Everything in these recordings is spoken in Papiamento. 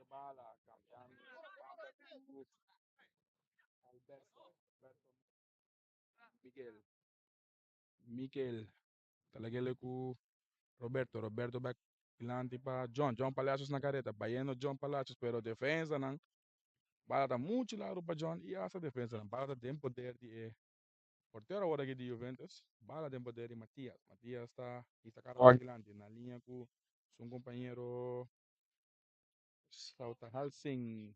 bala, cambiando banda cu Alberto, Alberto Miguel, Miguel ta lag'ele cu Roberto, Roberto bek dilanti pa John, John Palacios na careta, bayendo John Palacios pero defensanan bala ta mucho largo pa John y hasta defensanan, bala ta den poder di e portero awor aki di Juventus, bala den poder di Matias, Matias ta hisa cara dilanti na liña cu su compañero Sauta Halsing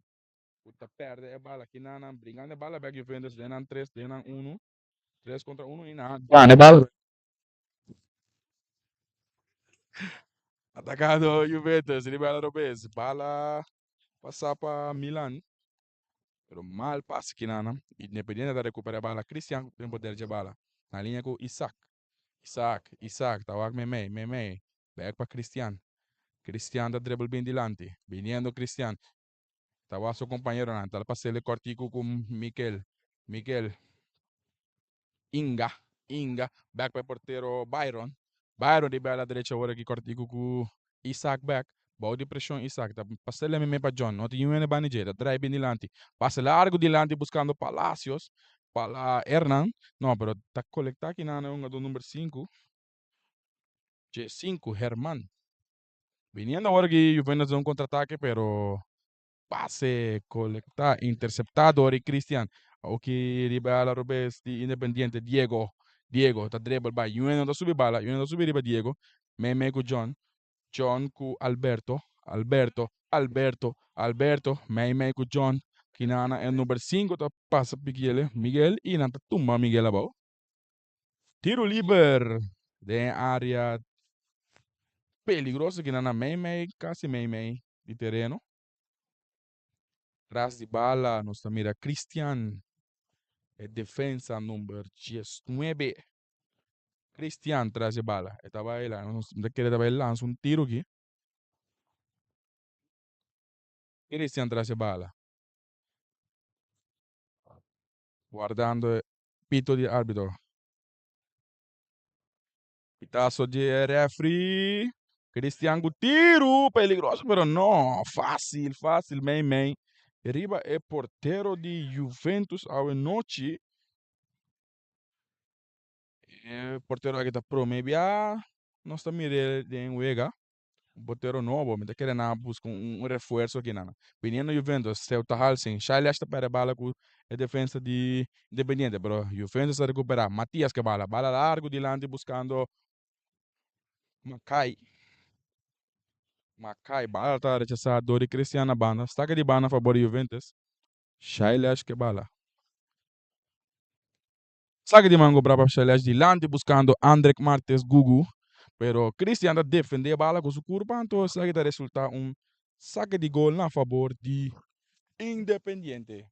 cu ta perde e bala kinan bringando e bala bek Juventus den nan tres den nan uno tres contra uno y nan gana e bala. Atacando Juventus riba ala robes bala pasa pa Milan pero mal pase kinan Independiente ta recupera e bala Cristian den poder dje bala na liña cu Isaac Isaac Isaac ta wak meimei meimei bek pa Cristian Cristian ta dribble bin dilanti biniendo Cristian ta wak su compañeronan ta pasele cortico cu Mikel Mikel Inga Inga bek pa e portero Byron Byron riba ala derecha awor aki cortico cu Isaac bek bou di presion Isaac ta pasele meimei pa John no tin niun hende banda dje ta draai bin dilanti pase largo dilanti buscando Palacios Pala Hernan no pero ta colecta kinan e hungador number sinku dje sinku Herman. Biniendo awor aki Juventus den un contraataque pero pase colecta intercepta door di Cristian. Awoki riba ala robes di Independiente Diego. Diego ta dribble bay. Juventus ta subi bala. Juventus ta subi riba Diego. Mei mei cu John. John cu Alberto. Alberto. Alberto. Alberto. Mei mei cu John. Kinana e number 5 ta pasa pikiele Miguel y nan ta tumba Miguel abao. Tiro liber den e area peligroso kinan na mei mei, casi mei mei di tereno. Tras di bala nos ta mira Christian, e defensa number diesnuebe. Christian tras di bala, e ta bai la, nos ta kere ta bai lansa un tiro aki. Christian tras di bala. Wardando e pito di arbitro. Pitazo di e refri. Cristian cu tiru peligroso pero no facil facil mei mei riba e portero di Juventus awe nochi. E portero aki ta prome bia nos ta mire den wega. Un portero nobo, mi ta kere nan a buska un refuerso aki nan. Biniendo Juventus, Ceuta Halsing, Shailesh ta perde bala ku e defensa di Independiente, pero Juventus ta recupera. Matias ke bala, bala largo dilanti buscando Makai. Makai, bala ta rechasa dor di Cristian na banda. Staka di banda a fabor di Juventus. Shailesh ke bala. Saca di man cobra pa Shailesh dilanti buscando Andrek Martes Gugu, pero Christian ta defende e bala cu su curpa, anto esaki ta resulta un saque di gol na fabor di Independiente.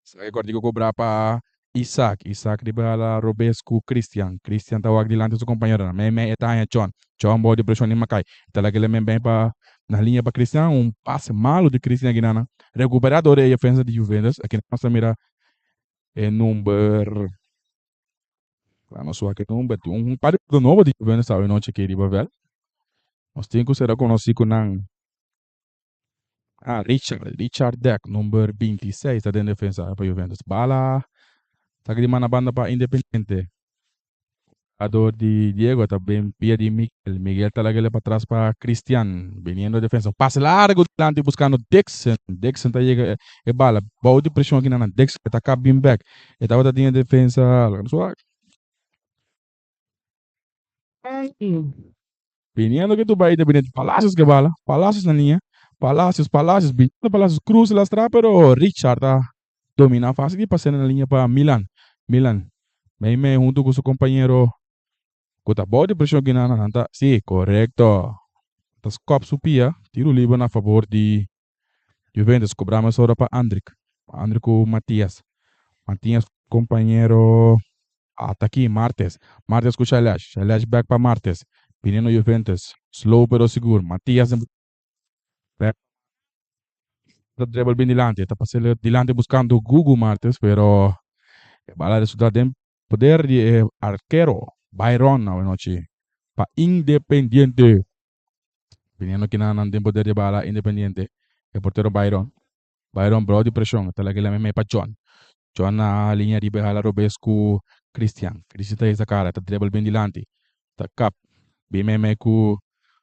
Saque cortico cobra pa Isaac. Isaac riba la robes cu Christian. Christian ta wak dilanti su compañeronan. Mei mei e ta haña John. John bou di presion di Makai. E ta laga el ben pa na liña pa Christian. Un pase malo di Christian aki nan. Recupera door e defensa di Juventus. Aki nos ta mira e number. Laat nos wak e number. Tin un par di nobo di Juventus awe nochi aki riba veld. Nos tin cu sera conoci cu nan. Ah, Richard, Richard Deck, number 26, ta den defensa pa Juventus. Bala, saca di man na banda pa Independiente. Jugador di Diego ta ben pia di Miguel. Miguel ta laga pa atras pa Cristian. Viniendo defensa. Pase largo dilanti buscando Dixon. Dixon ta yega e bala. Bou di presion aki nan. Dixon ta kap bin back. E tabata den defensa. Viniendo que tu bai Independiente. Palacios que bala. Palacios na linha. Palacios, Palacios. Viniendo Palacios. Cruz lastra, pero Richard ta domina fácil y pasa na linha pa Milan. Milan. Mei mei junto cu su compañero. Cu ta bou di presion aki nan. Nan ta, sí, correcto. Ta skop su pia. Tiro liber na favor di Juventus. Cobra mesora pa Andrick. Andrick cu Matias. Matias compañero. Ata aki Martes. Martes ku Shailesh. Shailesh bek pa Martes. Biniendo Juventus. Slow pero sigur. Matias den bek. Ta dribble bin dilanti. Ta pasele dilanti buscando Gugu Martes pero e bala resulta den. Poder di e arkero Byron awenochi pa Independiente. Biniendo kinan den poder di bala Independiente e portero Byron. Byron bou di preshon ta laga e mei pa John. John na liña riba e hala robes ku Christian. Christian ta hisa kara, ta dribble ben dilanti. Ta kap bin mei ku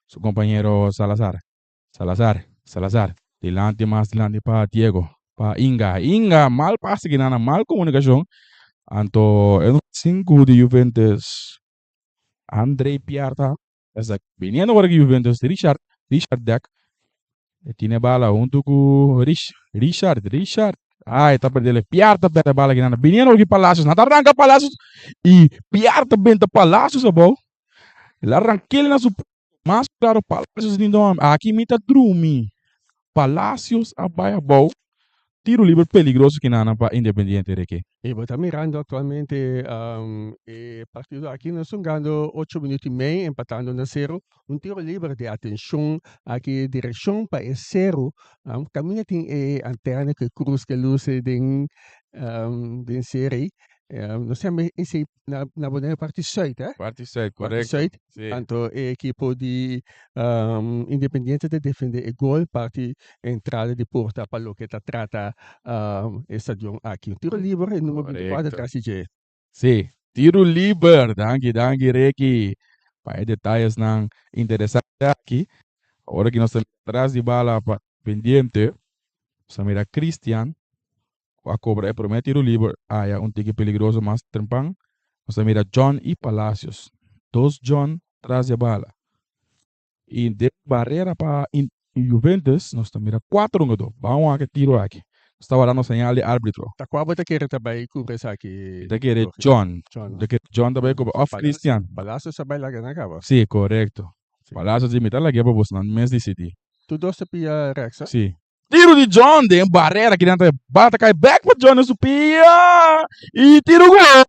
su kompañero Salazar. Salazar, Salazar, dilanti mas dilanti pa Diego, pa Inga. Inga, mal pase kinan, mal komunikashon. Anto e 5 di Juventus, André Piarta, esaki biniendo awor aki Juventus, Richard, Richard Deck. E tin e bala huntu ku Rich, Richard, Richard. Ai, ta perdele. Piarta perde bala kinan. Biniendo awor aki Palacios. Nan ta ranka Palacios i Piarta benta Palacios abou. El a rank'el na su Mas claro Palacios di no aki mi ta drumi. Palacios a bai abou. Tiro liber peligroso kinan pa Independiente, Ricky. I bo ta mirando aktualmente e partido aki nos hungando 8 minuut i mei, empatando na 0. Un tiro liber di atenshon aki direkshon pa e sero. Kaminda tin e antena ku e krus ku luce den seri. Nos yama esei na Bonaire parti zuid, eh? Parti zuid, Parti korekto. zuid. Si. Anto e ekipo di Independiente ta defende e gol parti entrada di porta pa loke ta trata e stadion aki. Un tiro liber, e number 24 tras di dje. Si, tiro liber. Danki, danki, Ricky. Pa e detayesnan interesante aki. Awor ku nos ta tras di bala pa Independiente, nos ta mira Christian a kobra e promé tiro liber. Aya un tiki peligroso mas trempan. Nos ta mira John i Palacios. Dos John tras di bala. I den barera pa Juventus nos ta mira kuater hungadó. Ban wak e tiro aki. Nos ta wardando señal di árbitro. Ta kua bo ta kere ta bai kubra esaki? Mi ta kere Jorge? John. John. Mi ta kere John ta bai kubra òf Christian. Palacios a bai laga nan kaba. Si, korekto. Palacios di mi ta lag'é pa bosnan mes disidí. Tur dos ta pia rèks, a? Si. Tiro di John den barera kinan ta bala ta kai bek pa John den su pia i tiro gol.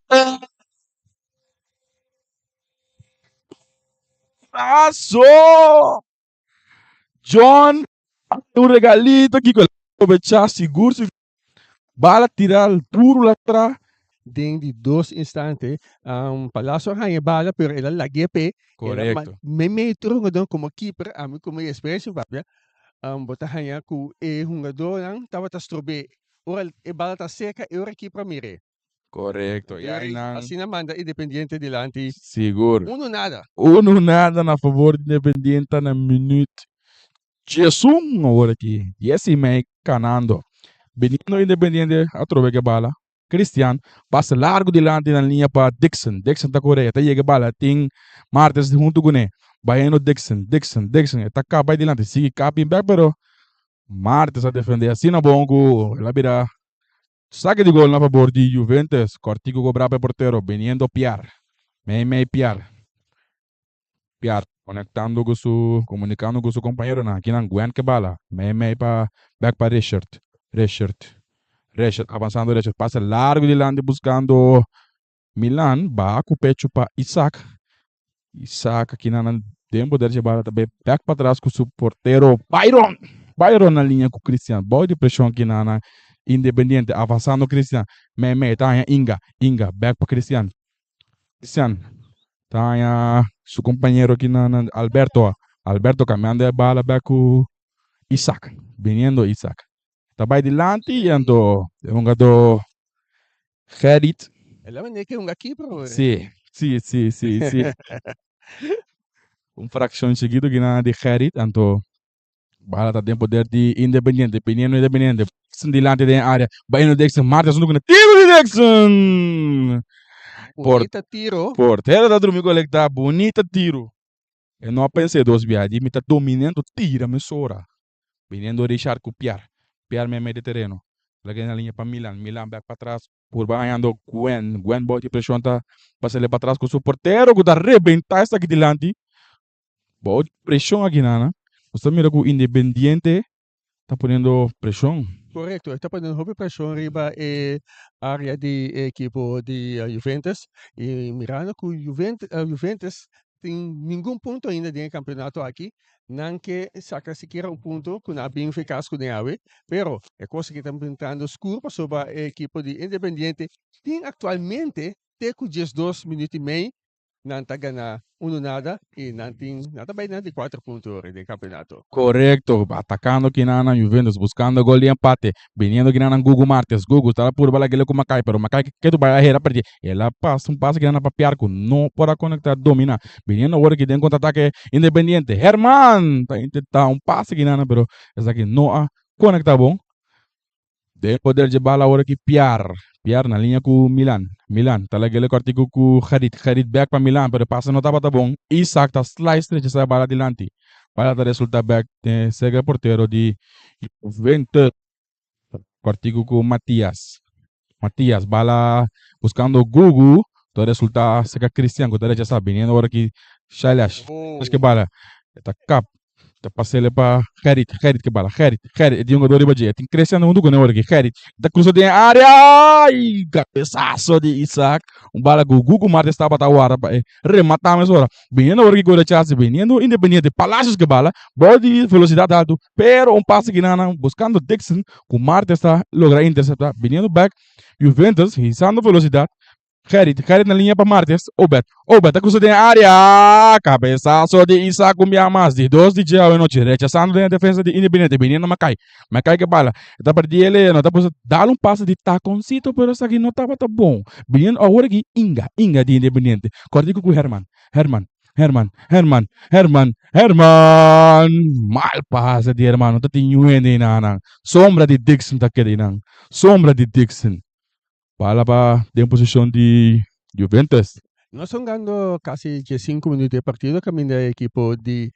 Paso! John un regalito aki ku el a aprovechá sigur sigur. Bala tira duru la tra. Den di dos instante Palacio a haña e bala pero el a lag'é p'e. Korekto. Meimei tur hungadó komo keeper ami ku mi eksperensia papia bo ta haña ku e hungadónan tabata strob'é ora e bala ta serka e ora e keeper a mir'é. Korekto. I ainan. Asina manda Independiente dilanti. Sigur. 1-0. 1-0 na fabor di Independiente na minuut 11 awor aki. 10:30 kanando. Biniendo Independiente atrobe ku e bala. Christian pasa largu dilanti na liña pa Dixon. Dixon ta kore, e ta yega e bala. Tin Martes huntu kuné. Bayendo Dixon, Dixon, Dixon. E ta kaba dilanti. Sigui kap bin bèk pero Martes a defendé asina bon ku el a bira sake di gol na fabor di Juventus. Kòrtiku kobrá pa e portero biniendo Piar. Mei mei Piar. Piar konektando ku su, komunikando ku su kompañeronan. Akinan Gwen ke bala. Mei mei pa bèk pa Richard. Richard. Richard avansando Richard pasa largu dilanti buskando Milan. Baha ku pechu pa Isaac. Isaac akinan den poder dje bala ta bai bèk patras ku su portero Byron. Byron na liña ku Christian. Bou di preshon akinan Independiente avansando Christian. Mei mei ta haña Inga. Inga bèk pa Christian. Christian ta haña su kompañero aki na Alberto. Alberto kambiando e bala bèk ku Isaac. Biniendo Isaac. Ta bai dilanti i anto e hungadó Gerrit. El a mende ke hunga keeper hoor. Sí, sí, sí, sí, sí. Un frakshon chikitu ki nan di Gerrit anto bala ta den poder di Independiente. Biniendo Independiente. Dixon dilanti den área. Bayendo Dixon. Martes huntu ku tiro di Dixon! Bunita tiro. Portero ta drumi kolektá. Bunita tiro. E no a pens'é dos biaha. Di mi ta dominando tira mesora. Biniendo Richard ku Piar. Piar meimei di tereno. Laga na liña pa Milan. Milan bèk patras. Purba hañando Gwen. Gwen bou di preshon ta pas'é patras ku su portero ku ta rebentá esaki dilanti. Bou di preshon aki nan. Nos ta mira ku Independiente ta poniendo preshon. Korekto, e ta poniendo hopi preshon riba e área di e ekipo di Juventus. I mirando ku Juventus tin ningun punto ainda den e kampeonato aki, nan ke saka sikiera un punto ku nan a bin fekas kuné awe. Pero e kos aki ta pintando skur pasobra e ekipo di Independiente tin aktualmente. te ku 12 minüt i mei nan ta gana unu nada i nan tin nan ta bai na di kuater punto ora den kampeonato. Korekto, atakando kinanan Juventus buskando gol di empate, biniendo kinanan Gugu Martes, Gugu ta purba lag'e ku Makai pero Makai ketu bai a hera perdí, el a pasa un pase kinanan pa Piarco no por a konekta domina, biniendo awor aki den kontra-atake Independiente, Herman ta intenta un pase kinanan pero esaki no a konekta bon. Den poder dje bala awor aki Piar. Piar na liña ku Milan. Milan ta lag'el e kòrtiku ku Gerrit. Gerrit bèk pa Milan pero e pase no tabata bon. Isak ta slice rechasá e bala dilanti. Bala ta resultá bèk den sega e portero di Juventus. Kòrtiku ku Matias. Matias bala buskando Gugu ta resultá sega Cristian ku ta rechasá biniendo awor aki Shailesh. Shailesh ke bala e ta kap. Ta pasele pa Gerrit, Gerrit ke bala, Gerrit, Gerrit, e tin un jugador riba dje, e tin Christian huntu kuné ora aki, Gerrit ta krusa den área, ay, kabesaso di Isaac, un bala ku Gugu Martes tabata warda pa e rematá mesora, biniendo ora aki ku rechase, biniendo Independiente, Palacios ke bala, bou di velosidat altu, pero un pase kinanan buskando Dixon ku Martes ta logra interseptá, biniendo bèk Juventus hisando velosidat, Gerrit, Gerrit na liña pa Martes, Obed, Obed ta cruza den area, cabezazo di Isaac un bia mas, di dos di dje awe nochi, rechazando den e defensa di Independiente, biniendo Makai, Makai ke bala, e ta perdi el, no ta puso, dal un pase di taconcito, pero esaki no tabata bon, biniendo awor aki Inga, Inga di Independiente, cortico cu Herman, Herman, Herman, Herman, Herman, Herman, mal pase di Herman, no ta tin niun hende einan, sombra di Dixon ta keda einan, sombra di Dixon. Bala pa den posishon di Juventus. Nos ta hungando kasi 15 minuut di e partido kaminda e ekipo di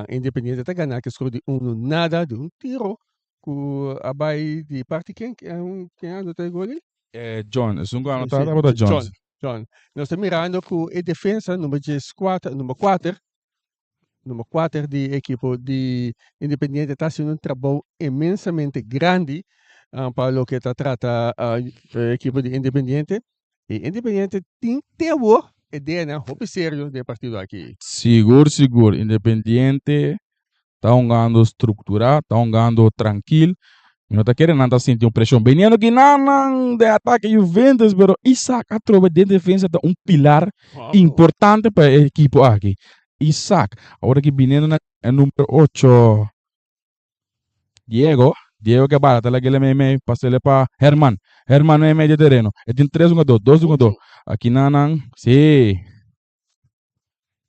Independiente ta gana ku skor di unu nada di un tiro ku a bai di parti ken ken a anota e gol ei? John, esun ku a anota tabata John. John. Nos ta mirando ku e defensa number 14 number kuater number kuater di ekipo di Independiente ta hasiendo un trabou inmensamente grandi pa loke ta trata e ekipo di Independiente. I Independiente tin te awor e DNA hopi serio den e partido aki. Sigur sigur Independiente ta hungando strukturá, ta hungando trankil. Mi no ta kere nan ta sinti un preshon biniendo ki nan nan den atake Juventus pero Isaac atrobe den defensa ta un pilar importante pa e ekipo aki. Isaac awor aki biniendo na e number ocho Diego, Diego ke bala ta lag'e mei mei pas'e pa Herman, Herman mei mei di tereno e tin tres hungador dos hungador aki nan nan si.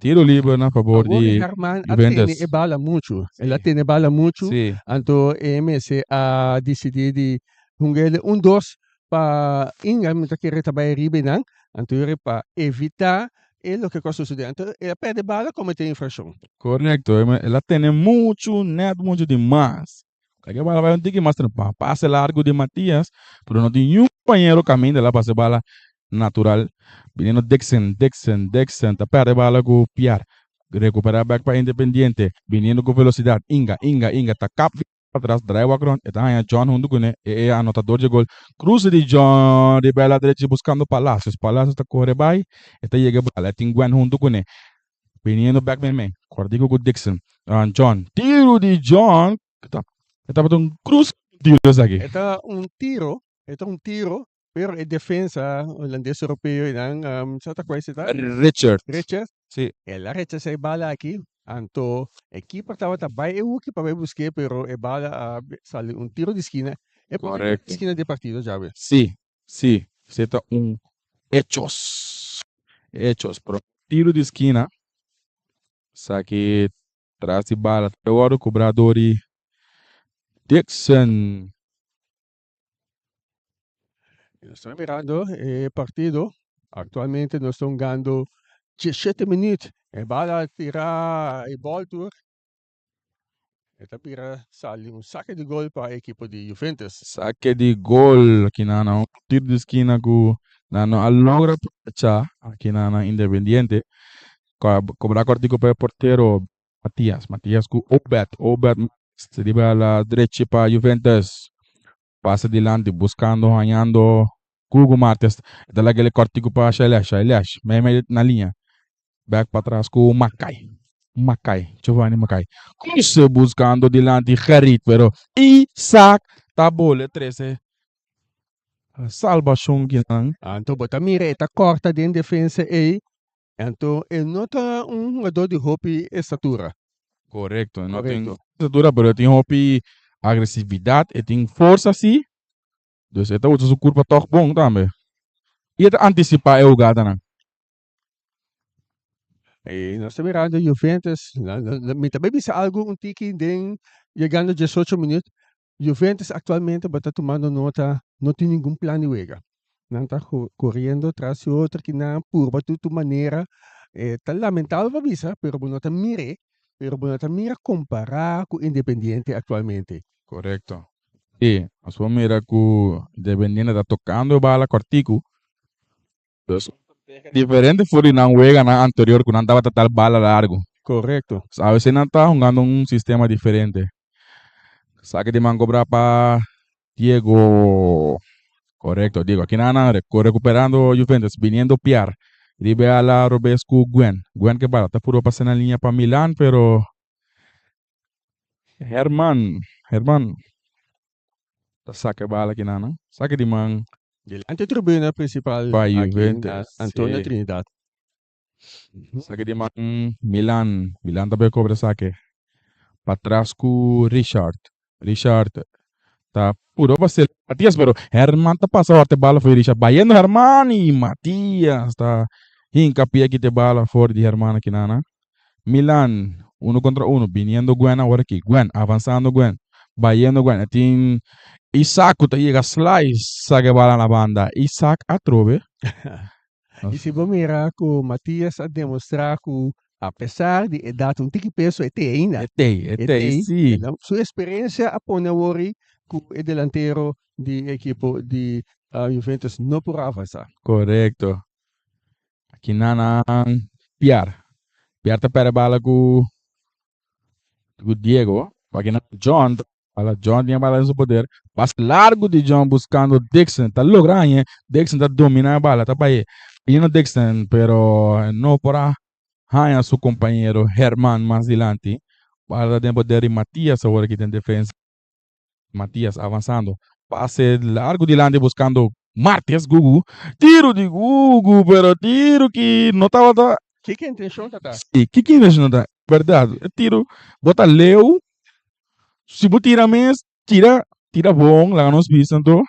Tiro liber na fabor Awor di Herman a tene Juventus. e bala muchu. El a tene bala muchu. Sí. Anto e mester a disidí di hung'el un dos pa Inga mi ta kere ta bai riba einan. Anto yori pa evitá e loke ku a sosodé. Anto el a pèrdè bala kometé infrakshon. Korekto. El a tene muchu, nèt muchu di mas. Kaya bala bai un tiki mas trempan. Pase largu di Matias, pero no tin niun kompañero kaminda el a pasa e bala natural. Biniendo Dixon, Dixon, Dixon ta pèrdè bala ku Piar. Rekuperá bèk pa Independiente. Biniendo ku velosidat. Inga, Inga, Inga ta kap atras, draai wak rònt. E ta haña John huntu kuné, e e anotador dje gol. Kruse di John riba e la drechi buskando Palacios. Palacios ta kore bai, e ta yega e bala. E tin Gwen huntu kuné. Biniendo bek meimei. Kòrdiku ku Dixon. John. Tiru di John. E tabata un krus tiru esaki. E ta un tiro, e ta un tiro, pero e defensa holandes europeo einan, sa ta kua esei ta? Richard. Richard. Si. El a rechasá e bala aki, anto e keeper tabata bai e huki pa bai busk'é, pero e bala a sali un tiro di skina. E promé tiro di skina di e partido djawe. Si, Si, esei ta un hechos. Hechos, pero tiro di skina, esaki tras di bala ta wòrdu kobrá dor di Dixon. Nos ta mirando e partido. Aktualmente nos ta hungando 17 minuut. E bala a tira e bòl tur. E ta bira sali un sake di gol pa e ekipo di Juventus. Sake di gol aki nan un tiro di skina ku nan no a logra aprovecha aki nan nan Independiente. Kobra kortiko pa e portero Matias. Matias ku Obed. Obed riba la drechi pa Juventus. Pasa dilanti buskando hañando Gugu Martes. E ta laga el kortiko pa Shailesh. Shailesh mei mei na liña. Bek patras ku Makai. Makai, Giovanni Makai. Cruce buscando dilanti Gerrit, pero Isaac ta bole trece. Salbashon kinan. Anto bo ta mira e ta kòrta den defensa ei, anto e no ta un hungadó di hopi estatura. Korekto, e no tin estatura pero e tin hopi agresividat, e tin forsa si, dus e ta usa su kurpa tòg bon tambe i e ta antisipá e hugadanan. E nos ta mirando Juventus, mi ta bay bisa algo un tiki den yegando diesocho minuut, Juventus actualmente bo ta tumando nota no tin ningun plan di wega. Nan ta coriendo tras di otro ki nan purba tur tur manera. E ta lamentabel pa bisa pero bo no ta mir'e, pero bo no ta mira compara cu Independiente actualmente. Correcto. Si, nos por mira cu Independiente ta tocando e bala cortico. Dus diferente for di nan weganan anterior ku nan tabata dal bala largu. Korekto. So awor nan ta hungando un sistema diferente. Saki di man kobra pa Diego. Korekto, Diego. Aki nan nan rekuperando Juventus, biniendo Piar. Riba e ala robes ku Gwen. Gwen ke bala ta purba pasa na liña pa Milan, pero Herman, Herman ta saka e bala aki nan. Saki di man. Dilanti tribuna principal Pa aki na Juventus, Antonio sí. Trinidad. Saki di man Milan. Milan ta bay cobra sake. Patras cu Richard. Richard ta puro pa sel Matias pero Herman ta pasa horte bala for di Richard. Bayendo Herman y Matias ta hinca pia kita e bala for di Herman aki nan. Milan uno contra uno biniendo Gwen awor aki. Gwen avansando Gwen. Bayendo Gwen. E tin Isaac cu ta yega slice saca e bala na banda. Isaac atrobe. Y si bo mira cu Matias a demostra cu a pesar di edad un tiki peso e te ainda. E te, e te, si. Su experiencia a pone awor cu e delantero di ekipo di Juventus no por avansa. Correcto. Aki nan Piar. Piar ta perde bala ku ku Diego. Aki nan John. Bala John tin e bala den su poder. Pas largu di John buskando Dixon. Ta logra hañ'e. Dixon ta domina e bala. Ta bai bino Dixon pero no por a haña su kompañero Herman mas dilanti. Bala ta den poder di Matias awor aki den defensa. Matias avansando. Pase largu dilanti buskando Martes Gugu. Tiro di Gugu, pero tiro ki no tabata. Kiko intenshon ta ta? Si, kiko intenshon ta ta? Berdad, e tiro bo ta leu. Si bo tira mes, tira, tira bon, laga nos bisa anto.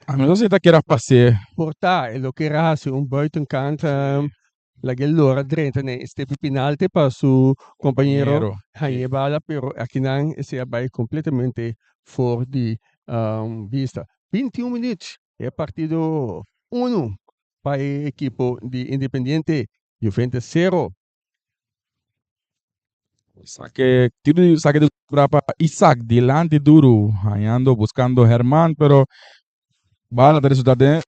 A mi no sa si ta kere a pase. Por ta, e lo kere hasi un buitenkant. Laga e lora drenta den e stepi pinalte pa su kompañero haña e bala, pero akinan esei a bai kompletamente for di bista. 21 minuut e partido unu pa e ekipo di Independiente, Juventus sero. Sake tiro di sake di kobra pa Isaac dilanti duru hañando buskando Herman pero bala ta resulta den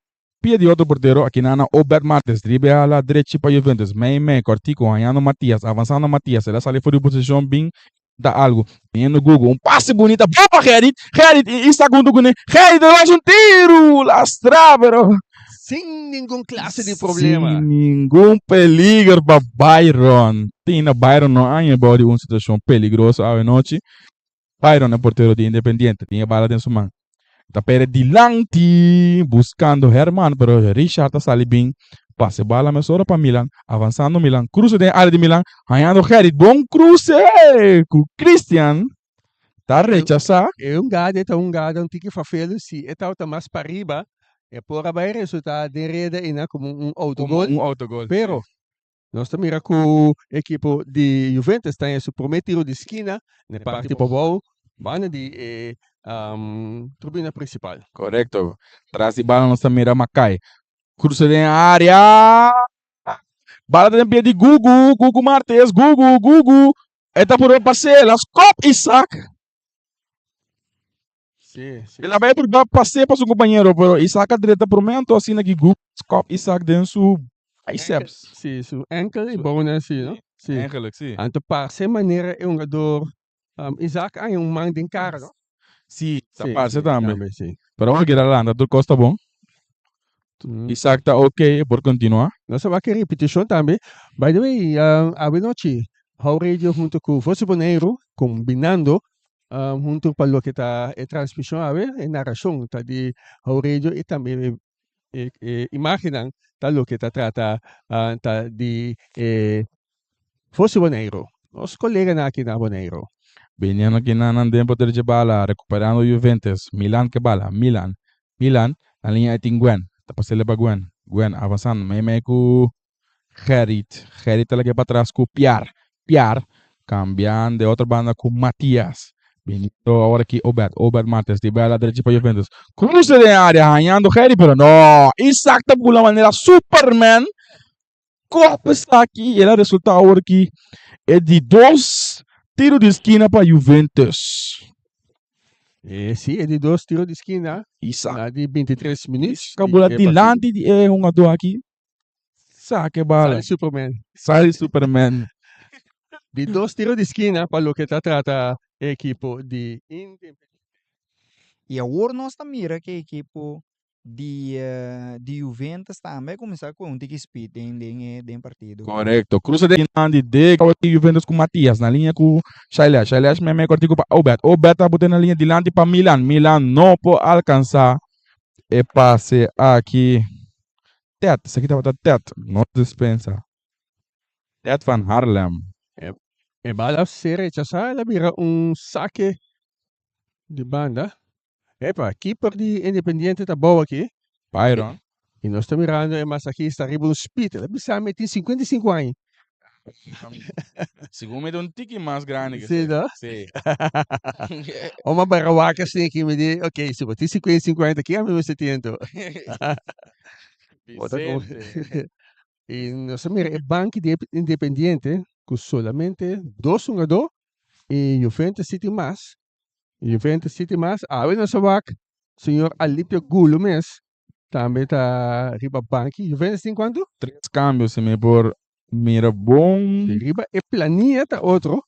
Pia di otro portero, akinana Obed Martes drib'e ala drechi pa Juventus. Mei mei, kòrtiku, hañando Matias, avansando Matias, el a sali for di posishon bin ta algu. Biniendo Gugu, un pase bunita, bon pa Gerrit, Gerrit i Isaac huntu kuné, Gerrit a lansa un tiru, lastrá pero. Sin ningun klase di problema. Sin ningun peliger pa Byron. Tin na Byron no a haña bou di un situashon peligroso awe nochi. Byron e portero di Independiente tin e bala den su man. Ta pere dilanti buscando Herman pero Richard ta sali bin pasa e bala mesora pa Milan avansando Milan cruce den area di Milan hañando Gerrit bon cruce cu Christian ta rechasa. E hungada e ta hungada un tiki fafelu si e tabata mas pariba e por a bay resulta den reda eynan como un autogol. Como un autogol. Pero Nos ta mira ku ekipo di Juventus ta en su promé tiro di skina na e parti pabou banda di e tribuna prinsipal. Korekto. Tras di bala nos ta mira Makai. Krusa den área. Bala ta den pia di Gugu. Gugu Martes. Gugu, Gugu. E ta purba pas'é. La skòp Isaac. Sí, sí. El a bai purba pas'é pa su kompañero, pero Isaac a drenta promé anto asina ki Gugu skòp Isaac den su biceps. Sí, su enkel i bone así, no? Sí. Eigenlijk, sí. Anto parse manera e hungador Isaac a haña un man den kara, no? Sí, ta Sí, parse sí, tambe. tambe, sí. Pero ora keda lanta tur kos ta bon. Isaac ta ok, e por kontinuá. Nos a wak e repetishon tambe. By the way, awe nochi How Radio hunto ku Voz di Boneiru kombinando. Hunto pa loke ta e transmishon awe, e narashon ta di Aurelio i tambe e imágennan ta loke ta trata ta di e Fosi Boneiru, nos koleganan aki na Boneiru. Biniendo aki nan nan den poder dje bala, recuperando Juventus, Milan ke bala, Milan, Milan, na liña e tin Gwen, ta pasele pa Gwen, Gwen avansando mei mei ku Gerrit, Gerrit ta lag'é patras ku Piar, Piar cambiando e otro banda ku Matias, biniendo awor aki Obed, Obed Martes di bala drechi pa Juventus, cruce den area hañando Gerrit pero no, Isaac ta bula manera Superman. Kòp esaki el a resultá awor ki e di dos tiro di skina pa Juventus. E si, e di dos tiro di skina Isaac. na di 23 minuut. Isaac a bula dilanti di e hungadó aki. Saka e bala. Sali Superman. Sali Superman. Di dos tiro di skina pa loke ta trata e ekipo di Independiente. I awor nos ta mira ku e ekipo di di Juventus tambe a cuminsa cu un tiki speed den den e den partido. Correcto. Cruza den di de Juventus cu Matias na liña cu Shailesh. Shailesh meme cortico pa Obed. Obed ta bute na liña dilanti pa Milan. Milan no por alcansa e pase aki. Ted. Esaki tabata Ted. No despensa. Ted van Haarlem. E bala a ser rechasa el a bira un sake di banda. Epa, keeper di Independiente ta bou aki. Byron. Y nos ta mirando e masajista riba un speed. El a bisa mi e tin 55 aña. Segun mi ta un tiki mas grandi ke Sí, esei. no? Sí. Om a bara wak así aki mi di, ok, si bo tin 55 aña ta ki ami mester tin anto? Bo ta como Vicente. Y nos a mira e banki di Independiente cu solamente dos hungador y Juventus si tin mas. Juventus City mas awe nos a wak señor Alipio Gulo mes tambe ta riba banki. Juventus tin cuanto? Tres cambio si mi por mira bon. Si riba e planilla ta otro,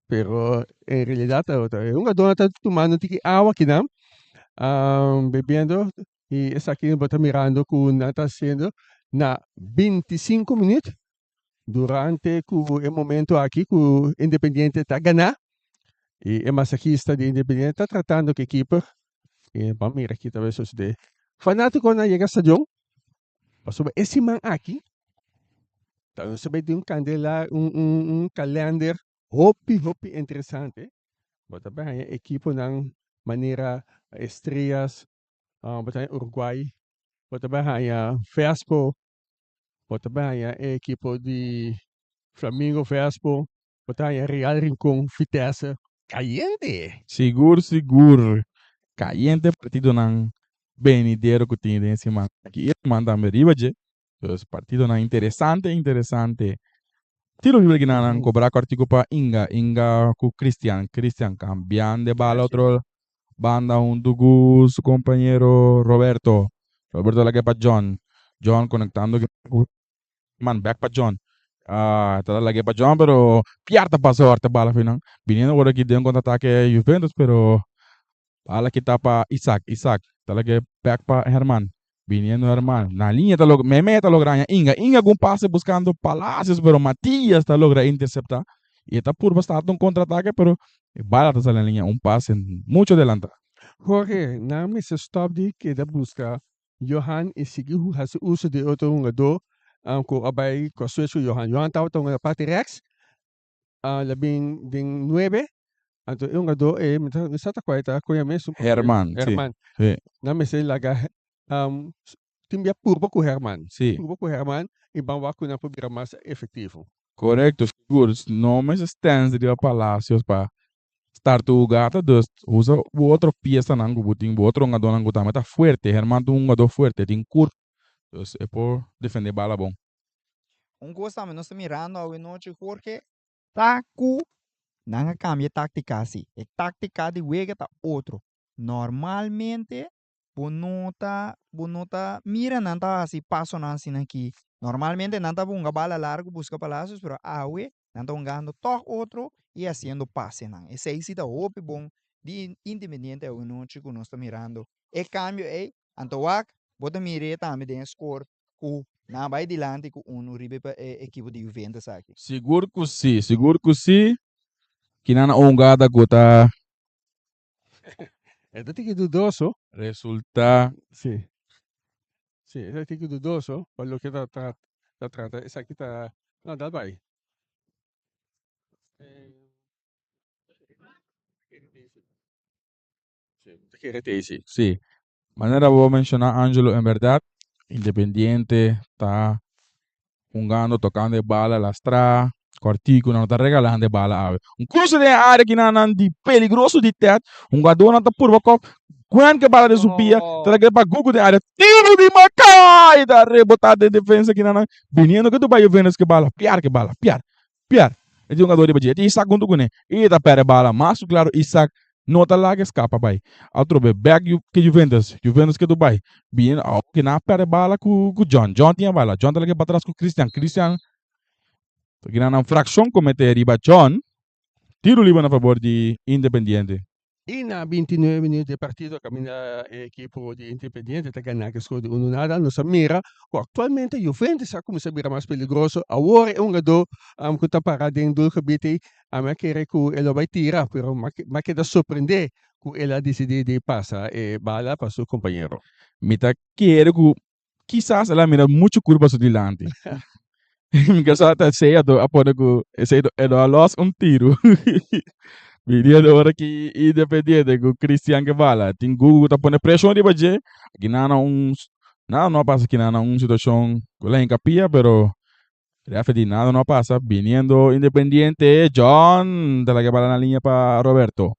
pero en realidad ta otro. E hungadornan ta tumando un tiki awa kinan, bebiendo y esaki bo ta mirando cu nan ta haciendo na 25 minuut Durante ku e momento aki ku Independiente ta ganá i e masahista di Independiente ta tratando ku e keeper i ban mira ki ta bai sosodé. Fanátikonan a yega stadion pasobra e siman aki ta nos ta bai tin un kandela un un kalender hopi hopi interesante. Bo ta bai haña ekiponan manera Estrellas, bo ta haña Uruguay, bo ta bai haña Vespo. Bo ta bai haña e ekipo di Flamingo Vespo, bo ta haña Real Rincon Vitesse kayente. Sigur sigur kayente partidonan benidero ku tin den e siman aki i e siman tambe riba dje. Dus partidonan interesante interesante. Tiro libre ginanan kobra kòrtiku pa Inga, Inga ku Christian, Christian kambiando e bala otro banda huntu ku su kompañero Roberto. Roberto a lag'é pa John. John konektando ku man bèk pa John. Ah, ta lag'é pa John pero Pierre ta pasa hòrte bala finan. Biniendo ora aki den un kontrataque Juventus pero bala kita pa Isaac. Isaac ta lag'é bèk pa Herman. Biniendo Herman. Na liña ta logra, Meme ta logra haña Inga. Inga ku un pase buskando Palacios pero Matias ta logra interseptá. I e ta purba starta un kontrataque pero e bala ta sali na liña un pase mucho adelantá. Jorge, nan mester stòp di keda buska Johan i sigui hasi uso di e otro hungadó ku a bai ku a switch ku Johan. Johan tabata hunga na parti rèks, el a bin den nuebe, anto e hungadó ei mi ta mi sa ta kua e ta koña mesun pasobra Herman, si. Herman. Si. Nan mester laga tin bia purba ku Herman. Si. Purba ku Herman i ban wak ku nan por bira mas efektivo. Korekto, sigur. No mester stèns riba Palacios pa Start huga ta dus usa bo otro piesanan ku bo tin, bo otro hungadónan ku tambe ta fuerte. Herman ta un hungadó fuerte, e tin kurp, dus e por defendé bala bon. Un kos tambe nos ta mirando awe nochi Jorge ta ku nan a kambia e taktika si. E taktika di wega ta otro. Normalmente bo no ta bo no ta mira nan ta hasi pasonan asina aki. Normalmente nan ta hunga bala largu buska Palacios pero awe Nan ta hungando tòg otro i hasiendo pasenan. Esei si ta hopi bon di Independiente awenochi ku nos ta mirando e kambio ei. Anto wak bo ta mir'é tambe den e skor ku nan a bai dilanti ku unu riba e ekipo di Juventus aki. Sigur ku si, sigur ku si. Kinan a hungada ku ta. E ta tiki dudoso. Resulta. Si. Si, e ta tiki dudoso pa loke ta ta trata. Esaki ta, no, dal bai. Ta kere te si. Si. Manera bo a menshoná Angelo en bèrdat Independiente ta hungando tokando e bala lastrá kòrtiku nan no ta regalando e bala awe. Un kruse den e área kinan di peligroso di tèt hungadónan ta purba kòp Gwen ke bala den su pia ta ta kere pa Gugu den área tiru di Makai ta rebotá den defensa kinan biniendo ke Dubai Juventus ke bala piar ke bala piar Pier, e tin un gadó riba dje. E tin Isaac huntu kuné. I e ta pèrdè bala. Mas ku klaru Isaac no ta laga e skapa bai. Atrobe bèk ke Juventus. Juventus ke Dubai. Bini awor ke nan a pèrdè bala ku John. John tin e bala. John ta laga e patras ku Christian. Christian ta gina nan frakshon kometé riba John. Tiru liber na fabor di Independiente. I na 29 minuut di e partido kaminda e ekipo di Independiente ta gana ku skor di unu nada. Nos a mira ku aktualmente Juventus a kuminsá bira mas peligroso. Awor e hungadó ku ta para den doelgebied ei ami a kere ku e lo bai tira pero mi a keda sorprendé ku el a disidí di pasa e bala pa su kompañero. Mi ta kere ku Kisas el a mira muchu kurpa su dilanti. Mi ke sa ta esei a a pone ku esei e no a lòs un tiru. Viniendo ora ki Independiente ku Cristian Guevara tin Gugu ku ta pone preshon riba dje. Kinan na un nada no a pasa kinan na un situashon ku el a hinka pia pero refe di nada no a pasa. Viniendo Independiente John ta laga e bala na liña pa Roberto.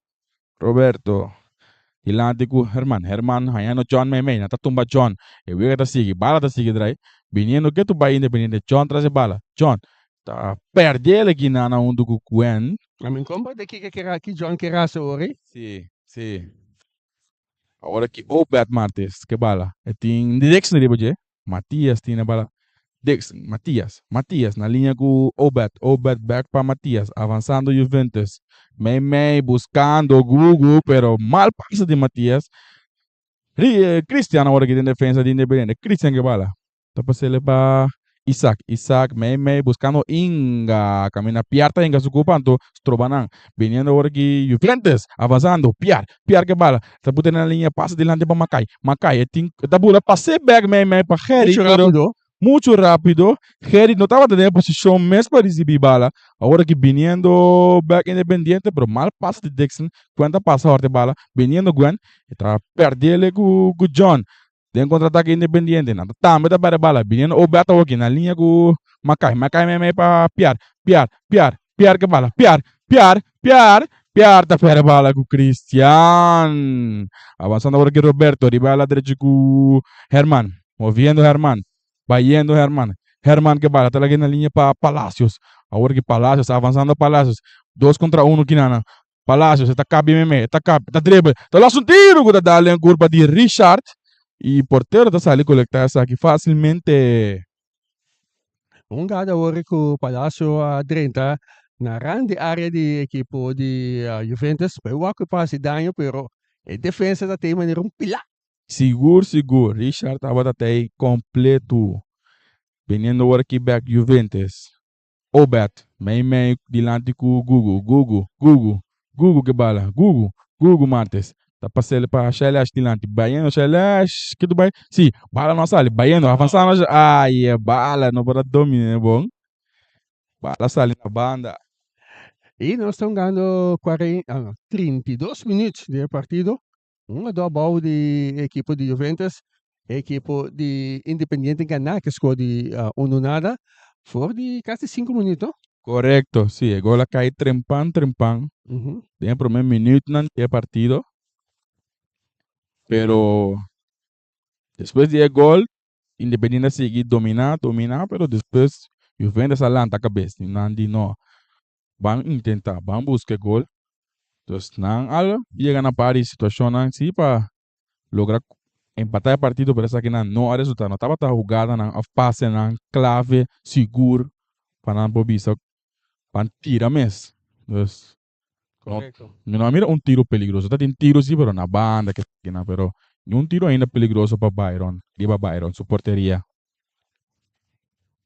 Roberto, dilanti ku Herman. Herman hañando John meimei. Nan ta tumba John. E wega ta sigui. Bala ta sigui drai. Biniendo ketu bai Independiente. John tras e bala. John ta perde el aki nan huntu ku Gwen. A mi kompa de kiko kera ki John kera hasi ori. Si, si. Awor aki Obed Martes ke bala. E tin Dixon riba dje. Matias tin e bala. Dixon, Matias, Matias na liña ku Obed, Obed bek pa Matias, avansando Juventus. Mei mei buskando Gugu, pero mal pase di Matias. Cristian awor aki den defensa di Independiente. Cristian ke bala. Ta pasele pa Isaac. Isaac mei mei buskando Inga. Kaminda Piar ta hinka su kupa anto stroba nan. Biniendo awor aki Juventus avansando. Piar, Piar ke bala. Ta pute na liña pasa dilanti pa Makai. Makai e tin ta bula pas'é bek mei mei pa Gerrit Mucho pero rápido. mucho rápido. Gerrit no tabata den e posishon mes pa risibí bala. Awor aki biniendo bek Independiente pero mal pase di Dixon. Gwen ta pasa hòrta e bala. Biniendo Gwen e ta pèrdele ku ku John. Den kontratake Independiente nan ta tambe ta bèrdè bala. Biniendo Obed awor aki na liña ku Makai. Makai mei mei pa Piar. Piar, Piar, Piar ke bala. Piar, Piar, Piar, Piar ta pèrdè bala ku Cristian. Avansando awor aki Roberto riba ala drechi ku Herman. Moviendo Herman. Bayendo Herman. Herman ke bala ta lag'é na liña pa Palacios. Awor aki Palacios avansando Palacios. Dos kontra uno kinana. Palacios e ta kabi meme, e ta kabi, ta dribble, ta los un tiro ku ta dal den kurpa di Richard i portero ta sali kolektá esaki fásilmente. Un gada awor ku Palacio a drenta na rand di área di ekipo di Juventus, pa e wak ku e por hasi daño pero e defensa ta tei manera un pilá. Sigur sigur Richard tabata tei kompletu biniendo awor aki bek Juventus. Obed, mei mei dilanti ku Gugu, Gugu, Gugu, Gugu ke bala, Gugu, Gugu Martes ta pas'el pa Shailesh dilanti, bayendo Shailesh, ke tu bai? Si, bala no a sali, bayendo, avansando, ay e bala no por a domin'e bon, bala sali na banda. I nos ta hungando cuaren, 32 minuut di e partido. Un a dor bou di e ekipo di Juventus. E ekipo di Independiente gana ke skor di uno nada for di kasi sinku minuut no? Korekto, si e gol a kai trempan trempan den e prome minuutnan di e partido. Pero despues di e gol Independiente a sigui domina, domina, pero despues Juventus a lanta kabes. Nan di no, ban intenta, ban buska e gol. Dus nan al yega na par di situacionnan si pa logra empata e partido, pero esakinan no a resulta. No tabata hugadanan of pasenan clave sigur pa nan por bisa ban tira mes. Dus no, mi no a mira un tiro peligroso. Ta tin tiro si, pero na banda ke esaki pero ni un tiro ainda peligroso pa Byron, riba Byron su porteria.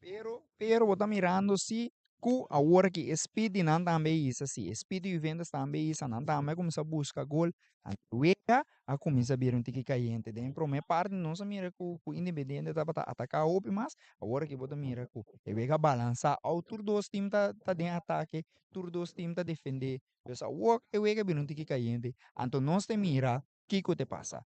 Pero, pero bo ta mirando si. Ku awor aki e speed di nan tambe hisa si, e speed di Juventus tambe hisa, nan tambe a kuminsá buska gol. Anto wega a kuminsá bira un tiki kayente. Den e promé parti nos a mira ku ku Independiente tabata ataká hopi mas, awor aki bo ta mira ku e wega a balansá. Aw tur dos tim ta ta den atake, tur dos tim ta defendé. Dus awor e wega a bira un tiki kayente. Anto nos ta mira kiko ta pasa.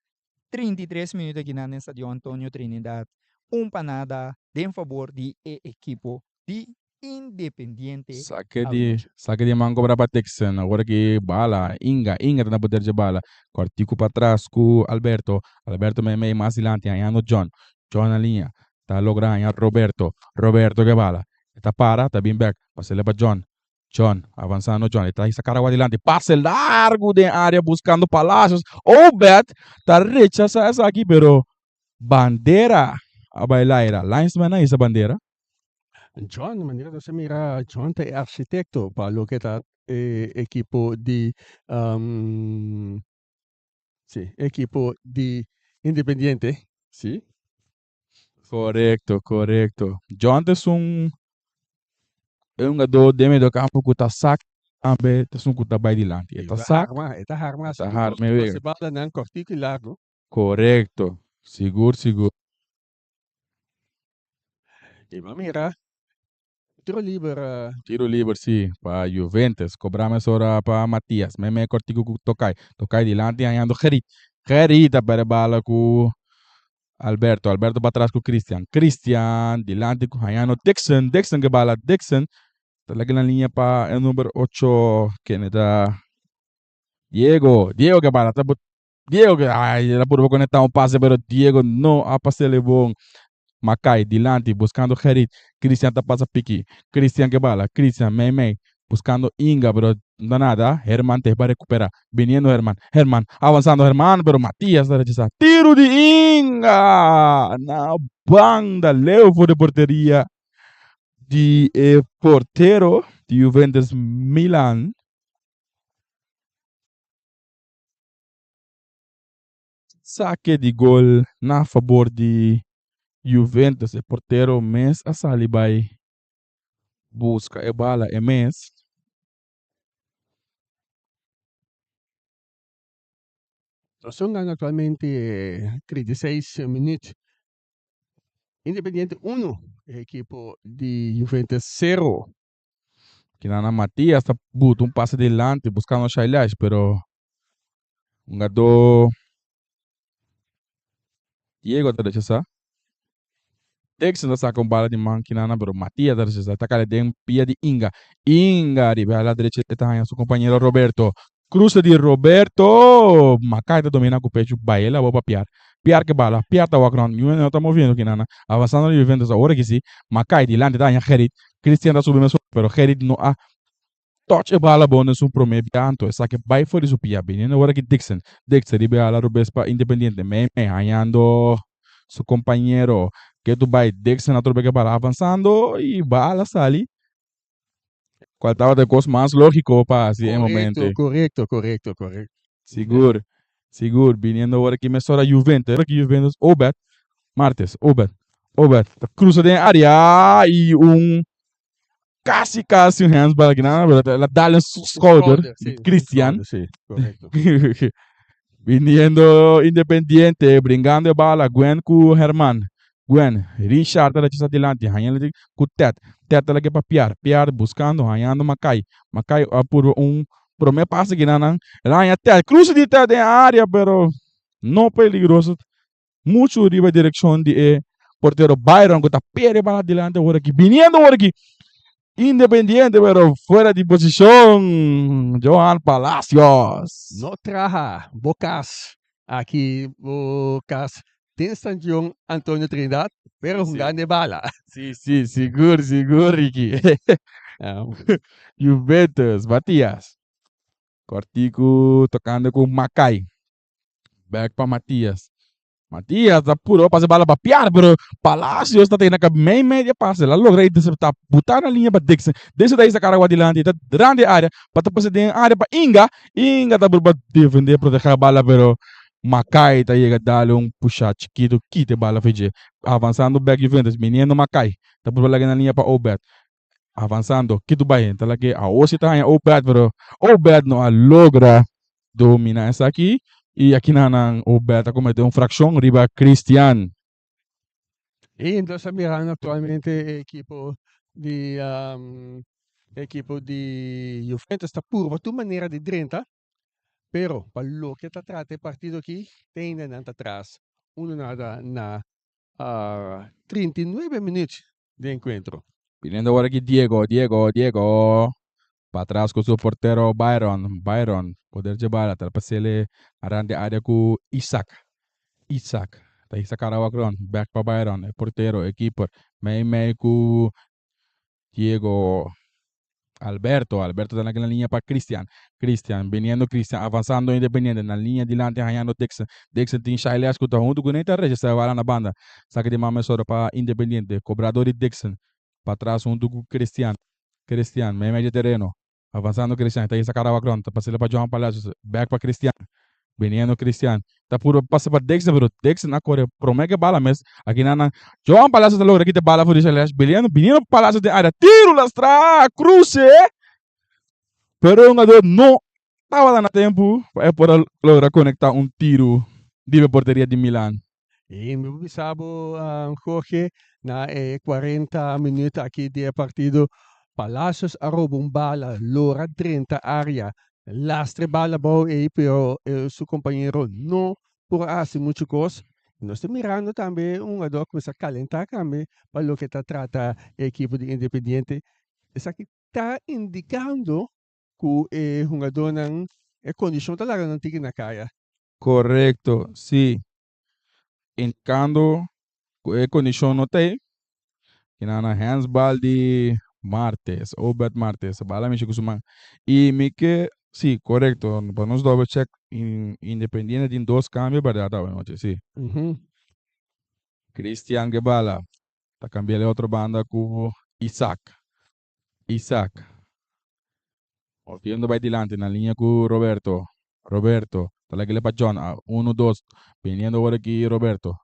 33 minuut aki nan den Stadion Antonio Trinidad, un pa nada den fabor di e ekipo di Independiente Sake di anochi. sake di man kobra pa Dixon. Awor ki bala Inga, Inga ta na poder dje bala. Kòrtiku patras ku Alberto. Alberto meimei mas dilanti hañando John. John na liña. Ta logra haña Roberto. Roberto ke bala. E ta para, ta bin bèk. Pas'el pa John. John, avansando John. E ta hisa kara wak dilanti. Pase largu den área buskando Palacios. Obed ta rechasá esaki pero bandera a bai laira. Linesman a hisa bandera. John, manera nos a mira, John ta e architekto pa loke ta e ekipo di si, ekipo di Independiente, si. Korekto, korekto. John ta esun e hungadó den mediocampo ku ta sak tambe ta esun ku ta bai dilanti. E ta sak, E ta harma, e ta harma e wega. E balanan kòrtiku i largu. Korekto, sigur sigur. I bo a mira tiro liber. Tiro liber si pa Juventus. Kobra mesora pa Matias. Meme kòrtiku ku Tokay. Tokay dilanti hañando Gerrit. Gerrit a pèrdè bala ku Alberto. Alberto patras ku Christian. Christian dilanti ku hañando Dixon. Dixon ke bala. Dixon ta laga na liña pa e number ocho kende ta Diego. Diego ke bala. Ta Diego ke ay el a purba conecta un pase pero Diego no a pasele bon. Makai dilanti buscando Gerrit. Christian ta pasa piki. Christian ke bala. Christian mei mei buscando Inga pero no ta nada. Herman te pa recupera. Biniendo Herman. Herman avanzando Herman pero Matias ta rechasa. Tiro di Inga na banda leu for di porteria di e portero di Juventus Milan. Sake di gol na fabor di Juventus. E portero mes a sali bai buska e bala e mes. Nos ta hungando aktualmente 36 minuut. Independiente uno, e ekipo di Juventus sero. Kinana Matias ta buta un pase dilanti buscando Shailesh pero hungador Diego ta rechasa. Dixon ta saca un bala di man Kinana pero Matias ta rechasa. Ta cale den pia di Inga. Inga riba ala derecha e ta haya su compañero Roberto. Cruce di Roberto. Makai ta domina cu pecho bay el abo pa Piar. Piar ke bala. Piar ta wak rond. Juventus no ta moviendo kinana. Avanzando di Juventus awor aki si. Makai dilanti ta haña Gerrit. Christian ta subi mesora pero Gerrit no a touch e bala bon den su prome bia anto esaki bay for di su pia. Biniendo awor aki Dixon. Dixon riba e ala rubes pa Independiente. Mei mei hañando su compañero. Ketu bay Dixon a trobe ke bala avanzando y bala sali. Cual tabata e cos mas logico pa haci e momento ey. Corecto, corecto, corecto. Sigur, sigur. Biniendo awor aki mesora Juventus. Awor aki Juventus, Obed, Martes, Obed, Obed ta cruza den area y un casi casi un handsbal aki nan, pero el a dal en su schouder di Christian. Si, corecto. Biniendo Independiente, bringando e bala, Gwen cu Herman. Gwen, Richard ta rechasa dilanti, haña di cu Ted. Ted ta lage pa Piar. Piar buscando, hañando Makai. Makai a purba un prome pase kinanan. El a haña Ted. Cruce di Ted den area, pero no peligroso. Mucho riba direccion di e portero Byron cu ta perde bala dilanti awor aki. Biniendo awor aki Independiente, pero fuera di posicion. Johan Palacios. No traha bo cas aki bo cas Den Stadion Antonio Trinidad, pero hunga den bala. Si, si, sigur, sigur, Ricky. Juventus, Matias. Cortico tocando cu Makai. Back pa Matias. Matias ta puro pasa bala pa Piar, pero Palacios ta tene ka mei mei di pase. La logra intercepta, buta na linea pa Dixon. Dixon ta isa cara agua dilanti, ta grande area, pa ta pasa den area pa Inga. Inga ta purba defende, proteha bala, pero Makai ta yega dale un pusha chikitu, kita e bala for dje. Avansando bek Juventus, biniendo Makai, ta purba laga na liña pa Obed. Avansando, kitu bai, ta lag'é awor si ta haña Obed, pero Obed no a logra domina esaki y akinan nan Obed a comete un fraccion riba Christian. Y entonces ta mirando actualmente e ekipo di ekipo di Juventus ta purba tur manera di drenta, pero pa loke ta trata e partido aki te ainda nan ta tras uno nada na 39 minuut di encuentro. Viniendo awor aki Diego, Diego, Diego. Patras cu su portero Byron, Byron poder dje bala ta pasele arante area cu Isaac, Isaac ta hisa cara wak rond, back pa Byron, e portero, e keeper, mei mei cu Diego. Alberto, Alberto ta na kila liña pa Cristian, Cristian, biniendo Cristian, avansando Independiente, na liña dilanti hañando Dixon, Dixon tin Shailesh cu ta hunto cu ne ta registrá e bala na banda, saki di man mesora pa Independiente, cobrador di Dixon, patras hunto cu Cristian, Cristian, mei mei dje tereno, avansando Cristian, ta hisa cara wak rond, ta pas'e pa Johan Palacios, bek pa Cristian, Biniendo Cristian ta purba pasa pa Dixon pero Dixon a kore prome ke bala mes aki nan nan Johan Palacios ta logra kita bala for di Shailesh biniendo biniendo Palacios den area tiro lastra cruce pero e hungador no tabata na tempo pa e por a logra conecta un tiro di e porteria di Milan. Y mi por bisa bo Jorge na e 40 minuut aki di e partido Palacios a roba un bala lora drenta area lastra e bala abou ey pero su compañero no por a haci mucho cos. Nos ta mirando tambe un hungador cuminsa calenta tambe pa loke ta trata e ekipo di Independiente. Esaki ta indicando cu e hungadornan e condicion ta laga nan tiki na caya. Correcto, si. Indicando cu e condicion no ta ey. Kina na handsbal di Martes, Obed Martes. Bala mishi cu su man. Y mi ke, si, correcto. Pa nos double check, Independiente tin dos cambio, berdad, awe nochi, si. Christian Gebala ta cambia e otro banda cu Isaac. Isaac. Moviendo bai dilanti na liña cu Roberto. Roberto ta laga pa John. A uno, dos. Biniendo awor aki Roberto.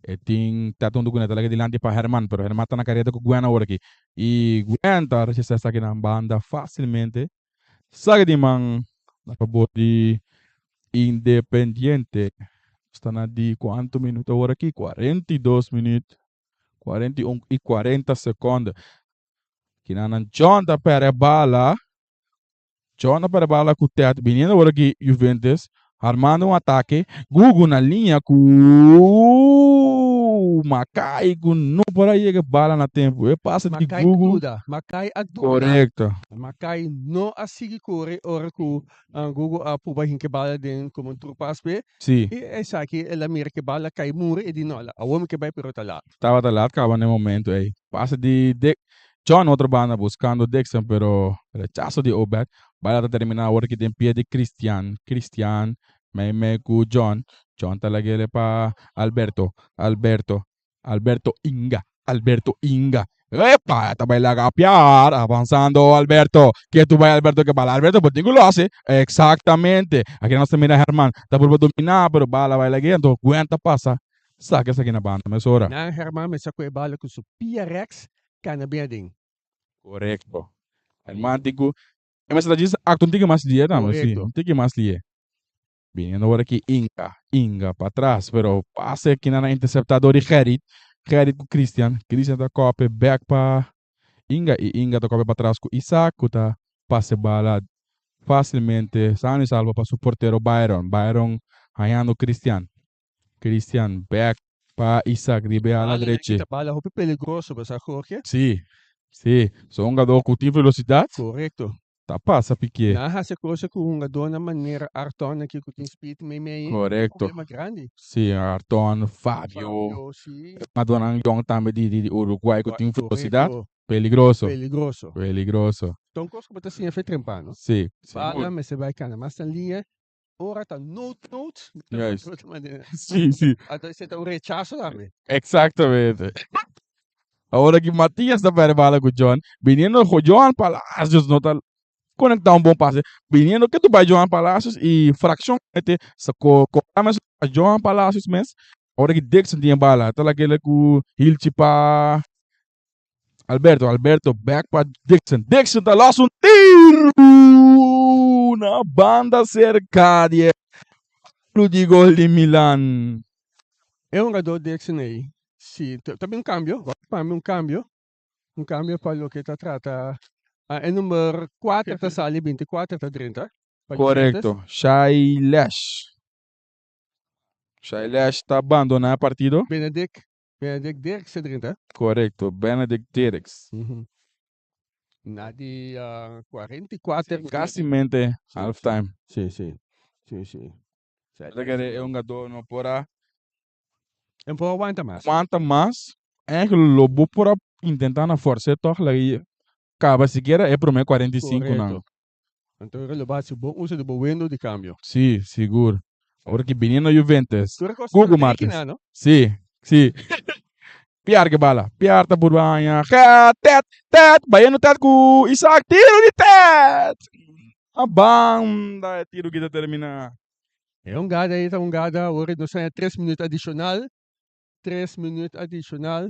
E tin ta hunto cune. Ta laga dilanti pa Herman. Pero Herman ta na careta cu Gwen awor aki. Y Gwen ta rechasa esaki nan banda facilmente. Saki di man na fabor di Independiente. Sta na di cuanto minuut awor aki? 42 minuut. 41 y 40 seconde. Kinanan John ta perde bala. John ta perde bala ku Ted. Biniendo awor aki Juventus. Armando un atake. Gugu na liña ku Makai ku no por a yega bala na tempo. E pase di Makai a Gugu. duda. Makai a duda. Korekto. Makai no a sigui kore ora ku Gugu a pruba hinka e bala den komo un trupas p'e. Si. I esaki el a mira ku e bala kai muri e di no, awor mi ke bai pero ta lat. Tabata lat kaba na e momento ei. Pase di Dick John otro banda buscando Dixon pero rechazo di Obed. Bala ta termina awor aki den pie di Christian. Christian mei mei cu John. John ta lag'ele pa Alberto. Alberto. Alberto Inga. Alberto Inga. Epa! Ta bai laga apiar. Avanzando Alberto. Ke tu bai Alberto ke bala. Alberto bo tin cu lo haci. Exactamente. Aki nos ta mira Herman. Ta purba domina pero bala bai lag'e. Anto Gwen ta pasa. Saka esaki na banda mesora. Nan Herman mester ku e bala ku su pia rèks kana bien aden. Korekto. Herman tin ku e mester ta djis aktua un tiki mas lihe tambe, si, Korekto. un tiki mas lihe. Biniendo ora ki Inga, Inga patras, pero pase aki nan a intersepta dor di Gerrit, Gerrit ku Christian, Christian ta kope bek pa Inga i Inga ta kope patras ku Isaac ku ta pase bala fasilmente sano i salvo pa su portero Byron, Byron hañando Christian. Christian back pa Isaac riba e ala Bala nan drechi. kita bala hopi peligroso bo sa Jorge. Sí, sí. So un hungador cu tin velocidad Correcto. ta pasa Piqué. Nan haci cosa cu hungadornan manera Arton aki cu tin speed mei mei. Correcto. Problema grandi. Sí, Arton, Fabio. Fabio, sí. Hungadornan jong tambe di di Uruguay cu tin velocidad. Correcto. Peligroso. Peligroso. Peligroso. Ta un cos cu bo ta siña fe trempa, no? Sí, Bala sigur. mester bay cana mas na liña Ora ta nood nood. Juist. Sí, sí. Anto esei ta un rechaso tambe. Exactamente. Awor aki Matias ta perde bala ku John. Biniendo Johan Palacios no ta conecta un bon pase. Biniendo ke tu bai Johan Palacios y fraccion mete sa ko ko mes Johan Palacios mes. Awor aki Dixon tin e bala. Ta lakele ku Hilchi pa. Alberto, Alberto back pa Dixon. Dixon ta los un tiru na banda cerca di e palo di gol di Milan. E hungador Dixon ei, si, ta bin un cambio, pa mi un cambio, un cambio pa loke ta trata, e number 4 ta sali, 24 ta drenta. Pa Juventus. Correcto, Shailesh. Shailesh ta bandona e partido. Benedict, Benedict Dirks ta drenta. Correcto, Benedict Dirks. Na di 44 minuut. Casimente half time. Si, si. Si, si. Ta kere e hungador no por a. E no por a wanta mas. Wanta mas. Eigenlijk lo bo por a intenta na forse toch laga e caba sikiera e prome 45 nan. Correcto. Anto e lo basi bon uso di bo wendo di cambio. Si, sigur. Ora ki bini na Juventus. Tur e cos Gugu ta Martins. na, no? Si, si. Piar ke bala. Piar ta purba haña. Ge, Tet, Tet. Bayendo Tet ku Isaac. Tiro di Tet! A banda e tiro ki ta termina. E hungada ei ta hungada ora nos haña tres minuut adicional. Tres minuut adicional.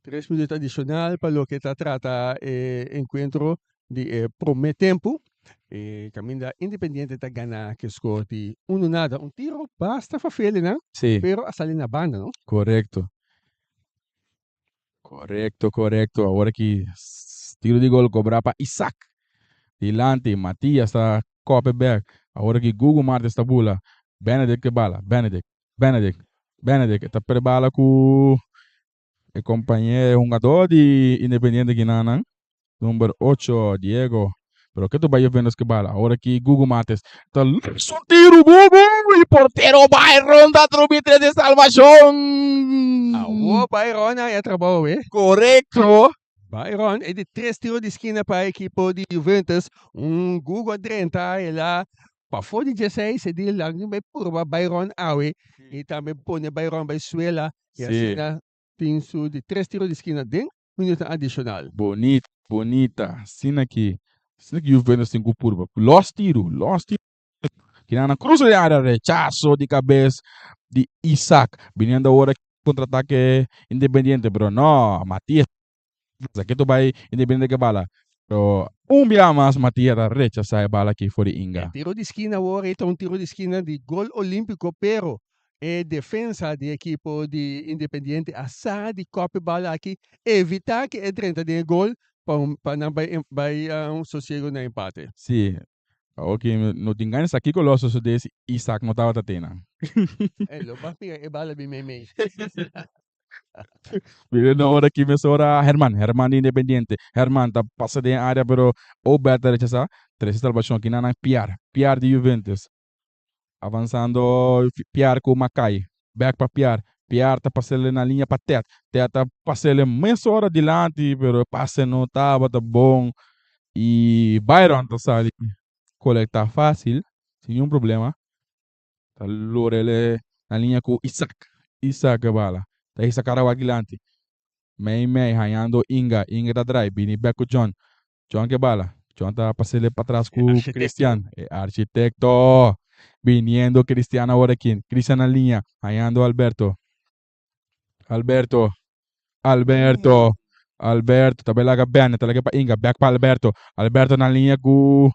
Tres minuut adicional pa loke ta trata e encuentro di e prome tempo. E caminda Independiente ta gana ke score di uno nada. Un tiro basta fafele nan, pero a sali na banda no. Correcto. Correcto, correcto. Awor aki tiro di gol cobra pa Isaac. Dilanti Matias ta kope bek. Awor aki Gugu Martes ta bula. Benedict ke bala. Benedict. Benedict, Benedict ta perde bala ku e kompañero, e hungadó di Independiente Guinana, number 8, Diego. Pero ke tur bai Juventus ke bala. Awor aki Gugu Mates ta los un tiru Gugu i portero Byron ta trubi tres di salvashon. Awor Byron a haña trabou awe. Korekto. Byron e di tres tiro di skina pa e ekipo di Juventus. Un Gugu a drenta el a Pafó di djeseis e di lang bai purba Byron awe i tambe pone Byron bai suela i asina tin su di tres tiro di skina den minutonan adishonal. Bonita, bonita. Asina ki, asina ki Juventus tin ku purba. Los tiru, los tiru. Kina nan cruza den area, rechazo di kabes di Isaac. Biniendo awor contraataque Independiente, pero no, Matias Esaki ta bai Independiente ke bala. Pero un bia mas Matias ta rechasa e bala aki for di Inga. E tiro di skina awor ei ta un tiro di skina di gol olimpico pero e defensa di ekipo di Independiente a sa di kòp e bala aki evita ke e drenta den e gol pa pa nan bai bai sosiego na empate. Si, awor ki no tin gana sa kiko lo a sosode si Isaac no tabata te nan. E lo bas mira e bala bin meimei. Mira na ora ki mesora Herman, Herman di Independiente. Herman ta pasa den area pero Obed ta rechasa. Trece salvacion aki nan Piar, Piar di Juventus. Avansando Piar cu Makai. Back pa Piar. Piar ta pasele na linea pa Ted. Ted ta pasele mesora dilanti pero e pase no tabata bon. Y Byron ta sali colecta facil sin ningun problema. Ta lorele na liña ku Isaac. Isaac e bala. Ta hisa kara wak dilanti. Mei mei hañando Inga. Inga ta drai. Bini bek ku John. John ke bala. John ta pasele patras ku Christian. E architekto. Biniendo Christian awor aki. Christian na liña. Hañando Alberto. Alberto. Alberto. Alberto. Ta bai laga Bennett. Ta laga pa Inga. Bek pa Alberto. Alberto na liña ku.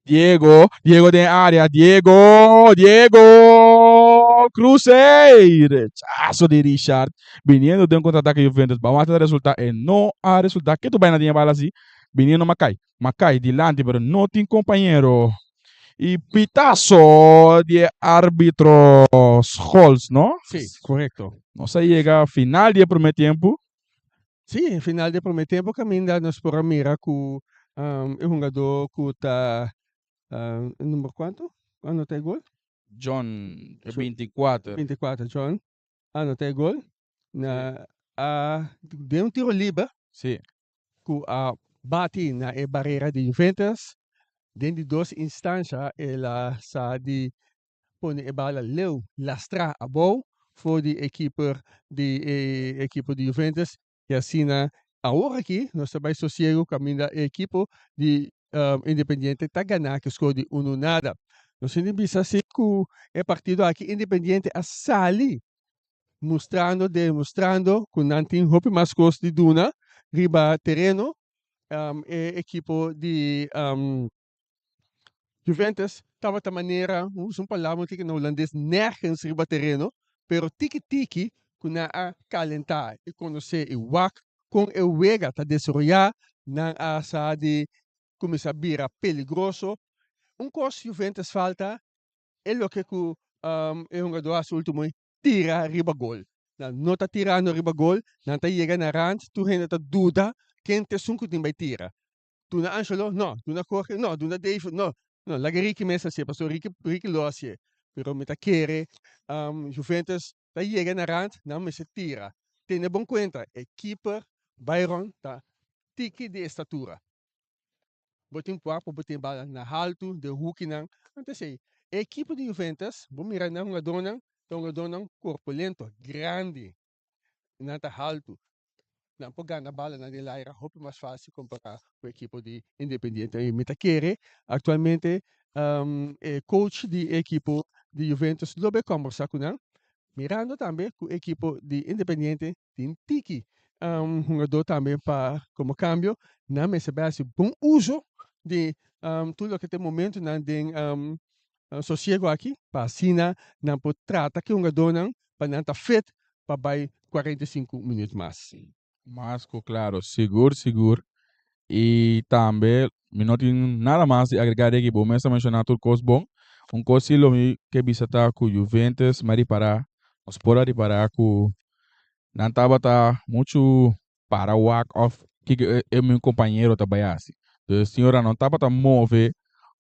Diego, Diego den área, Diego, Diego, cruce, rechazo di Richard, viniendo den contraataque Juventus, ba wak ta resulta, e no a resulta, ke tu bai na den e bala asi, viniendo Makai, Makai dilanti pero no tin compañero, y pitazo di e arbitro Scholz, no? Sí, correcto. Nos a yega final di e primer tiempo. Sí, final di e prome tempo caminda nos por a mira cu e hungador cu ta number cuanto a anota e gol? John, e 24. 24, John a anota e gol na a den un tiro liber. Sí. Cu a bati na e barera di Juventus. Den di dos instancia el a sa di pone e bala leu lastrá abou for di e keeper di e ekipo di Juventus i asina awor aki nos ta bai sosiego kaminda e ekipo di Independiente ta gana ku skor di unu nada. Nos tin di bisa si ku e partido aki Independiente a sali. Mustrando, demostrando ku nan tin hopi mas kos di duna riba tereno. E ekipo di Juventus tabata manera, usa un palabra un tiki na hulandes, nergens riba tereno, pero tiki tiki ku nan a kalentá i konosé i wak kon e wega ta desaroyá, nan a sa di kuminsá bira peligroso. Un kos Juventus falta e loke ku e hungadó a hasi ultimo tira riba gol. Nan no ta tirando riba gol, nan ta yega na rand, tur hende ta duda ken ta esun ku tin bai tira. Duna Angelo? No. Duna Jorge? No. Duna David? No. No, laga Ricky mes hacié, pasobra Ricky, Ricky lo hacié. Pero mi ta kere Juventus ta yega na rand, nan mester tira. Tene bon cuenta, e keeper Byron ta tiki di estatura. Bo tin cuapo, bo tin bala na haltu, den hukinan. Anto esey, e ekipo di Juventus, bo mira nan hungadónan, ta hungadónan corpulento, grandi. Nan ta haltu. Nan por gana balanan den laira hopi mas fácil kompará ku ekipo di Independiente. I mi ta kere aktualmente e coach di e ekipo di Juventus lo bai kòmbersá ku nan, mirando tambe ku e ekipo di Independiente tin tiki hungadó tambe pa komo kambio. Nan mester bai hasi bon uso di tur loke ta e momentunan den sosiego aki pa asina nan por trata ku e hungadónan pa nan ta fit pa bai 45 minuut mas. Mas ku klaro, sigur sigur. I tambe mi no tin nada mas di agregá di aki, bo mes a menshoná tur kos bon. Un kos si lo mi ke bisa ta ku Juventus mi a ripará, nos por a ripará ku nan tabata muchu para wak òf kiko e mi kompañero ta bai hasi. Dus tin ora no tabata move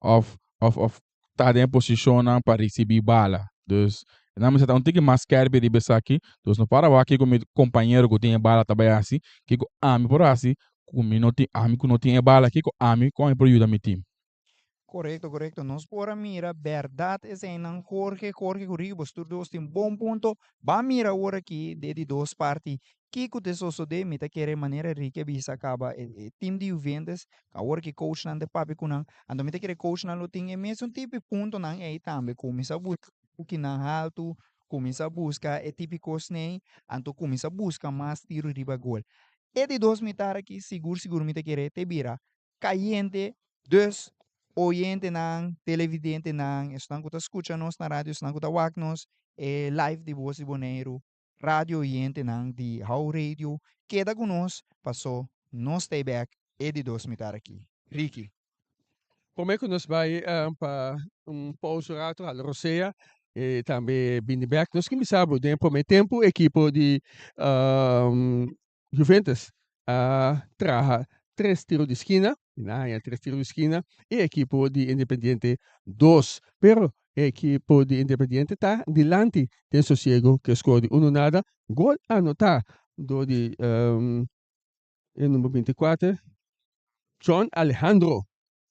òf òf òf ta den posishonnan pa risibí bala. Dus nan mester ta un tiki mas skèrpi riba esaki. Dus no para wak kiko mi kompañero ku tin e bala ta bai hasi, kiko ami por hasi ku mi no tin, ami ku no tin e bala, kiko ami, kon ami por yuda mi tim. Korekto, korekto. Nos por a mira bèrdat eseinan Jorge, Jorge ku Ricky, bos tur dos tin bon punto. Ban mira awor aki den di dos parti kiko ta sosodé. Mi ta kere manera Ricky a bisa kaba e e team di Juventus, awor ki coachnan ta papia ku nan, anto mi ta kere coachnan lo tin e mesun tipo di puntonan ei tambe. Kuminsá buska hoekinan haltu, kuminsá buska e tipo kosnan ei, anto kuminsá buska mas tiro riba gol. E di dos mitar aki sigur sigur mi ta kere te bira kayente. Dus, oyentenan, televidentenan, esnan ku ta skucha nos na radio, esnan ku ta wak nos e live di Bos di Boneiru, radio oyentenan di How Radio, keda ku nos paso nos ta e bek e di dos mitar aki. Ricky. Prome ku nos bai pa un pousa un rato, hala rosea i tambe bini bek, nos ke bisa bo den e prome tempu ekipo di Juventus a traha tres tiro di skina, i nan a haña tres tiro di skina, e ekipo di Independiente dos. Pero e ekipo di Independiente ta dilanti den sosiego ku e skor di uno nada, gol anotá dor di e number 24, John Alejandro,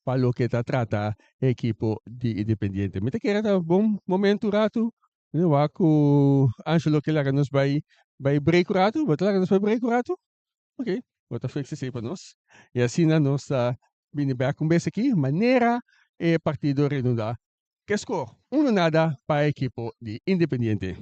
pa loke ta trata e ekipo di Independiente. Mi ta kere ta bon momento ratu Mi wak ku Angelo ke laga nos bai bai break un ratu. Bo ta laga nos bai break un ratu? Ok, bo ta fix esei pa nos. I asina nos ta bini bek un bes aki manera e partido renudá. Ke skor? Uno nada pa e ekipo di Independiente.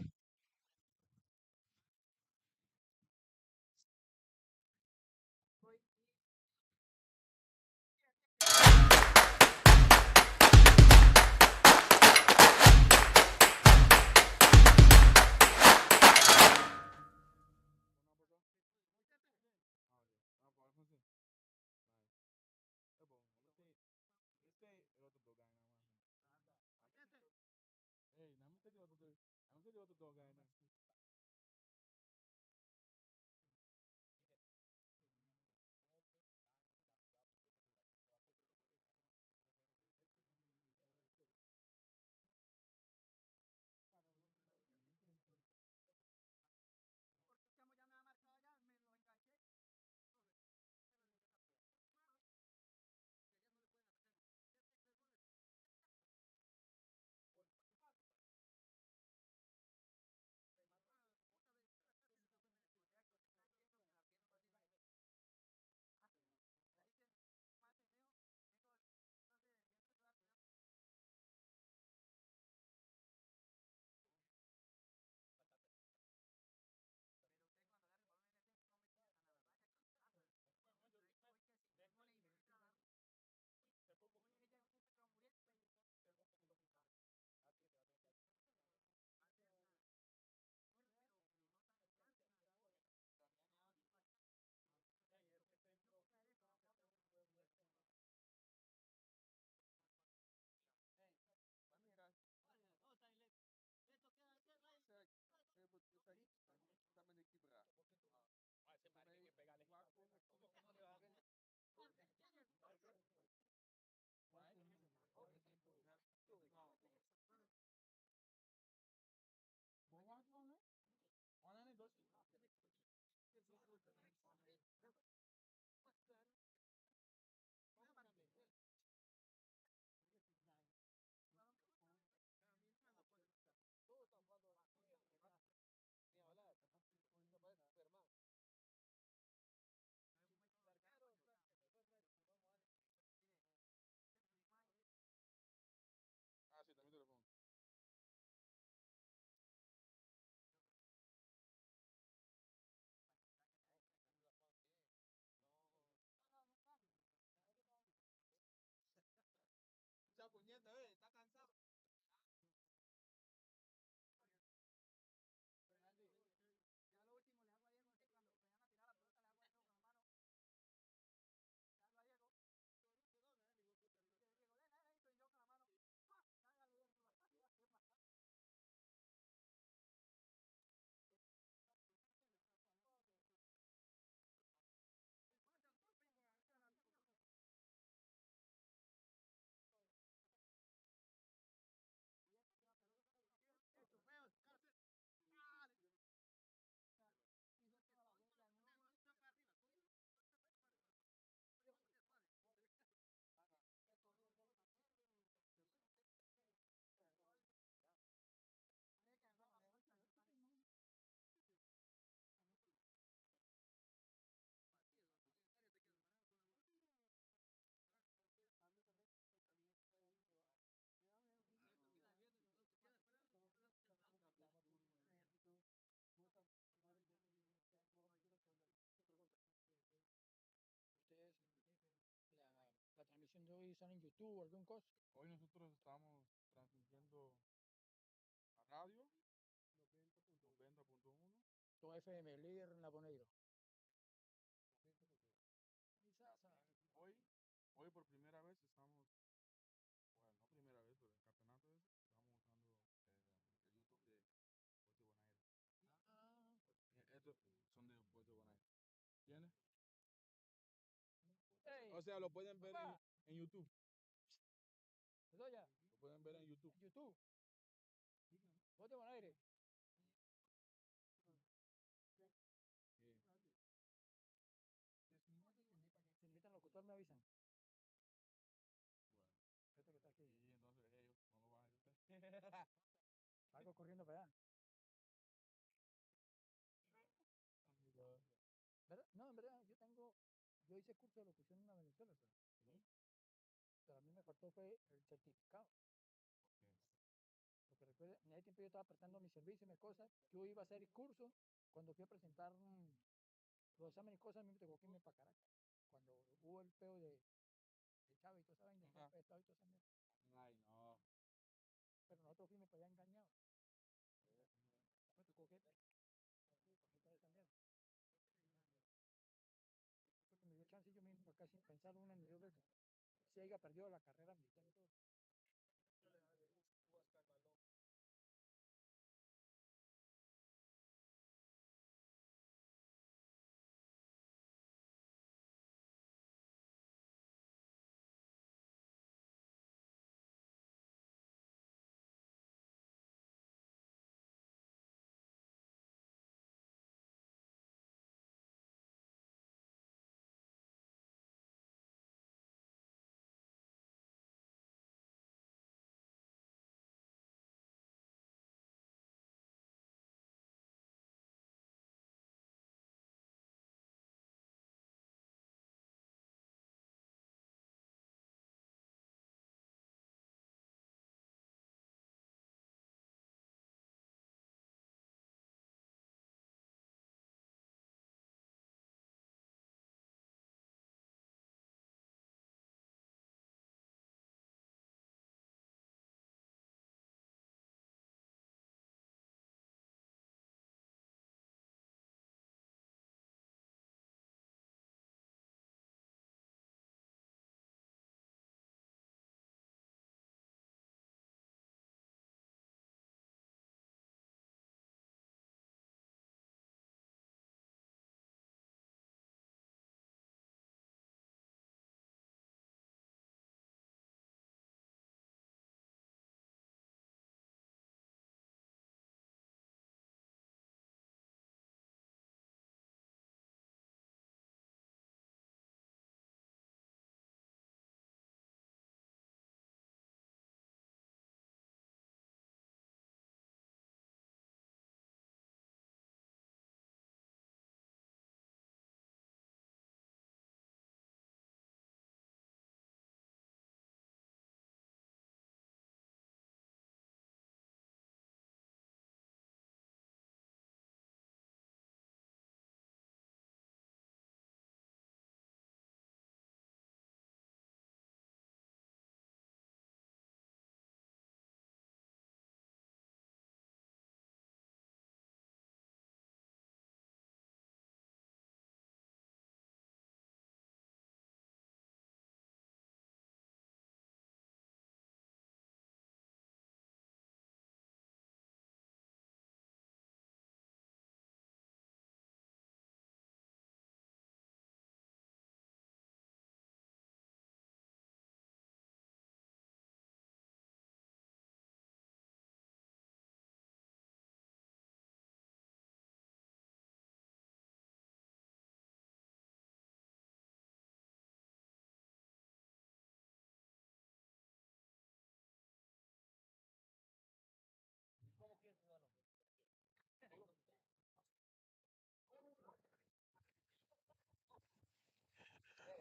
Ah, si, ta mi telefòn. Ustedes, la transmisión de hoy están en YouTube o algún cosa. Hoy nosotros estamos transmitiendo a radio 90.1. Todo FM, líder en la Bonaire. Hoy por primera vez estamos, bueno, no primera vez, pero el campeonato es, estamos usando el YouTube de Voz de Bonaire. Estos son de Voz de Bonaire. ¿Entiendes? Ey, O sea, lo pueden ver papá. en YouTube. Bedoya, Lo pueden ver en YouTube. YouTube. Voz de Bonaire. Sí. Si necesitan locutor, me avisan. Bueno, Este que está aquí. y entonces ellos no lo van a ayudar. Salgo corriendo para allá. ¿Verdad? No, en verdad, yo hice curso de locución en la Venezuela, pero a mí me faltó fue el certificado. Porque recuerda, en ese tiempo yo estaba prestando mi servicio y mis cosas. Yo iba a hacer el curso. Cuando fui a presentar los exámenes y cosas, a mí me tocó que irme para Caracas. Cuando hubo el peo de Chávez y toda esa vaina, el golpe de Estado y toda esa mierda. Ay, no. Pero nosotros fuimos para allá engañados. Me tocó que toda esa mierda. Porque me dio chance y yo me vine para acá sin pensar una ni dos veces. Si haya perdido la carrera militar y todo.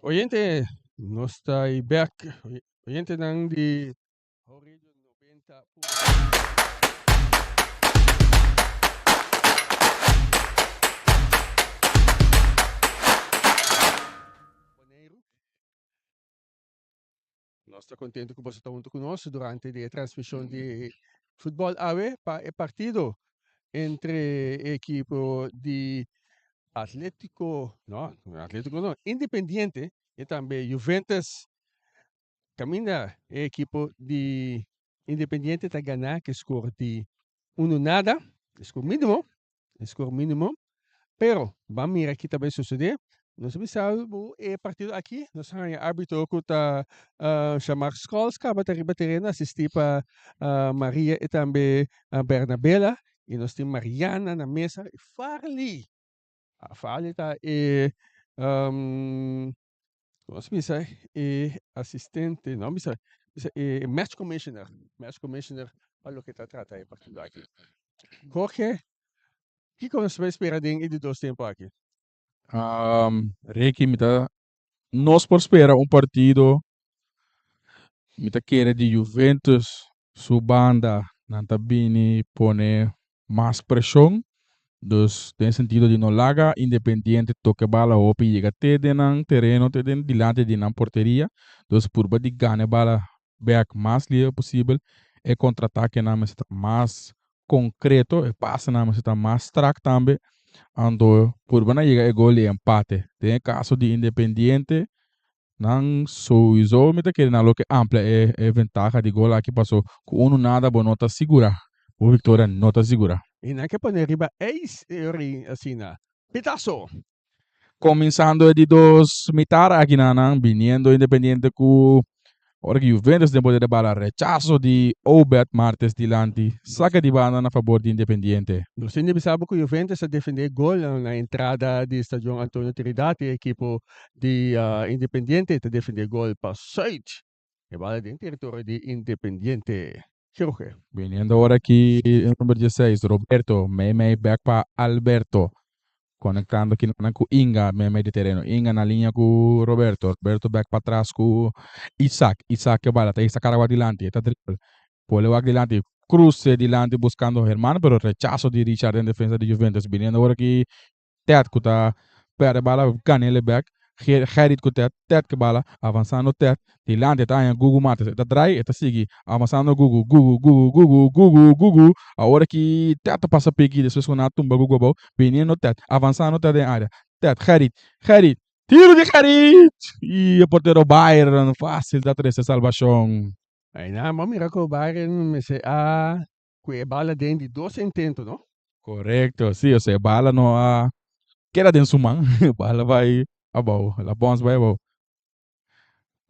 Oyente, nos ta y bek. Oyentenan di How Radio 90. Boneiru. Nos ta contento cu boso ta hunto cu nos durante di e transmision di futbol awe pa e partido entre e ekipo di Atletico, no, Atletico no, Independiente y tambe Juventus. Caminda e ekipo di Independiente ta gana cu e score di uno nada, e score minimo, e score minimo. Pero ban mira ki ta bay sucede. Nos a bisa bo e partido aki nos a haña arbitro cu ta Shamar Schols caba ta riba tereno asisti pa Maria y tambe Bernabela y nos tin Mariana na mesa y Farley. Farley ta e nos bisa e asistente no bisa bisa e match commissioner match commissioner pa loke ta trata e partido aki. Jorge, kiko nos ta spera den e di dos tempo aki? Ricky, mi ta nos por spera un partido mi ta kere di Juventus su banda nan ta bini pone mas preshon. Dus den sentido di no laga Independiente toke bala hopi yega te den nan tereno, te den dilanti di nan porteria. Dus purba di gana e bala bek mas lihe posibel. E kontratakenan mester ta mas konkreto, e pasenan mester ta mas strak tambe. Anto purba na yega e gol di empate. Den e kaso di Independiente Nan souiso mi ta kere nan loke amplia e e ventaha di gol aki paso ku unu nada bo no ta sigura, bo viktoria no ta sigura. I nan ke pone riba eis e ori asina. Pitaso! Kuminsando e di dos mitar aki nan nan biniendo Independiente ku ora ku Juventus den poder de bala rechaso di Obed Martes dilanti saka di banda na fabor di Independiente. Nos tin di bisa bo ku Juventus a defende e gol na entrada di Stadion Antonio Trinidad e ekipo di Independiente ta defende gol pa Zuid. E bala den teritorio di Independiente. Jorge. Biniendo ora aki e number dieseis Roberto mei mei bek pa Alberto konektando kinan ku Inga mei mei di tereno Inga na liña ku Roberto Roberto bek patras ku Isaac Isaac ke bala ta hisa kara wak dilanti e ta dribble pole wak dilanti kruse dilanti buskando Herman pero rechaso di Richard den defensa di Juventus biniendo ora aki Ted ku ta perde bala gan'el bek. Gerrit ku Ted, Ted ke bala, avansando Ted, dilanti e ta haña Gugu Martes, e ta drai, e ta sigui, avansando Gugu, Gugu, Gugu, Gugu, Gugu, Gugu, awor aki Ted ta pasa piki despues ku nan a tumba Gugu abou, biniendo Ted, avansando Ted den area, Ted, Gerrit, Gerrit, tiro di Gerrit! I e portero Byron fásil ta trese salbashon. Einan bo a mira ku Byron mester a Cu e bala den di dos intento, no? Correcto, si, osea e bala no a keda den su man, e bala bai abou, la bons bai abou.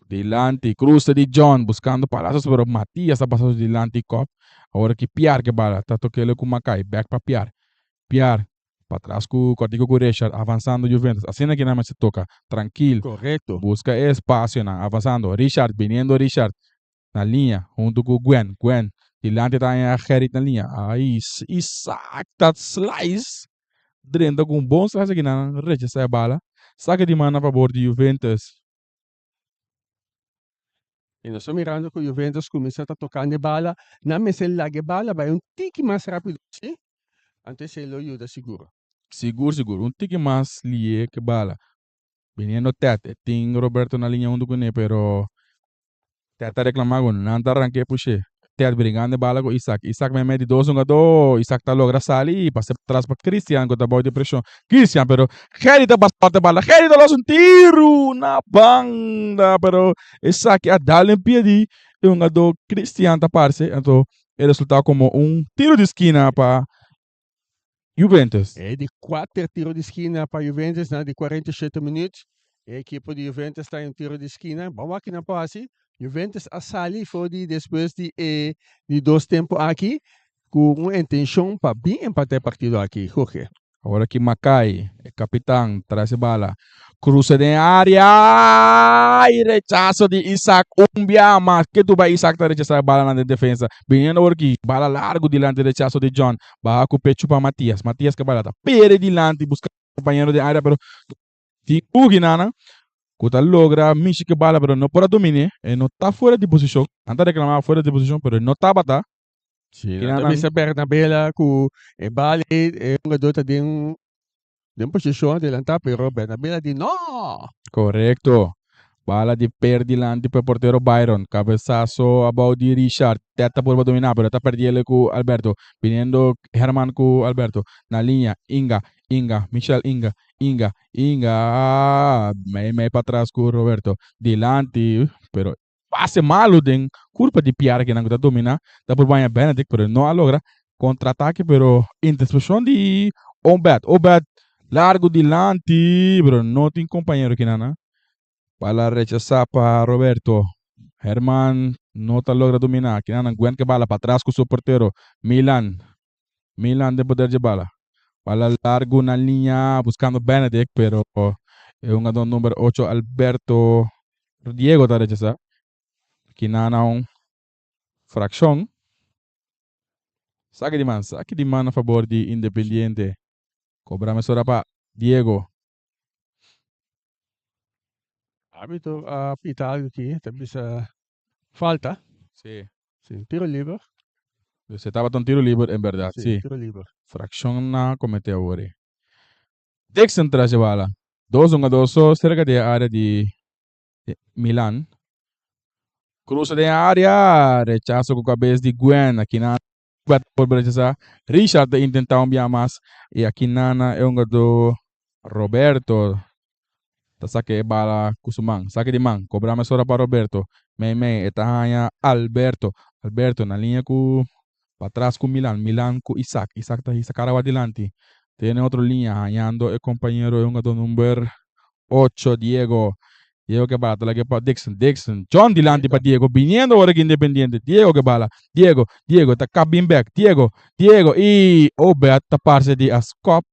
Dilanti, cruce di John buscando Palacios, pero Matias a pasa su dilanti kop. Awor aki Piar ke bala, ta tokele cu Makai, back pa Piar. Piar, patras cu Cortico cu Richard, avansando Juventus. Asina ki nan mester toca, trankil. Correcto. Busca e espacionan, avansando. Richard, biniendo Richard. Na liña huntu ku Gwen. Gwen dilanti ta haña Gerrit na liña. Ai, Isaac ta slice drenta ku un bon slice aki nan rechasa e bala. Saka di man na fabor di Juventus. I nos ta mirando ku Juventus kuminsá ta tokando e bala. Nan mester laga e bala bai un tiki mas rápido, si? Anto esei lo yuda sigur. Sigur, sigur. Un tiki mas lié ku e bala. Biniendo Ted, e tin Roberto na liña huntu kuné, pero Ted ta reclama cu nan ta ranke push'e. Ted bringando e bala cu Isaac. Isaac mei mei di dos hungador. Isaac ta logra sali y pasa patras pa Christian cu ta bao di presion. Christian pero Gerrit ta pasa corta e bala. Gerrit ta los un tiru na banda pero esaki a dal den pia di e hungador Christian ta parce. Anto e resulta como un tiro di skina pa Juventus. E di kuater tiro di skina pa Juventus na di 47 minuut. E ekipo di Juventus ta un tiro di skina. Bon wak kinan por hasi. Juventus a sali for di despues di e di dos tempo aki ku un intenshon pa bin empata e partido aki. Jorge. Awor aki Makai, e kapitan, tras e bala. Cruce den area y rechazo di Isaac un bia mas. Ke tu bai Isaac ta rechasa e balanan den defensa. Biniendo awor aki bala largo dilanti rechazo di John. Baha cu pecho pa Matias. Matias ke bala ta pere dilanti busca compañero den area pero tin Ugi nanan. Ku ta logra mishi ku e bala pero no por a domin'é. E no ta fuera di posishon. Nan ta reklamá fuera di posishon pero e no tabata. Si, nan ta bisa Bernabela ku e bala ei e hungadó ta den den posishon adelantá pero Bernabela di no! Korekto. Bala di per dilanti pa e portero Byron. Kabesaso abou di Richard. Ted ta purba dominá pero e ta perdiel ku Alberto. Biniendo Herman ku Alberto. Na liña Inga, Inga, Michel Inga, Inga, Inga, mei mei patras ku Roberto. Dilanti, pero pase malu den kurpa di Pierre kinan ku ta dominá. Ta por baña Benedict, pero no a logra. Kontratake, pero intersepshon di Obed. Obed largu dilanti, pero no tin kompañero kinan. Bala rechasá pa Roberto. Herman no ta logra dominá. Kinan Gwen ke bala patras ku su portero Milan. Milan den poder dje bala. Bala largu na liña buscando Benedict, pero e hungador number 8 Alberto Diego ta rechasa. Kinan na un fraccion. Saki di man, saki di man a favor di Independiente. Cobra mesora pa Diego. Arbitro a pita algo aki, ta bisa falta. Si. Si, tiro liber. Dus e tabata un tiro liber en berdad, Si, si. tiro liber. Fraccion na comete awor e. Dixon tras e bala. Dos hungador so cerca di e area di Milan. Cruza den e area, rechazo cu cabes di Gwen. Aki nan por rechasa. Richard ta intenta un bia mas y aki nan e hungador Roberto ta saca e bala cu su man. Saca di man. Cobra mesora pa Roberto. Mei mei e ta haña Alberto. Alberto na liña cu patras cu Milan. Milan cu Isaac. Isaac ta hisa cara dilanti. Tene otro liña hañando e compañero e hungador number 8 Diego. Diego ke bala ta lage pa Dixon. Dixon. John dilanti pa Diego. Biniendo ora ki Independiente. Diego ke bala. Diego. Diego ta kap bin bek. Diego. Diego. Y Obed ta parce di a skop.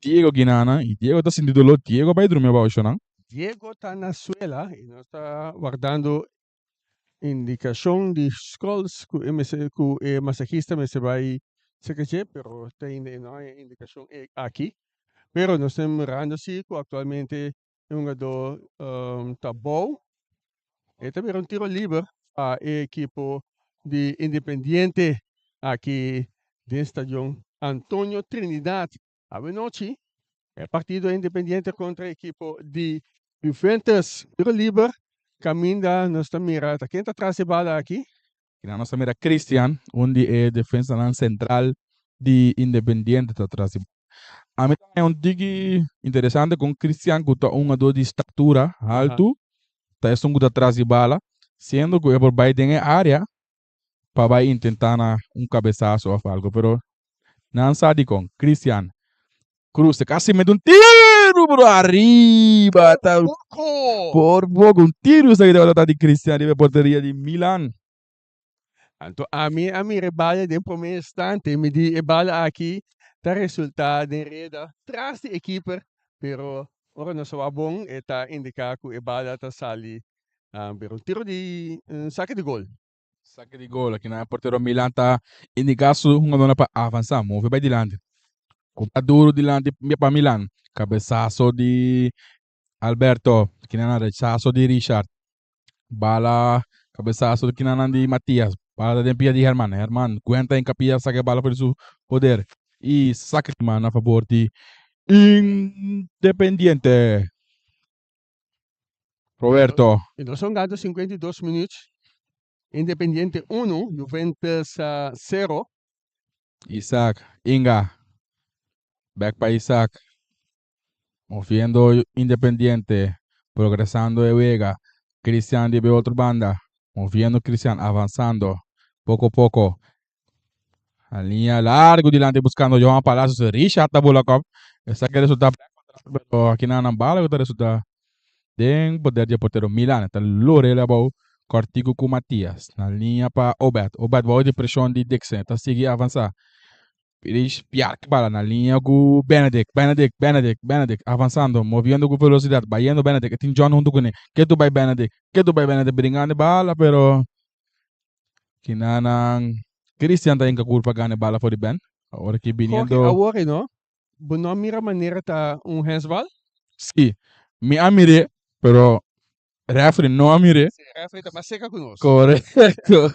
Diego Guinana. Y Diego ta sinti dolor. Diego bai drumi abao shonan. Diego ta na suela y nos ta wardando indicacion di Scholes cu e mester cu e masahista mester bai cerca dje, pero te ainda e no haya indicacion aki. Pero nos ta mirando si cu actualmente e hungador ta bou. E ta bira un tiro liber pa e ekipo di Independiente aki den stadion Antonio Trinidad. Awenochi e partido Independiente contra e ekipo di Juventus. Tiro liber caminda nos ta mira ta ken ta tras e bala aki. Kina nos ta mira Christian, un di e defensanan central di Independiente ta tras di bala. Ami ta haña un tiki interesante con Christian cu ta un hungador di statura haltu ta esun cu ta tras di bala, siendo cu e por bay den e area pa bay intenta na un cabesazo of algo, pero nan sa dicon. Christian Cruz ta casi mete un tiro pero ariba ta por poco un tiro esaki tabata di Christian riba e porteria di Milan. Anto ami a mira e bala den prome instante mi di e bala aki ta resulta den reda tras di e keeper pero ora nos a wak bon e ta indica cu e bala ta sali pero un tiro di un sake di gol. Sake di gol aki nan e portero Milan ta indica su hungadornan pa avansa move bay dilanti. Cobra duro dilanti pa Milan. Cabesazo di Alberto kinan rechazo di Richard. Bala cabesazo di kinan di Matias. Bala ta den pia di Herman. Herman cuenta en capilla saca e bala for di su poder y saca di man a favor di Independiente. Roberto. Y nos a gana 52 minuut. Independiente 1, Juventus 0. Isaac, Inga. Back pa Isaac. Moviendo Independiente. Progresando e wega. Cristian di otro banda. Moviendo Cristian, avanzando. Poco poco. A liña largo dilanti buscando Johan Palacios. Richard ta bola kop. Esaki resulta pero aki nan bala ku ta resulta den poder di portero Milan. Ta lorel abou Cortico ku Matias. Na liña pa Obed. Obed bou di presión di Dixon. Ta sigui avansa. Pirish Piark bala na liña ku Benedict. Benedict, Benedict, Benedict. Avanzando, moviendo ku velocidad. Bayendo Benedict. Tin John hunto kuné. Ketu bai Benedict. Ketu bai Benedict. Bringando bala pero kinanan Christian ta inka kurpa gana bala for di Ben. Awor ki Jorge, viniendo. awor no? Bo no mira manera ta un handsbal? Si. Mi a mir'é, pero referee no a mir'é. Si, referee ta mas serka ku nos. Korekto.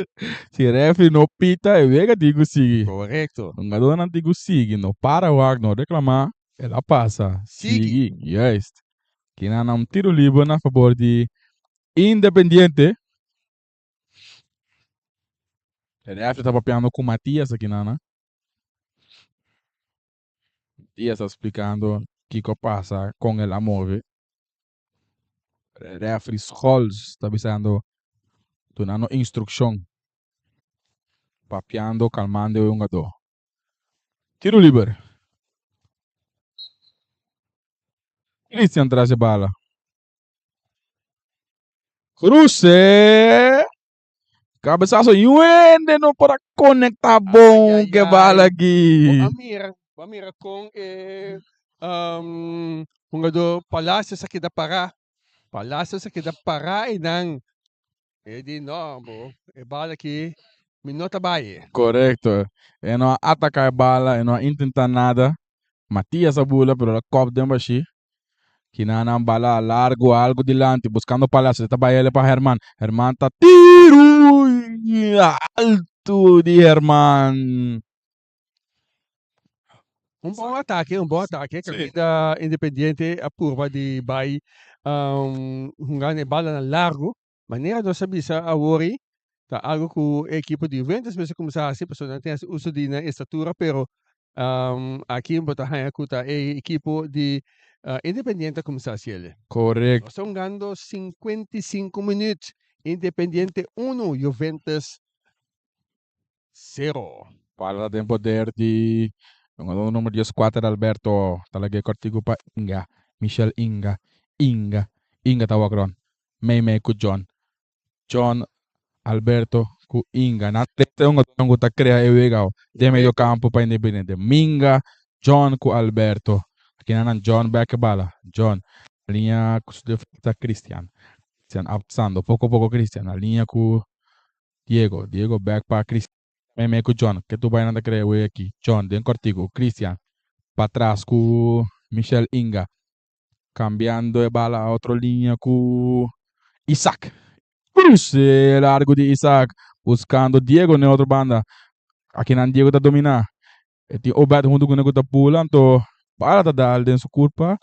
Si referee no pita, e wega tin ku sigui. Korekto. Hungadónan tin ku sigui, no para wak, no reklamá, el a pasa. Sigui. Sigui, juist. Kinan un tiro liber na fabor di Independiente. E referee ta papiando ku Matias akinan. Matias ta splikando kiko a pasa kon el a move. Referee Scholz ta bisando dunando instrukshon, papiando kalmando e hungadó. Tiro liber. Christian tras e bala. Cruce! Cabezazo Yuende no por a conecta bon Ay, ay, ke bala ay. aki. Bo a mira, bo a mira con e hungador Palacios a keda para. Palacios a keda para einan. E di no bo, e bala aki mi no ta bai. Correcto. E no a ataca e bala, e no a intenta nada. Matias a bula, pero el a kop den bashi. Kinanan bala largo algo dilanti buscando Palacios. E ta bai ele pa Herman. Herman ta tiru alto di Herman. Un bon atake, un bon atake. Sí. Caminda Independiente a purba di bai hunga e balanan largo. Manera nos a bisa awori ta algo ku e ekipo di Juventus mester kuminsá hasi pasobra nan tin hasi uso di nan estatura pero aki bo ta haña ku ta e ekipo di Independiente a kuminsá hasi el. Korekto. Nos ta hungando 55 minüt, Independiente unu, Juventus sero. Bala ta den poder di hungadó number 14 Alberto. Ta lag'é kòrtiku pa Inga, Michel Inga, Inga, Inga ta wak rònt. Mei mei ku John. John, Alberto ku Inga. Nan tres ta e hungadónan ku ta krea e wega den medio kampo pa Independiente. Minga, John ku Alberto. Akinan nan John bek e bala. John liña ku su defensa Christian. Christian avanzando poko poko Christian a liña ku Diego. Diego bek pa Christian. Mei mei ku John. Ke tur bai nan ta krea e wega aki. John den kòrtiku. Christian patras ku Michel Inga. Cambiando e bala a otro liña cu Isaac. Cruce largo di Isaac buscando Diego na e otro banda. Akinan Diego ta domina. E tin Obed hunto cune cu ta bula anto bala ta dal den su curpa.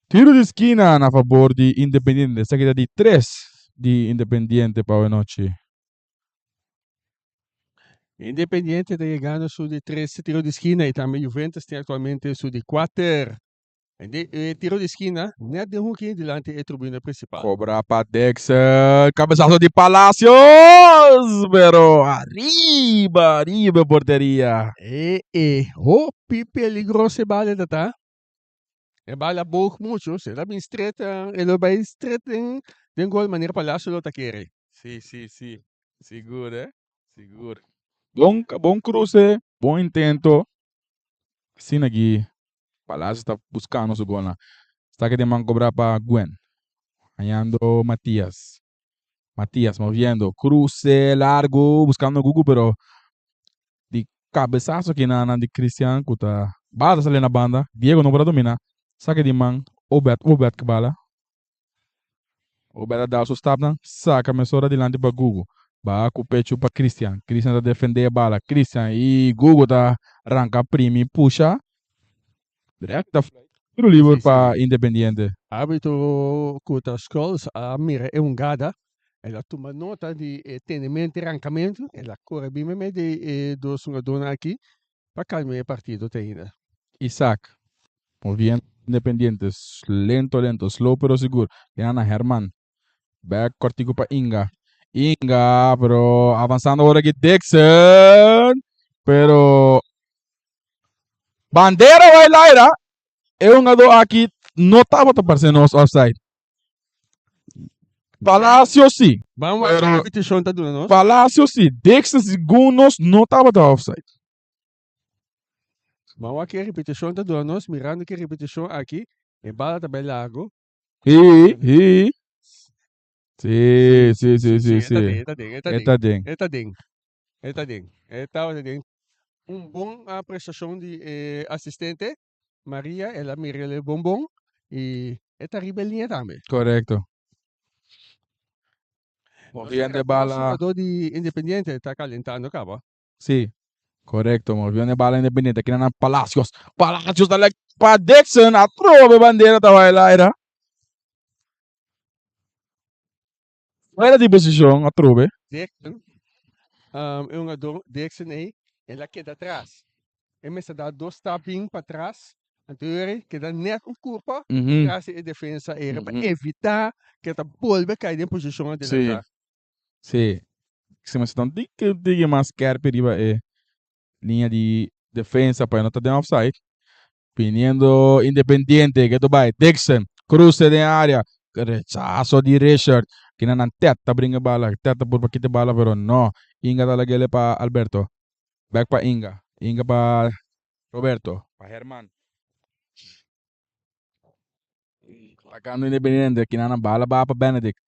Tiro di skina na fabor di Independiente. Esaki ta di tres di Independiente pa awe nochi. Independiente ta yegando su di tres tiro di skina y tambe Juventus tin actualmente su di cuater. E tiro di skina net den hoeki dilanti e tribuna principal. Cobra pa Dexel, cabezazo di Palacios, pero ariba, ariba e porteria. E e hopi peligroso e bala ta ta. E bala boog mucho, si el a bin stret, e lo bay stret den den gol manera Palacio lo ta kere. Si, si, si. Sigur, eh. Sigur. Bon, bon cruce, bon intento. Asina aki Palacio ta buscando su golnan. Saque den man cobra pa Gwen. Hañando Matias. Matias moviendo. Cruce largo buscando Gugu pero di cabezazo aki na nan di Christian cu ta bala ta sali na banda. Diego no por a domina. Saque di man Obed. Obed cu bala. Obed a dal su stapnan. Saca mesora dilanti pa Gugu. Baha cu pecho pa Christian. Christian ta defende e bala. Christian y Gugu ta ranca primi pusha. Direct ta fly. Tiro liber pa Independiente. Arbitro cu ta Scholes a mira e hungada. El a tuma nota di e tenemento y rancamento. El a core bin meme di e dos hungadornan aki pa calma e partido te ainda. Isaac moviendo Independiente lento lento slow pero sigur. Gana na Herman. Back cortico pa Inga. Inga, pero avanzando ahora aquí Dixon. Pero bandera vai laira. E jugador aquí no tabata parce nos offside. Palacio sí. Vamos a Pero- repetición ta duna nos. Palacio sí. Dixon según nos no tabata offside. Vamos a que repetición ta duna nos. Mirando que repetición aquí. E bala ta bij largo. Sí, sí. Sí, sí, sí, sí, sí. E ta den, e ta E den, ta den. e ta den. E ta den. E tabata den. Un bon apreciacion di e asistente Maria, el a mira el bon bon y. E ta riba e liña tambe. Korekto. Moviendo e bala. Jugador di Independiente ta kalentando kaba. Si, korekto. Moviendo e bala Independiente. Aki nan Palacios. Palacios ta lek pa Dixon. Atrobe bandera ta bai laira. Fuera di posishon atrobe. Dixon, e hungador Dixon ei, el a keda atras. E mester da dos stap bin patras, anto e keda net un kurpa tras di e defensa era pa evita ku e ta bolbe kai den posishon adelantá. Si, si mester ta un tiki un tiki mas skerpi riba e liña di defensa pa e no ta den offside. Biniendo Independiente ke ta bai Dixon cruce den area rechazo di Richard kina nan Ted ta bringa e bala Ted ta purba kita e bala pero no Inga ta lag'ele pa Alberto bek pa Inga Inga pa Roberto pa Herman atacando Independiente kina nan bala ba pa Benedict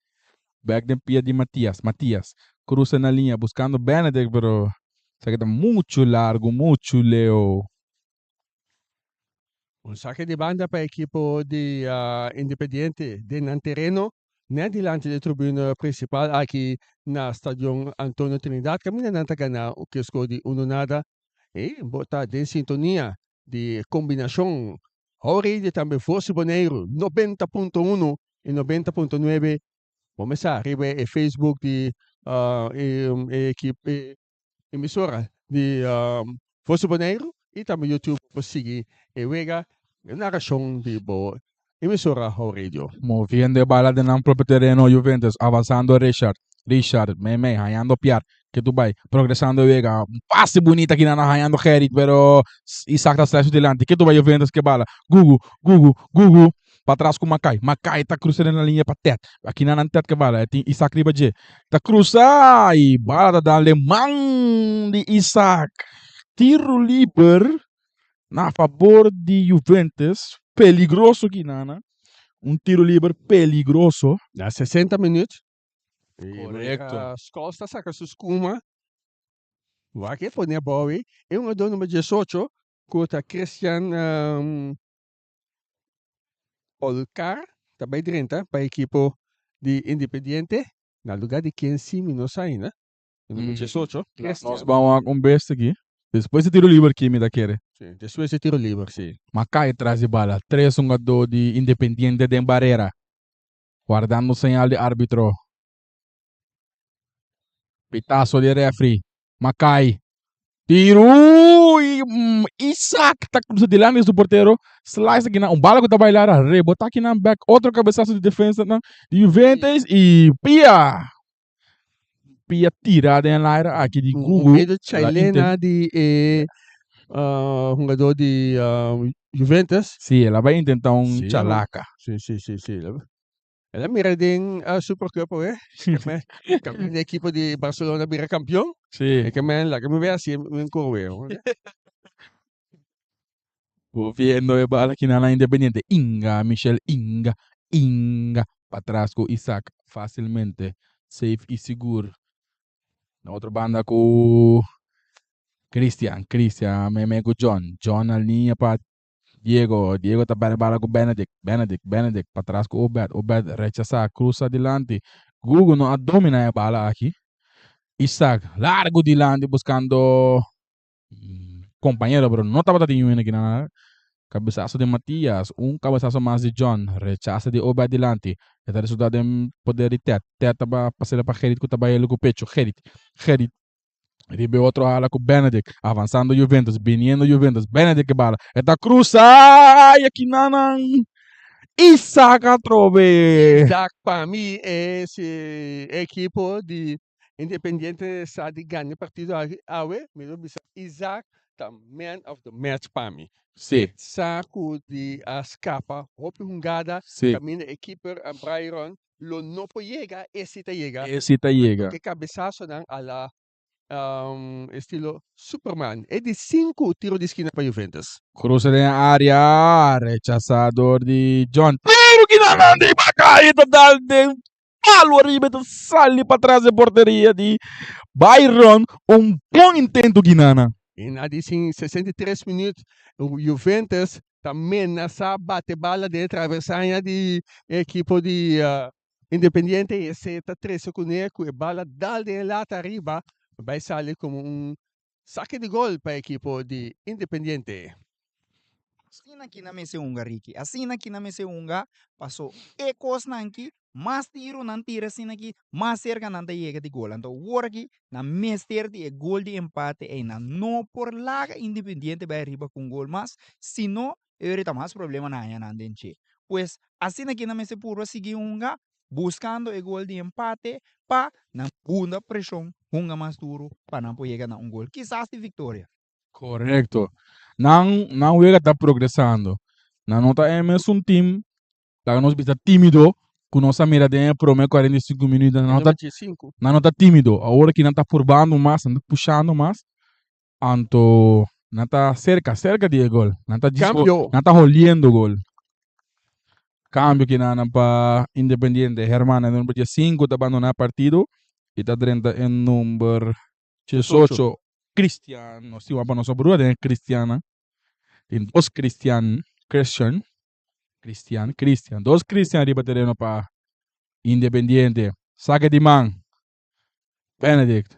bek den pia di Matias Matias cruce na liña buscando Benedict pero esaki ta mucho largo mucho leu. Un sake di banda pa ekipo di Independiente den nan tereno net dilanti di tribuna principal aki na Stadion Antonio Trinidad caminda nan ta gana un kesko di uno nada y bo ta den sintonia di combinacion How Radio tambe Voz di Boneiru 90.1 y 90.9 bo mesa riba e Facebook di e ekipo emisora di Voz di Boneiru y tambe YouTube por sigui e wega e narracion di bo emisora How Radio. Moviendo e bala den nan propio tereno Juventus avansando Richard, Richard meimei hañando Piar ke tu bai progresando e wega un pase bunita kinan a hañando Gerrit pero Isaac ta sla su dilanti ke tu bai Juventus ke bala Gugu, Gugu, Gugu Patras ku Makai. Makai ta krusa den la liña pa Ted. Akina nan Ted ke bala. E tin Isaac riba dje. Ta krusa i bala ta dal den man di Isaac. Tiro liber na fabor di Juventus. Peligroso kinana. Un tiro liber peligroso. Na 60 minuut. Korekto. Scholes ta saka su skuma. Wak e pone abou ei. E hungador number 18 ku ta Christian Olkar ta bai drenta pa ekipo di Independiente na lugar di ken si mi no sa ainda. E number 18, Christian. Nos ban wak un bes aki. Despues di tiro liber ki mi ta kere. Si, despues di tiro liber, si. Makai tras di bala. Tres hungadó di Independiente den barera. Wardando señal di arbitro. Pitazo di refri. Makai. Tiru y Isaac ta cruza dilanti di su portero. Slice aki nan. Un bala cu ta bai lara. Rebota aki nan back. Otro cabezazo di defensa nan di Juventus. Y pia. Pia tira den el aire aki di Un Gugu. medio chilena di e hungador di Juventus. Si, el a bai intenta un Sí, chalaca. Sí, sí, sí, sí. El a mira den Super Cup awe. Campeon di ekipo di Barcelona bira campeon. Sí. E ke men laga mi wea si mi corwe. Moviendo e bala aki na Independiente. Inga, Michel Inga, Inga. Patras ku Isaac facilmente. Safe y sigur. Na otro banda ku Christian. Christian meme ku John. John na liña pa Diego, Diego ta bèrdè bala ku Benedict, Benedict, Benedict patras ku Obed, Obed rechasá, krusa dilanti. Gugu no a dominá e bala aki. Isaac largu dilanti buskando kompañero pero no tabata tin yu hende kinan. Kabesaso di Matias, un kabesaso mas di John, rechasa di Obed dilanti. E ta resultá den poder di Ted. Ted ta pas'el pa Gerrit ku ta bai el ku pecho. Gerrit, Gerrit. Riba e otro ala ku Benedict, avansando Juventus, biniendo Juventus, Benedict ke bala, e ta krusa, i aki nan Isaac atrobe. Isaac pa mi e si ekipo di Independiente sa di gana e partido aki awe, mi lo bisa Isaac ta man of the match pa mi. Si. Sa ku di a skapa hopi hungada kaminda e keeper Byron lo no por yega, e si ta yega. E si ta yega. Porque cabezazonan a la estilo Superman. E di sinku tiro di skina pa Juventus. Cruce den area, rechasa dor di John. Tiro kinanan di Bakay ta dal den palo ariba e ta sali patras den porteria di Byron. Un bon intento kinanan. I na di 63 minuut Juventus. Ta menasá bate bala den e travesaña di e ekipo di Independiente y esey ta trece cune cu e bala dal den e lata ariba bay sali como un sake di gol pa e ekipo di Independiente. Asina ki nan mester hunga Ricky, asina ki nan mester hunga paso e kosnan ki mas tiro nan tira asina ki mas serka nan ta yega di gol. Anto awor aki nan mester di e gol di empate ey nan no por laga Independiente bay ariba cu un gol mas sino e ora ta mas problema nan haña nan den dje. Pues asina ki nan mester purba sigui hunga buscando e gol di empate pa nan bunda presion hunga mas duro pa nan por yega na un gol kisas di victoria. Correcto. Nan nan wega ta progresando. Nan no ta e mesun team laga nos bisa timido ku nos a mira den e prome 45 minuut. Nan no ta, nan no ta timido. Awor ki nan ta purbando mas, nan ta pushando mas. Anto nan ta cerca, cerca di e gol. Nan ta djis Cambio. nan ta holiendo gol. Cambio ki nan pa Independiente. Herman e number 5 ta bandona partido y ta drenta e number 18 Cristian. Nos tin pa nos brua den Cristian. Tin dos Cristian, Christian, Cristian, Cristian. Dos Cristian riba tereno pa Independiente. Saque di man. Benedict.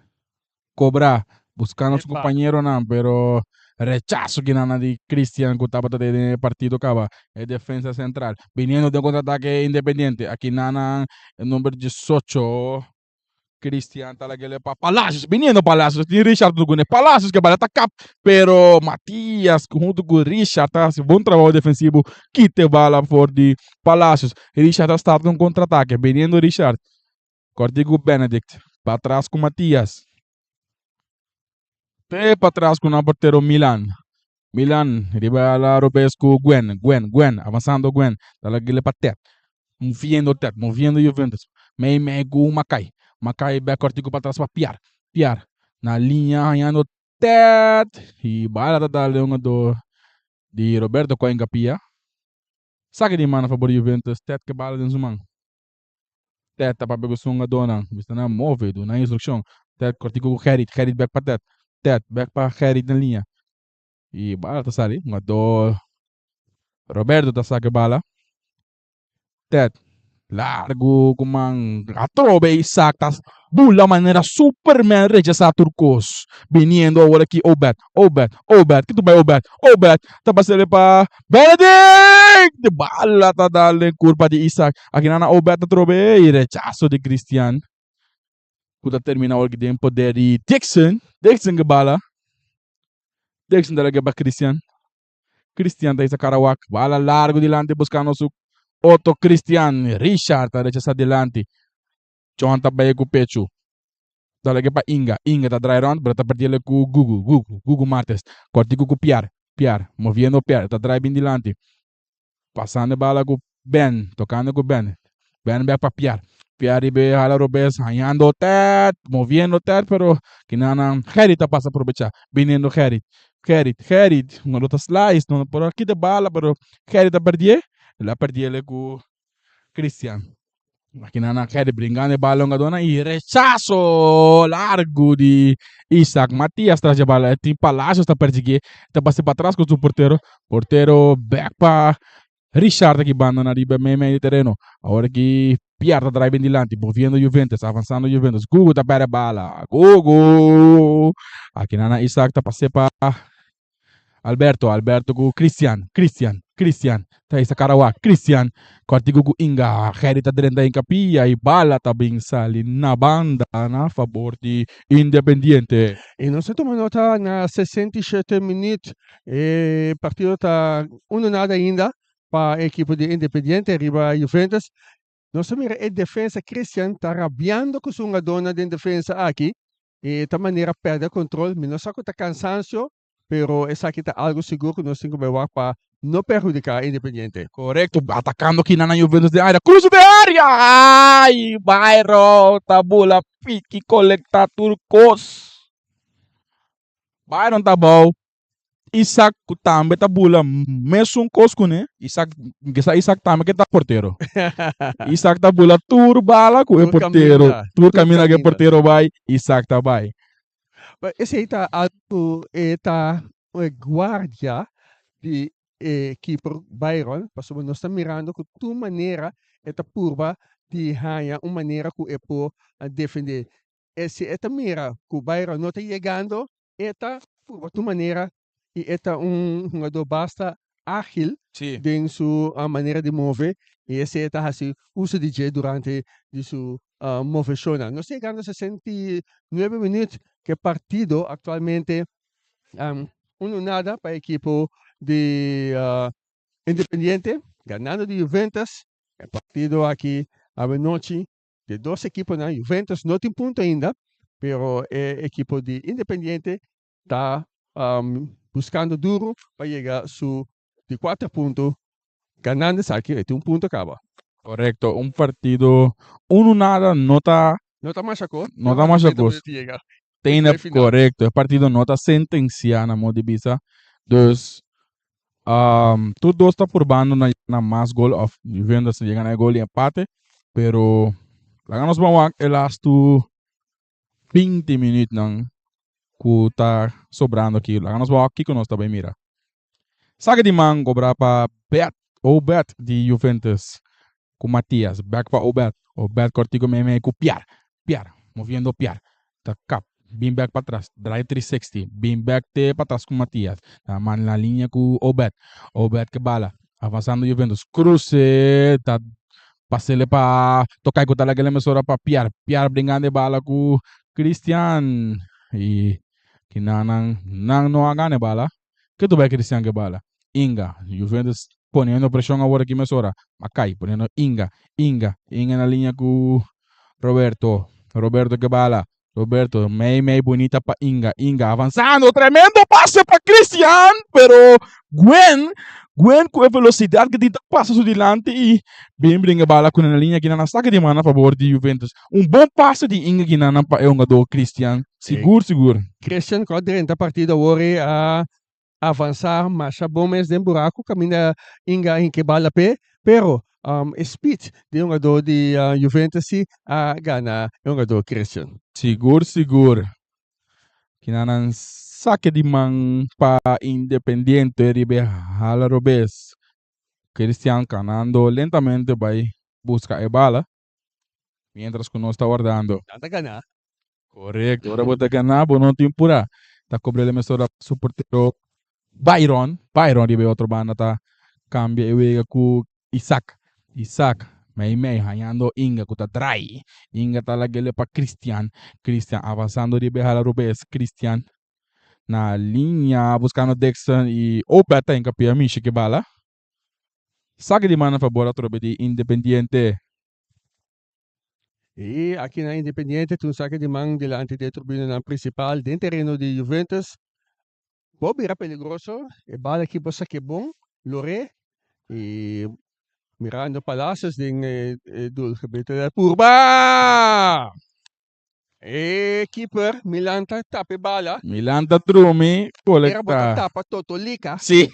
Cobra. Buscando su Epa. compañeronan, pero rechazo ki nan di Cristian ku tabata den e partido kaba. E defensa central. Viniendo den contraataque Independiente. Aki nanan e number 18. Cristian ta lag'ele pa Palacios. Viniendo Palacios. Tin Richard Lugune. Palacios ke bala ta kap. Pero Matias junto ku Richard ta hasi bon trabou defensivo. Kite bala for di Palacios. Richard ta start un contraataque. Viniendo Richard. Korti ku Benedict. Pa atras ku Matias. Te pa atras ku nan portero Milan. Milan riba la robes ku Gwen. Gwen, Gwen, avanzando Gwen. Ta lag'ele pa Ted. Moviendo Ted, moviendo Juventus. Mei mei ku Makai. Makai bek korti ku pa atras pa Piar. Piar na liña hañando Ted. I bala ta dal den hungador di Roberto Cuenca pia. Saki di man a fabor di Juventus. Ted ke bala den su man. Ted ta papia ku su hungadónan. Bisa nan move, duna instrukshon. Ted korti ku Gerrit, Gerrit bek pa Ted. Ted bek pa Gerrit na liña. I bala ta sali. Hungadó Roberto ta saka e bala. Ted largu ku man atrobe Isaac ta bula manera Superman rechasá tur kos. Biniendo awor aki Obed, Obed, Obed, kitu bai Obed, Obed ta pasele pa Benedict! De bala ta dal den kurpa di Isaac. Aki nan Obed ta trobe i rechaso di Christian ku ta termina awor aki den poder di Dixon. Dixon ke bala. Dixon ta lag'e pa Christian. Christian ta hisa kara wak. Bala largu dilanti buskando su otro Christian. Richard ta rechasa dilanti. John ta bai ku pechu. Ta lag'e pa Inga. Inga ta draai rond pero ta perdiele ku Gugu. Gugu, Gugu Martes. Kortiku ku Piar. Piar, moviendo Piar. Ta draai bin dilanti. Pasando e bala ku Ben. Tokando ku Ben. Ben bek pa Piar. Piar riba e hala robes hañando Ted. Moviendo Ted pero kinanan Gerrit ta pasa aprobecha. Biniendo Gerrit. Gerrit, Gerrit. Un lo ta slice. No por a kita e bala pero Gerrit a perdié. El a perdiele ku Christian. Maquina Gerrit bringando e bala hungadónan i rechaso largu di Isaac Matias tras di e bala. Tin Palacios ta persiguié, ta pasa pa atras ku su portero. Portero bek pa Richard aki banda na riba mei mei di tereno. Awor aki Pierre ta drai ben dilanti, moviendo Juventus, avansando Juventus. Gugu ta perde bala. Gugu! Aki na Isaac ta pas'é pa Alberto, Alberto ku Cristian, Cristian, Cristian ta hisa kara wak, Cristian kòrtiku ku Inga, Gerrit ta drenta den kapia i bala ta bin sali na banda na fabor di Independiente. I nos a tuma nota na 67 minuut e partido ta uno nada ainda pa e ekipo di Independiente riba Juventus. Nos a mira e defensa Cristian ta rabiando ku su hungadónan den defensa aki E ta manera perde control, mi no sa cu ta cansancio, pero esaki ta algo sigur cu nos tin cu bay wak pa no perhudica Independiente. Correcto, atacando kinan na Juventus den area, cruce den area! Ay, Byron ta bula piki colecta tur cos. Byron ta bou, Isaac ku tambe ta bula mesun kos kuné. Isaac, kisa Isaac tambe ke ta portero. Isaac ta bula tur bala ku e Tur portero. kaminda, Tur tur kaminda ku e kaminda. portero bai, Isaac ta bai. Pero esei ta algu ku e ta e guardia di. e keeper Byron, pasobra nos ta mirando ku tur manera e ta purba di haña un manera ku e por defendé. E si e ta mira ku Byron no ta yegando, e ta purba tur manera i e ta un hungadó basta ágil den su manera di move i esei e ta hasi uso di dje durante di su moveshonnan. Nos ta yegando 69 minüt ku e partido aktualmente unu nada pa e ekipo di Independiente ganando di Juventus. E partido aki awenochi di dos ekiponan, Juventus no tin punto ainda, pero e ekipo di Independiente ta buscando duro pa yega su di cuater punto, ganando esaki e tin un punto caba. Correcto, un partido uno nada no ta. No ta masha cos. No ta masha cos. Tene correcto, e partido no ta sentencia na modo di bisa. Dus tur dos ta purbando na yega na mas gol of Juventus ta yega na e gol di empate, pero laga nos ban wak e lastu 20 minuutnan ku ta sobrando aki. Laga nos wak kiko nos ta bai mira. Sake di man kobra pa Bet, Obed di Juventus ku Matias. Bek pa Obed. Obed kortiku meimei ku Piar. Piar, moviendo Piar. Ta kap. Bin bek patras. Draai 360. Bin bek te patras ku Matias. Ta man na linia ku Obed. Obed ke bala. Avansando Juventus. Kruse. Ta pasele pa Tokay ku ta laga el emisora pa Piar. Piar bringando e bala ku Christian. I kinanan nan no a gana e bala. Ke tu bai Christian ke bala? Inga. Juventus poniendo preshon awor aki mesora. Makai poniendo Inga. Inga. Inga na linia ku Roberto. Roberto ke bala. Roberto mei mei bunita pa Inga. Inga avansando. Tremendo pase pa Christian. Pero Gwen, Gwen ku e velosidad ku tin ta pasa su dilanti i bin bringa bala ku na linia kinan a saka di man a fabor di Juventus. Un bon pase di Inga kinan pa e hungador Christian. Sigur sigur. Christian ku a drenta partido awor e a avansá masha bon mes den buraku kaminda Inga a hinka e bala p'e, pero e speed di e hungador di Juventus si a gana e hungador Christian. Sigur sigur. Kinanan sake di man pa Independiente riba e hala robes. Christian kanando lentamente bai buska e bala. Mientras ku nos ta wardando. Nan ta gana. Korekto, ora bo ta gana bo no tin purá. Ta kobra el mesora pa su portero Byron. Byron riba e otro banda ta kambia e wega ku Isaac. Isaac mei mei hañando Inga ku ta drai. Inga ta lag'el pa Christian. Christian avansando riba e hala robes. Christian na liña buskando Dixon i Obed ta hinkapia mishi ku e bala. Saki di man na fabor atrobe di Independiente. I aki na Independiente tin un saki di man dilanti di e tribunanan principal den tereno di Juventus. Por bira peligroso, e bala aki por sake bon, lor'é i mirando Palacios den e doelgebied ta purba! E keeper Milan ta tapa e bala. Milan ta drumi, Era bo ta kolekta. tapa Totolica. Sí.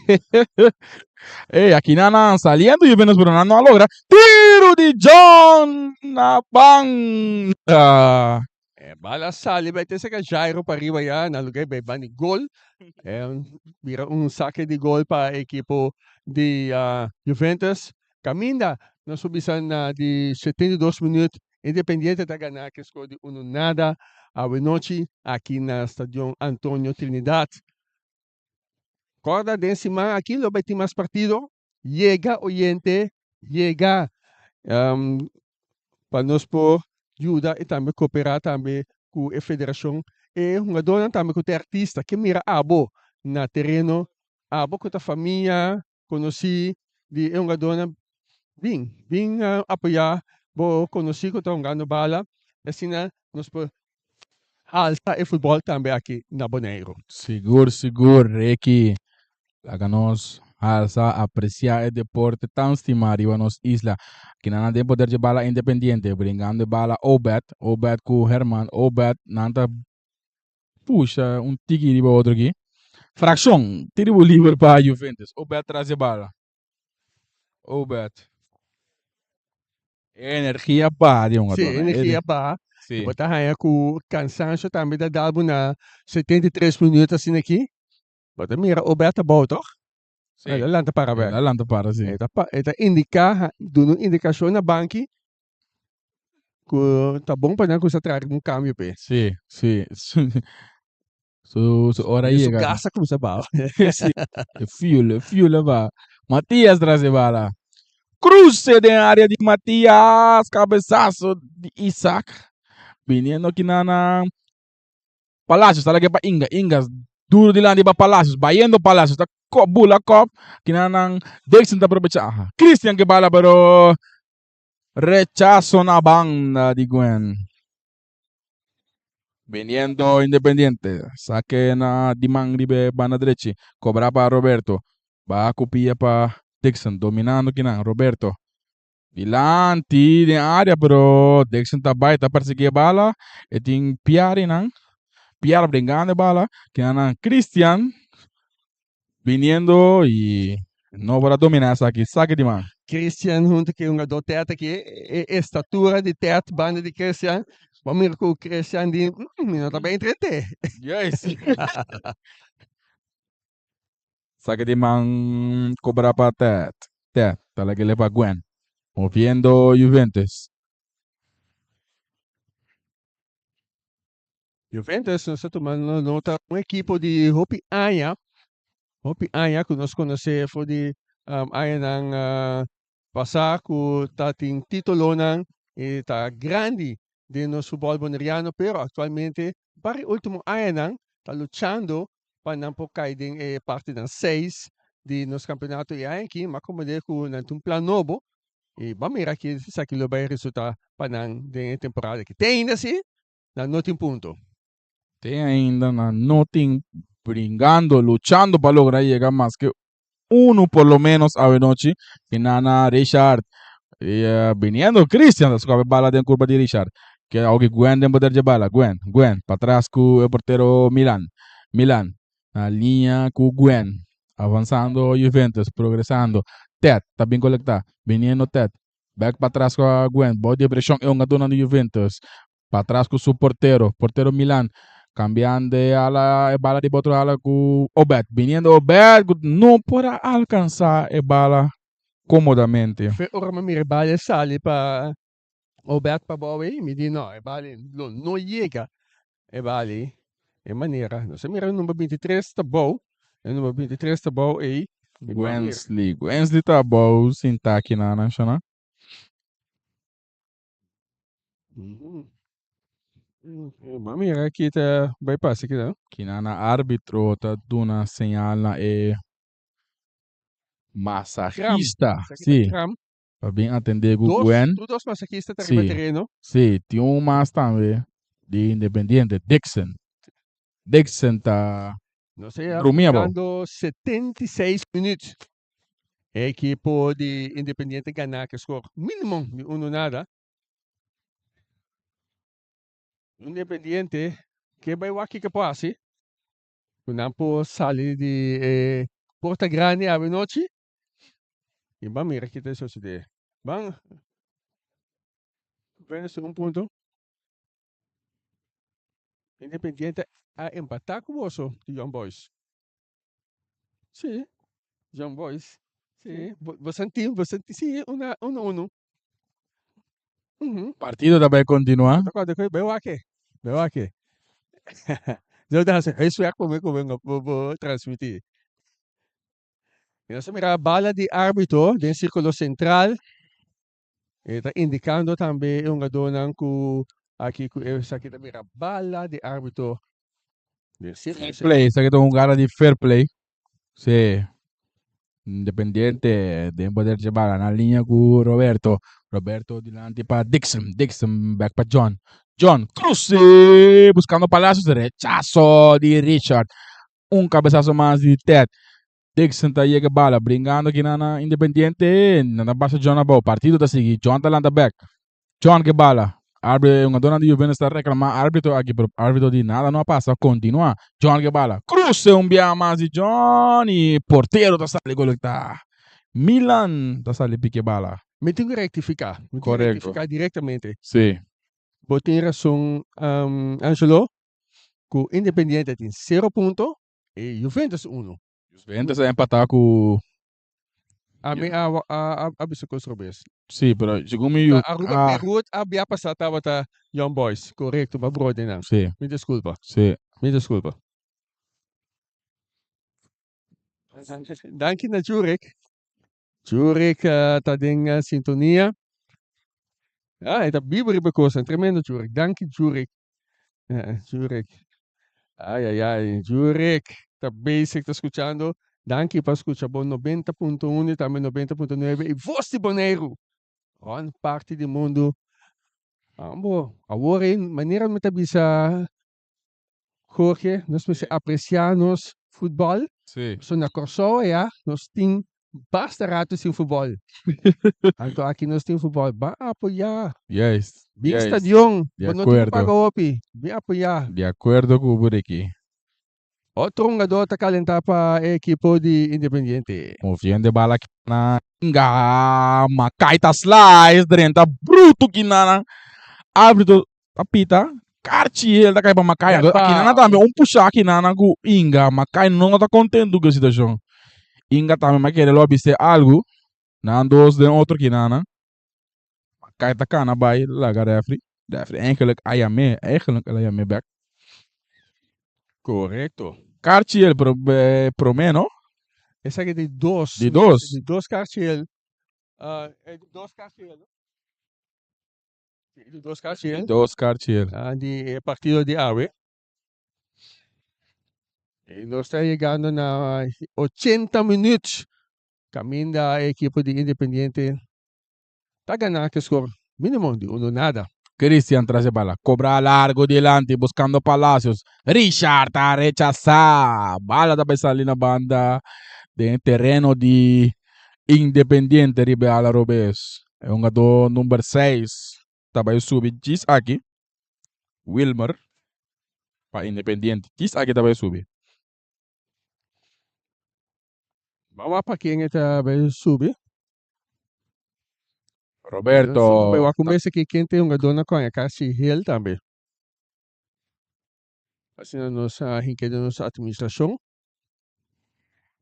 Ey, aki nan nan saliendo Juventus pero nan no a logra. Tiro di John na banda. E bala sali bai te saka Jairo pa riba ya na lugar bai bani gol. E bira un sake di gol pa ekipo di Juventus. Caminda nos por bisa na di 72 minuut Independiente ta gana ku e skor di unu nada awenochi aki na Stadion Antonio Trinidad. Kòrda den siman aki lo bai tin mas partido. Yega oyente, yega pa nos por yuda i tambe koperá tambe ku e federashon. E hungadónan tambe ku ta e artista ke mira abo na tereno, abo ku ta famia konosí di e hungadónan bin, bin apoyá bo konosí ku ta hungando bala i asina nos por alsa e futbòl tambe aki na Boneiru. Sigur sigur Ricky, laga nos alsa, apresiá e deporte tan stimá riba nos isla. Kinan nan den poder dje bala Independiente, bringando e bala Obed, Obed ku Herman, Obed nan ta pusha un tiki riba otro aki. Frakshon, tiribu liber pa Juventus. Obed tras e bala. Obed. Energia baha di hungador. Sí, energia baha. Sí. Bo ta haña ku kansansio tambe ta dal bo na 73 minuut asina aki. Bo ta mira Obed abou, toch? Sí. El a lanta para El bek. a lanta para, sí. E ta pa e ta indiká, duna un indikashon na banki ku ta bon pa nan kuminsá traha un kambio p'e. Sí, sí. Su, su ora Su yega. gas a kuminsá baha. Sí. E fuel, e fuel a baha. Matias tras e bala. Cruce den área di Matias. Cabezazo di Isaac. Viniendo aki na na Palacios. Ta lage pa Inga. Inga duro dilanti pa Palacios. Bayendo Palacios. Ta kop, bula kop. Kina nan Dixon ta aprovecha. Aha. Christian ke bala pero rechazo na banda di Gwen. Viniendo Independiente. Saque na di man riba e banda drechi. Cobra pa Roberto. Baha cu pia pa Dixon. Dominando kinan. Roberto. Dilanti den area pero Dixon ta bay ta persegui e bala. E tin Piari nan. Piar bringando e bala. Kinan nan Christian. Biniendo y no por a domina esaki. Saki di man. Christian hunto cu e hungador Ted aki, e estatura di Ted banda di Christian, bo mira cu Christian di, mi no ta bay entrete. Yes. Saki di man cobra pa Ted. Ted ta lag'e pa Gwen. Moviendo Juventus. Juventus nos ta tuma nota un ekipo di hopi aña, hopi aña ku nos konosé for di añanan pasá ku ta tin titulonan i ta grandi den nos futbòl boneriano pero aktualmente par e último añanan ta luchando pa nan por kai den e partinan seis di nos kampeonato i aña aki m'a komprendé ku nan tin un plan nobo i ban mira ki esaki lo bai resultá pa nan den e temporada aki. Te ainda si Nan no tin punto. Te ainda nan no tin bringando, luchando pa logra yega maske uno por lo menos awenochi. Kinana Richard y biniendo Christian ta scope bala den curva di Richard. Ke awo Gwen den poder dje bala. Gwen, Gwen patras cu e portero Milan. Milan na liña cu Gwen. Avanzando Juventus, progresando. Ted ta bin colecta. Biniendo Ted. Bek patras ku Gwen. Bou di e preshon e hungadónan di Juventus. Patras ku su portero. Portero Milan. Kambiando e ala e bala di otro ala ku Obed. Biniendo Obed ku no por a alkansá e bala komodamente. Fe ora mi mira e bala e sali pa Obed pa bou ei, mi di no, e bala lo no yega e bala ei. E manera, nos a mira e number 23 ta bou, e number 23 ta bou ei. Wensley, Wensley ta bou sinta aki na nan shona. Bo a mira ki ta bai pasa aki nan. Kina na arbitro ta duna señal na e masahista. Si. Pa bin atendé ku Gwen. Tur dos masahista ta riba tereno. Si, tin un mas tambe di Independiente, Dixon. Dixon ta Nos a yega drumi abou. faltando 76 minuut. E ekipo di Independiente gana ku skor minimo di uno nada. Independiente ke bai wak kiko por hasi ku nan por sali di e porta grandi awe nochi. I ban mira ki ta sosodé. Ban Venus un punto. Independiente a empatá ku boso di Young Boys. Sí, Young Boys. Sí, boso tin, boso tin, sí, una, uno uno. Partido ta bai kontinuá. Ta kòrda ku bai wak e, bai wak e. Yo ta hasi huiswerk pa mi ku bo bo transmití. Nos a mira bala di árbitro den sírkulo sentral. E ta indikando tambe e hungadónan ku aki ku esaki ta mira bala di árbitro den sírkulo Fair play, esaki ta un hungada di fair play. Sí. Independiente den poder dje bala na liña ku Roberto. Roberto dilanti pa Dixon. Dixon back pa John. John cruce buscando Palacios. Rechazo di Richard. Un cabezazo mas di Ted. Dixon ta yega bala bringando aki na Independiente. Nan ta basa John abou. Partido ta sigui. John ta lanta back. John ke bala. Arbitro, hungadornan di Juventus ta reclama arbitro aki, pero arbitro di nada no a pasa. Continua. John ke bala. Cruce un biaha mas di John y portero ta sali colecta. Milan ta sali pike bala. Mi tin ku rectifica. Mi tin ku Correcto. rectifica directamente. Sí. Bo tin rason, Angelo, ku Independiente tin sero punto y Juventus uno. Juventus a empata ku. Ami a a a bisa cos robes. Sí, pero segun mi yu. Aruba Peru a bia pasa tabata Young Boys. Correcto, ma brodernan. Sí. Mi disculpa. Sí. Mi disculpa. Danki na Jurek. Jurek ta den sintonia. Ah, e ta biba riba e cosnan. Tremendo Jurek. Danki Jurek. Jurek. Ay, ay, ay. Jurek ta bezig ta scuchando. Danki pa scucha bo 90.1 y tambe 90.9 y Voz di Boneiru. Rond parti di mundu. Ambo, awor ei manera mi ta bisa Jorge, nos mester aprecia nos futbol. Sí. So na Kòrsou aya nos tin basta rato sin futbol. Anto aki nos tin futbol. Ban apoya. Juist. Bin Juist. stadion. Di Bo no tin ku acuerdo. paga hopi. Bin apoya. Di acuerdo ku bo Ricky. Otro hungador ta calenta pa e ekipo di Independiente. Moviendo e bala na Inga Makai ta slice drenta bruto kinanan. Arbitro ta pita karchi el ta kai pa Makai. Anto Epa! kinanan tambe un pusha kinanan ku Inga Makai no ta contento ku e situacion. Inga tambe ma kere lo a bis'é algu. Nan dos den otro kinanan. Makai ta kana bai laga refri. Refri eigenlijk a yam'é, eigenlijk el a yam'é bek. Korekto. Karchi el promé no? Esaki di dos. Di dos. Di dos karchi el. E di dos karchi el no? Si, di dos karchi el. Di dos karchi el. Di e partido di awe. I nos ta yegando na 80 minuut. Kaminda e ekipo di Independiente ta gana ku skor minimo di uno nada. Cristian tras e bala, cobra largo dilanti buscando Palacios. Richard ta rechasa. Bala ta bay sali na banda den tereno di Independiente riba e ala robes. E hungador number 6 ta bay subi djis aki. Wilmer pa Independiente. Djis aki ta bay subi. Ban wak pa ken e ta bay subi. Roberto. Bay wak un mes aki ken ta e hungador na koña casi hel tambe. Asina nos a hinke den nos administracion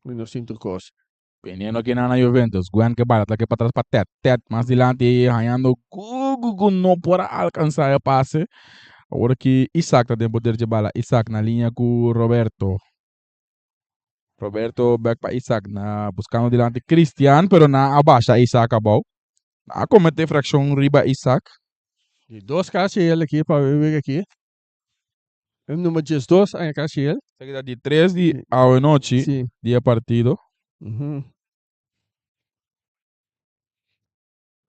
y nos tin tur cos. Biniendo aki nan na Juventus, Gwen ke bala ta ke patras pa Ted, Ted mas dilanti hañando Gugu ku no por a alcansa e pase. Awor aki Isaac ta den poder dje bala, Isaac na liña ku Roberto. Roberto bek pa Isaac na buscando dilanti Cristian pero na a basha Isaac abou. Na a comete fraccion riba Isaac. Di dos casi el aki pa e wega aki. E number 12 aña casi el. Esaki ta di tres di awenochi Si. di e partido.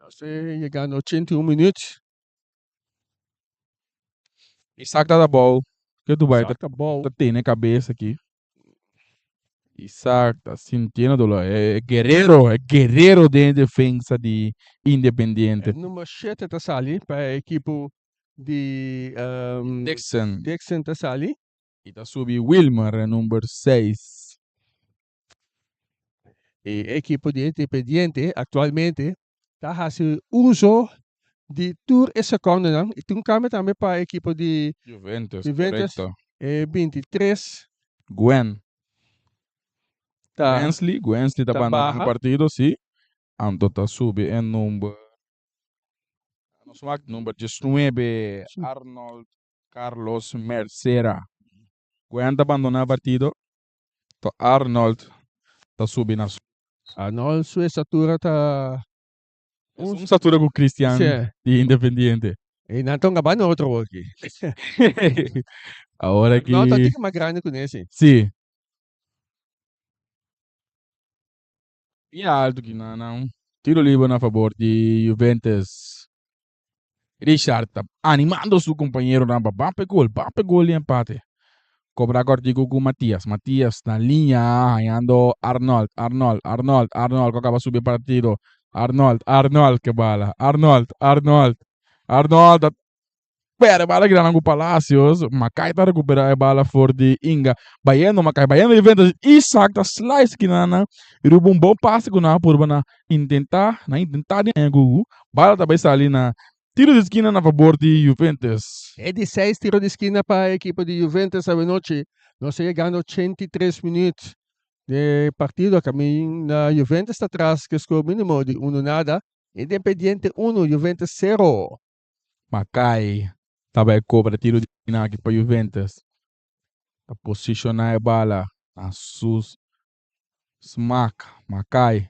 Nos ta yegando 81 minuut. Isaac ta abou. Ke tu bai Isaac ta abou. Ta tene cabeza aki. Isaac ta sintiendo dolor. E guerrero, e guerrero den defensa di Independiente. E number 7 ta sali pa e ekipo di Dixon. Dixon ta sali. I ta subi Wilmer, e number 6. E ekipo di Independiente aktualmente ta hasi uso di tur e sekondonan i tin un kambio tambe pa e ekipo di Juventus, Juventus korekto. e 23 Gwen. ta Gwensley, Gwensley ta ta bandona baha. e partido, si. Anto ta subi e number, nos wak number 19, Arnold Carlos Mercera. Gwen ta bandona e partido. To Arnold ta subi na su. Arnold su estatura ta un statura ku Cristian di Independiente. E nan ta un gaba na otro aki. Awor aki. Arnold ta tiki mas grandi ku nesi. Si. Bien alto ki nan nan. Tiro liber na fabor di Juventus. Richard ta animando su compañeronan pa ban p'e gol, ban p'e gol di empate. Cobra cortico cu Matias, Matias na liña hañando Arnold, Arnold, Arnold, Arnold cu acaba subi e partido. Arnold, Arnold ke bala, Arnold, Arnold, Arnold ta perde bala grandi cu Palacios, Makai ta recupera e bala for di Inga, bayendo Makai, bayendo Juventus, Isaac ta slice kinana, riba un bon pase cu nan a purba na Intentá, nan intentá di haña Gugu, bala ta bai sali na tiro di skina na fabor di Juventus. E di seis tiro di skina pa e ekipo di Juventus awenochi. Nos ta yegando 83 minuut. Den partido kaminda Juventus ta tras ku e skor mínimo di unu nada. Independiente unu, Juventus sero. Makai ta bai kobra tiro di skina aki pa Juventus. Ta posishoná e bala na su smak. Makai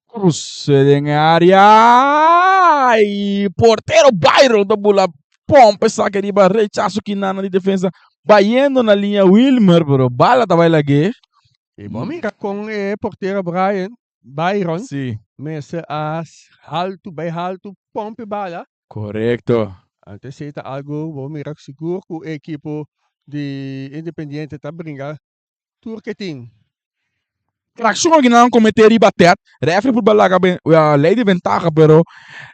kruse den e área i portero Byron ta bula pompa esaki riba rechaso kinana di defensa bayendo na liña Wilmer pero bala ta bai lag'é. I bo mira kon e portero Brian Byron Sí. mester a haltu bai haltu pompa e bala. Korekto. Anto esei ta algu bo mira sigur ku e ekipo di Independiente ta bringa tur ke tin. Trakshon aki nan komete riba Ted. Refri purba laga lei di ventaha pero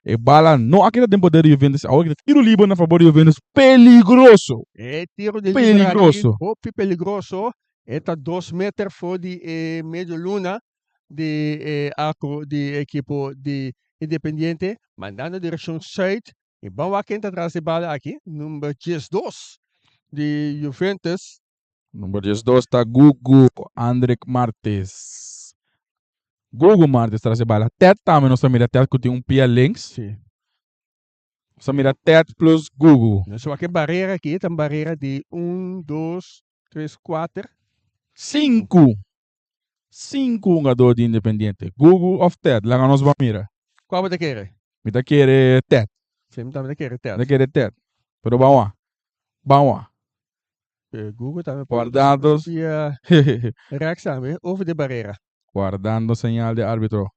e bala no a keda den poder di Juventus. Awor kita tiro liber na fabor di Juventus. Peligroso! E tiro di liber aki hopi peligroso. E ta dos meter for di e medio luna di e arco di e ekipo di Independiente mandando direccion zuid. Y ban wak ken ta tras di bala aki, number 12 di Juventus. Number 12 ta Gugu Andrick Martes. Gugu Martes tras e bala. Ted tambe nos ta mira Ted ku tin un pia links. Sí. Nos ta mira Ted plus Gugu. Nos wak e barera aki, ta un barera di un, dos, tres, kuater. Sinku. Sinku hungador di Independiente. Gugu of Ted? Laga nos ban mira. Kua bo ta kere? Mi ta kere Ted. Sí, mi tambe ta kere Ted. Mi ta kere Ted. Pero ban wak. Ban wak. Gugu tambe por Guardando via rechts tambe over de barera. Guardando señal de arbitro.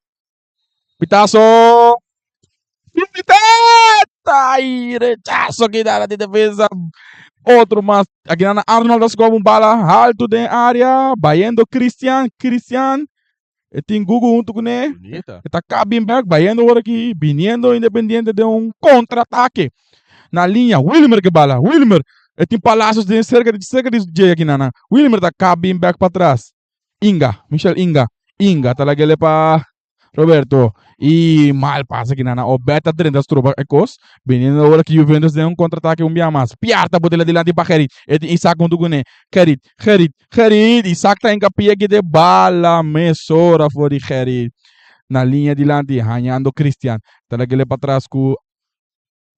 Pitazo! Ted! Ay, rechazo aki dara di defensa. Otro mas. Aki nan Arnold a score un bala haltu den area. Bayendo Christian. Christian. E tin Gugu huntu kuné. Bonita. E ta cabin back. Bayendo ora aki. Biniendo Independiente den un contraataque. Na liña. Wilmer ke bala. Wilmer. E tin Palacios den cerca di cerca di dje aki nan. Wilmer ta cabin back patras. Inga. Michel Inga. Inga ta lag'ele pa Roberto. Y mal pase aki nan. Obed ta drenta stroba e cos. Biniendo ora ki Juventus den un contraataque un bia mas. Piar ta bot'ele dilanti pa Gerrit. E tin Isaac huntu kuné. Gerrit. Gerrit. Gerrit. Isaac ta hinka pia aki de bala mesora for di Gerrit. Na liña dilanti hañando Christian. Ta lag'ele patras ku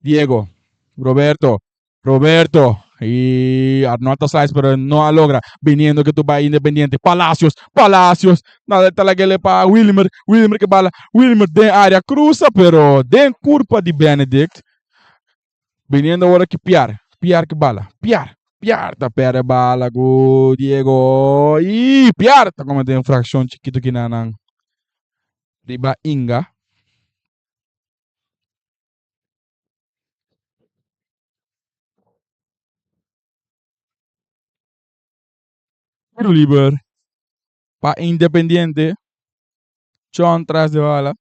Diego. Roberto. Roberto. Y Arnold ta slice pero no a logra. Biniendo ke tu bai Independiente. Palacios. Palacios. Na ta lag'ele pa Wilmer. Wilmer ke bala. Wilmer den area cruza pero den curpa di Benedict. Biniendo awor aki Piar. Piar ke bala. Piar. Piar ta perde bala ku Diego. Y Piar ta comete infraccion chikito kinanan. Riba Inga. Tiro liber pa Independiente. John tras de bala.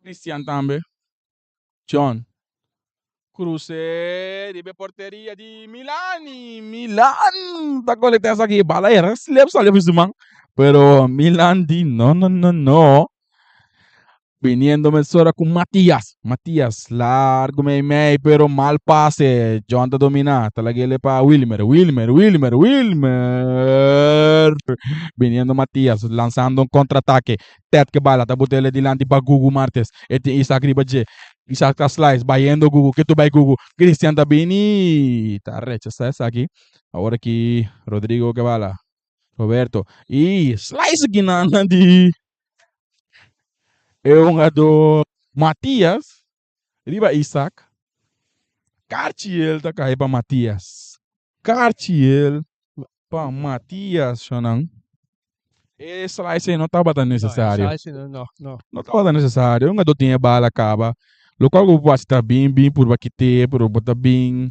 Christian tambe. John. Cruce riba e porteria di Milan y Milan ta conecta esaki. Bala era slip sali for su man. Pero Milan di no no no no. Viniendo mesora cu Matias. Matias largo mei mei pero mal pase. John ta domina. Ta lag'ele pa Wilmer. Wilmer, Wilmer, Wilmer. Viniendo Matias lanzando un contraataque. Ted ke bala ta bot'ele dilanti pa Gugu Martes. E tin Isaac riba dje. Isaac ta slice bayendo Gugu. Ke tu bay Gugu? Christian ta bini. Ta rechasa esaki. Awor aki Rodrigo ke bala. Roberto. Y slice kinan di e hungador Matias riba Isaac. Karchiel ta kai pa Matias. Karchiel pa Matias, shonan. E slice no tabata necesario. No, slice no, no, no. No tabata necesario. E hungador tin e bala caba. Locual cu bo ta bin bin purba kite, pero bo ta bin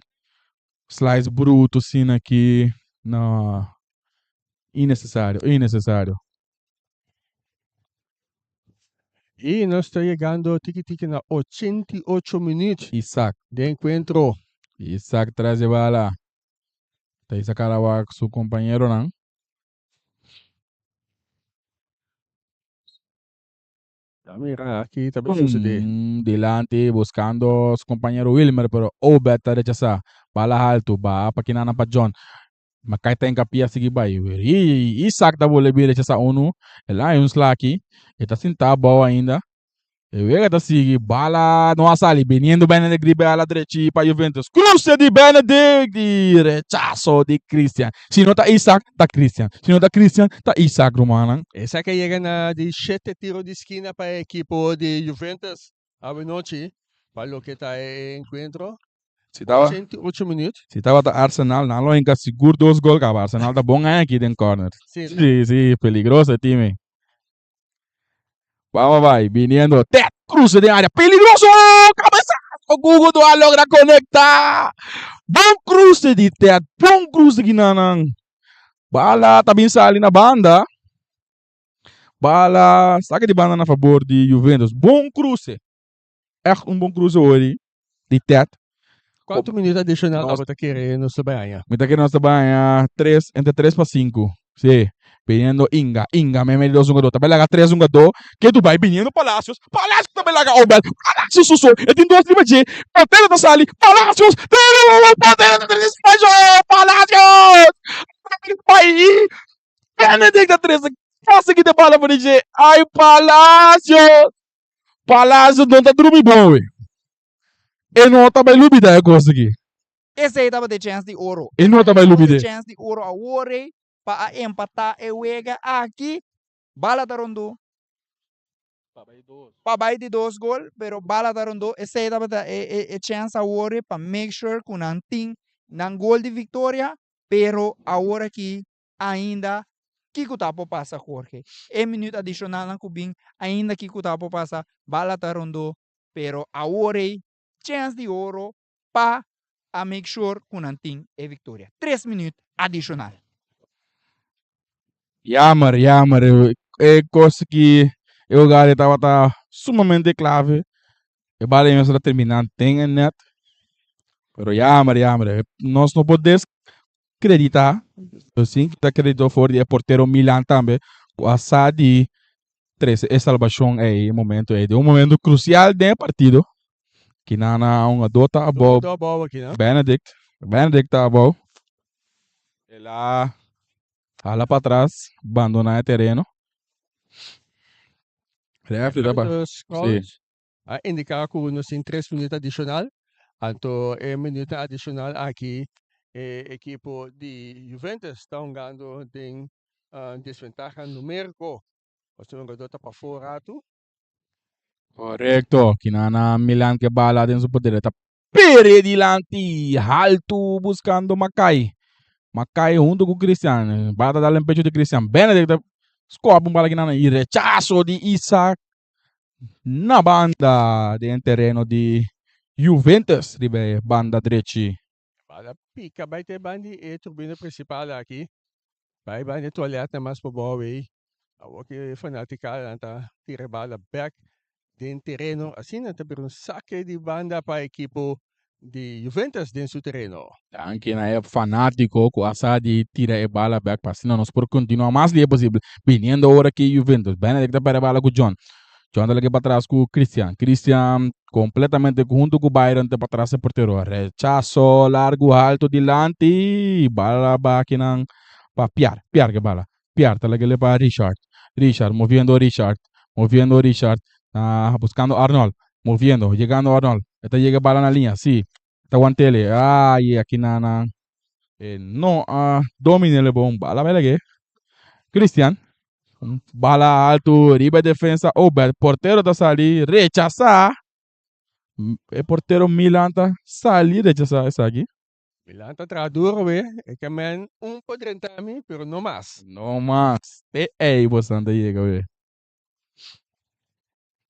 slice bruto asina aki. No. Innecesario, innecesario. Y nos ta yegando tiki tiki na 88 minuut Isaac. de encuentro. Isaac tras de bala. Ta Isaac Arawak su compañeronan. Mira aki tambe sucede. Dilanti buscando su compañero Wilmer, pero Obed ta rechasa. Bala alto, ba pa kinana pa John. Makai ta encapia sigui bai. I Isaac ta bolbe rechasa uno. El a un slaki. E ta sinta abou ainda. E wega ta sigui. Bala no a sali. Biniendo Benedict di bala drechi pa Juventus. Cruce di Benedict. Di rechazo di Christian. Si no ta Isaac, ta Christian. Si no ta Christian, ta Isaac, rumannan. Esaki a yega na di shete tiro di skina pa e ekipo di Juventus awenochi pa loke ta e enkuentro. Si taba, 88 minuut. Si tabata Arsenal, nan lo hinka sigur dos gol kaba. Arsenal ta bon aña aki den corner. Sí. Sí, peligroso e team ei. Vamos bai, viniendo Ted cruce den área, peligroso! Cabezazo! Gugu no a logra conecta. Bon cruce di Ted, bon cruce ginanan. Bala ta bin sali na banda. Bala saca di banda na favor di Juventus. Bon cruce. Echt un bon cruce hoor di Ted. Kuantu minuut adishonal abo ta kere nos ta bai haña? Mi ta kere nos ta bai haña tres, entre tres pa sinku. Sí. Biniendo Inga, Inga meimei di dos hungadó. Ta bai laga tres hungadó. Ke tu bai biniendo Palacios. Palacios ta bai laga Obel. Palacios su so. E tin dos riba dje. Portero ta sali. Palacios! Portero ta trese spacio! Palacios! Bai! Benedict ta trese pase kita bala for di dje. Ai Palacios! Palacios no ta drumi bon we. E no ta bai lubida e kos aki. Esei tabata e chèns di oro. E no ta bai lubid'é. E chèns di oro awor ei pa a empatá e wega aki. Bala ta rondó. Pa bai di dos gol, pero bala ta rondó. Esei tabata e chèns awor ei pa make sure ku nan tin nan gol di viktoria. Pero awor aki ainda kiko ta por pasa Jorge. E minüt adishonalnan ku bin ainda kiko ta por pasa. Bala ta rondó. Pero awor ei chens di oro pa a make sure cu nan tin e victoria. Tres minuut adicional. Jammer, jammer. E cos ki e hogar tabata sumamente clave. E bala mester a termina den e net. Pero jammer, jammer. Nos no por descredita. Sin kita credito for di e portero Milan tambe. Cu a sa di trese e salbashon ei e momento ei. Den un momento krusial den e partido. Kinana un a dota abou. Dota abou aki, no? Benedict. Benedict ta abou. El a hala pa atras, bandoná e tereno. Refri ta pa. Sí. A indiká ku nos tin tres minuut adishonal. Anto e minuutnan adishonal aki e ekipo di Juventus ta hungando den desventaha numériko. Pasobra un hungadó ta pafó ratu. Korekto. Kinana Milan ke bala den su poder. E ta pere dilanti haltu buskando Makai. Makai huntu ku Christian. Bala ta dal den pecho di Christian. Benedict ta skòp un bala kinana i rechaso di Isaac na banda den tereno di Juventus riba e banda drechi. Bala pica bai te bandi e turbina principal aki. Bai bandi e toiletnan mas pabou ei. Awor ki e fanaticadanan ta tira e bala bek den tereno. Asina ta bira un sake di banda pa ekipo di Juventus den su tereno. Danki na e fanatico cu a sa di tira e bala bek pa asina nos por continua mas lihe posibel. Biniendo ora ki Juventus. Benedict ta perde bala cu John. John ta leke patras cu Christian. Christian completamente hunto cu Byron te patras e portero. Rechazo largo alto dilanti. Bala bakinan pa Piar. Piar ke bala. Piar ta leke pa Richard. Richard moviendo Richard. Moviendo Richard. Ah, buscando Arnold. Moviendo, llegando Arnold. E ta yega bala na liña. Sí. Ta wantele. Ay, aki na na. E no a dominele bon. Bala bai leke. Christian. Bala alto riba defensa. Obed. Portero ta sali. Rechasa. E portero Milan ta sali rechasa esaki. Milan ta traha duro we. E ke men un por drenta mi, pero no mas. No mas. Te ey bosan ta yega we.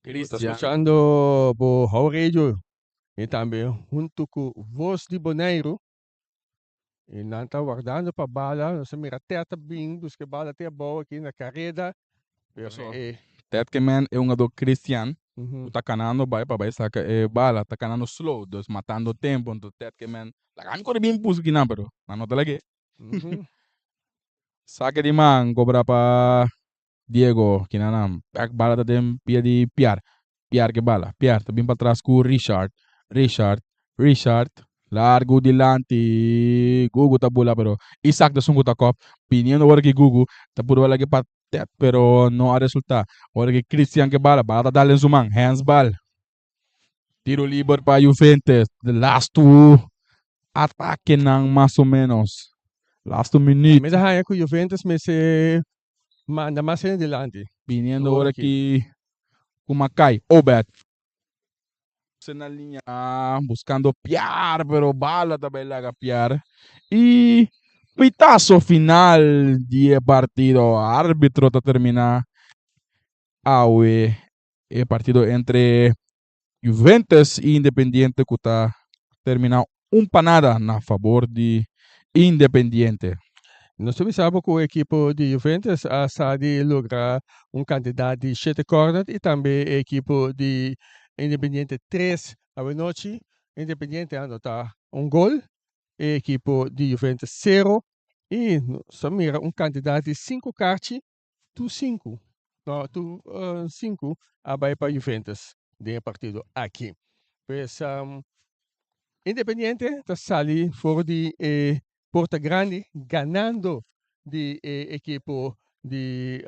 Bo ta skuchando bo How Radio i tambe huntu ku Voz di Boneiru. I nan ta wardando pa bala. Nos a mira Ted ta bin buska e bala te abou aki na kareda. Pero e. Ted ke men e hungador Christian ku ta kanando bai pa bai saka e bala. Ta kanando slow, dus matando tempo. Enton Ted ke men laga mi kore bin buska kinan pero nan no ta lag'é. Sake di man kobra pa. Diego kinanan bek bala ta den pia di Piar. Piar ke bala. Piar ta bin patras ku Richard. Richard. Richard. Largu dilanti. Gugu ta bula pero Isaac ta esun ku ta kòp. Biniendo ora ki Gugu ta purba lag'e pa tet pero no a resulta. Ora ki Christian ke bala, bala ta dal den su man. Handsbal. Tiro liber pa Juventus. De lastu atakenan mas o menos. Lastu minuut. Mi ta haña ku Juventus mester manda mas hende dilanti. Biniendo ora ki ku Makai. Obed. Na liña buscando Piar, pero bala ta bay laga Piar. Y pitazo final di e partido. Arbitro ta termina awe e partido entre Juventus y Independiente cu ta termina un pa nada na fabor di Independiente. Nos ta bisa bo cu e ekipo di Juventus a sa di logra un cantidad di shete corner y tambe e ekipo di Independiente tres. Awenochi Independiente a anota un gol, e ekipo di Juventus cero y nos a mira un cantidad di cinco carchi Tur sinku, no, tur sinku a bai pa Juventus den e partido aki. Pues Independiente ta sali for di e porta grandi ganando di e ekipo di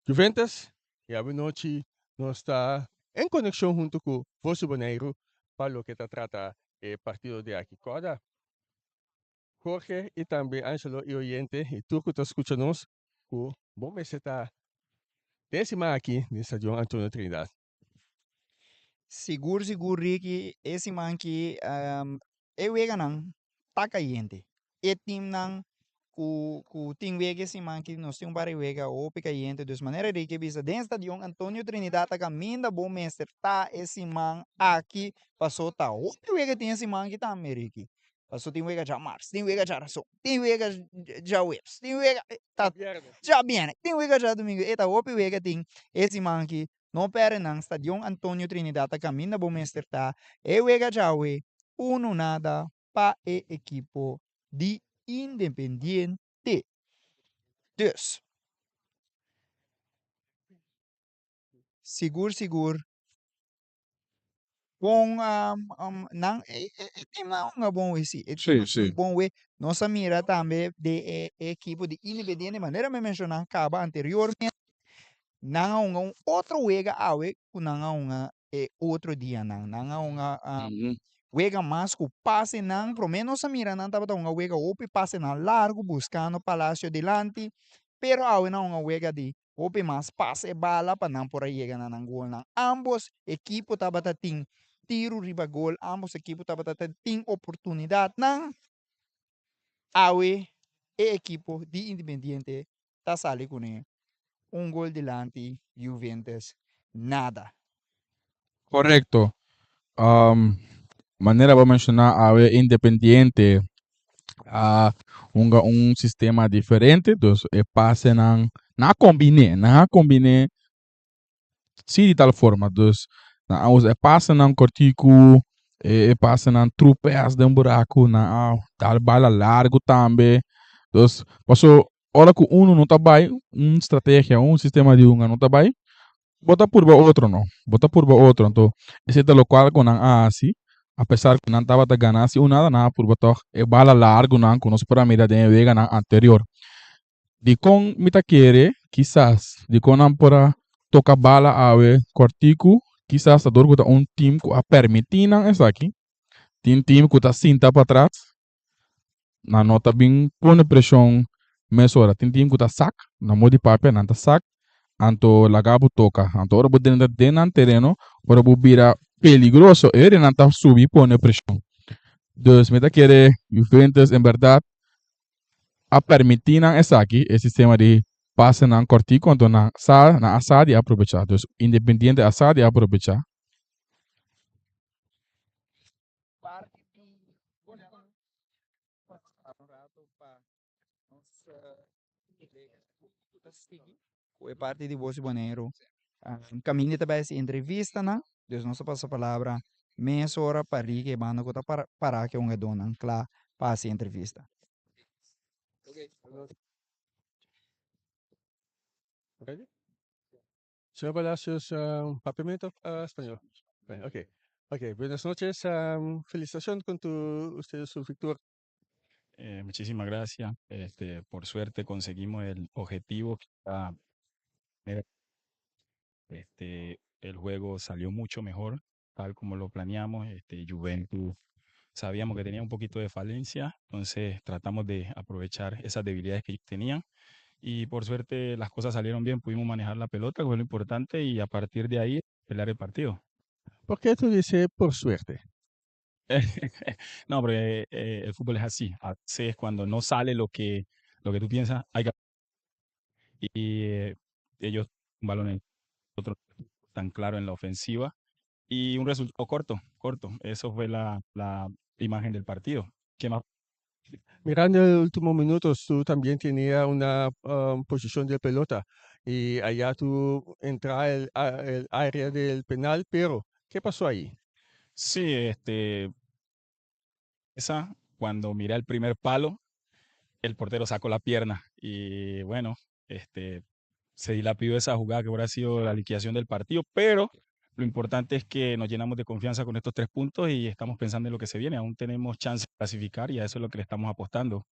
Juventus y awenochi nos ta en conexion hunto cu Voz Boneiru pa loke ta trata e partido di aki. Corda Jorge y tambe Angelo y oyente y tur cu ta scucha nos cu bo mester ta den e siman aki den Stadion Antonio Trinidad. Sigur sigur Ricky e siman aki e weganan ta cayente. E teamnan cu cu tin wega e siman aki nos tin un par di wega hopi cayente dus manera Ricky a bisa den Stadion Antonio Trinidad ta caminda bo mester ta e siman aki paso ta hopi wega tin e siman aki tambe Ricky. Paso tin wega djamars, tin wega djarason, tin wega djaweps, tin wega ta djabièrnè, tin wega djadumingu. E ta hopi wega tin e siman aki. No pèrdè nan, Stadion Antonio Trinidad ta kaminda bo mester ta. E wega djawe, unu nada pa e ekipo di Independiente. Dus, sigur sigur Bon nan e team nan hunga bon we si. E team nan hunga bon we. Nos a mira tambe de e ekipo di Independiente manera mi a menshoná kaba anteriormente nan a hunga un otro wega awe ku nan a hunga e otro dianan. Nan a hunga wega mas ku pasenan. Promé nos a mira nan tabata hunga wega hopi pasenan largu buskando Palacio dilanti pero awe nan a hunga wega di Hopi mas pasa e bala pa nan por a yega na nan golnan. Ambos ekipo tabata tin tiru riba gol, ambos ekipo tabata tin oportunidatnan. Awe e ekipo di Independiente ta sali kuné un gol dilanti Juventus nada. Korekto. Manera bo a menshoná awe Independiente a hunga un sistema diferente, dus e pasenan nan a kombiné, nan a kombiné si di tal forma, dus nan a usa e pasenan kòrtiku, e pasenan trupes den buraku, nan a dal bala largu tambe, dus paso ora ku unu no ta bai, un strategia, un sistema di hunga no ta bai, Bo ta purba otro no. Bo ta purba otro. Anto, esei ta lokual ku nan a hasi, apesar ku nan tabata gana si un nada, nan a purba tòg e bala largunan ku nos por a mira den e weganan anterior. Dikon mi ta kere, kisas, dikon nan por a toka bala awe kòrtiku, kisas ta dor ku ta un tim ku a permití nan esaki. Tin tim ku ta sinta patras, Nan no ta bin pone preshon mesora. Tin tin ku ta sak, na modo di papia nan ta sak, anto laga bo toka. Anto ora bo drenta den nan tereno, ora bo bira peligroso, e ora nan ta subi pone preshon. Dus mi ta kere Juventus en bèrdat a permití nan esaki, e sistema di pasenan kòrtiku, anto nan sa, nan a sa di aprobechá. Dus Independiente a sa di aprobechá. Parti di Pasa un rato pa nos kolega ku ta sigui ku e parti di Voz di Boneiru. Kaminda ta bai hasi entrevistanan, dus nos ta pasa palabra mesora pa Ricky e banda ku ta para ku e hungadónan kla pa hasi entrevista. Ready? Señor Palacios, papiamento, español? Bueno, ok. Ok, buenas noches. Felicitación con usted su victoria. Muchísimas gracias. Por suerte conseguimos el objetivo. El juego salió mucho mejor, tal como lo planeamos. Juventus sabíamos que tenía un poquito de falencia, entonces tratamos de aprovechar esas debilidades que ellos tenían. Y por suerte las cosas salieron bien, pudimos manejar la pelota, que fue lo importante, y a partir de ahí pelear el partido. ¿Por qué tú dices por suerte? No, porque el fútbol es así. A veces cuando no sale lo que tú piensas, hay que... Y ellos un balón en otro tan claro en la ofensiva y un resultado corto, corto. Eso fue la imagen del partido. ¿Qué más? Mirando el último minuto, tú también tenías una posición de pelota y allá tú entras el área del penal, pero ¿qué pasó ahí? Sí, esa, cuando miré el primer palo, el portero sacó la pierna y se dilapidó esa jugada que hubiera sido la liquidación del partido, pero lo importante es que nos llenamos de confianza con estos 3 puntos y estamos pensando en lo que se viene. Aún tenemos chance de clasificar y a eso es lo que le estamos apostando.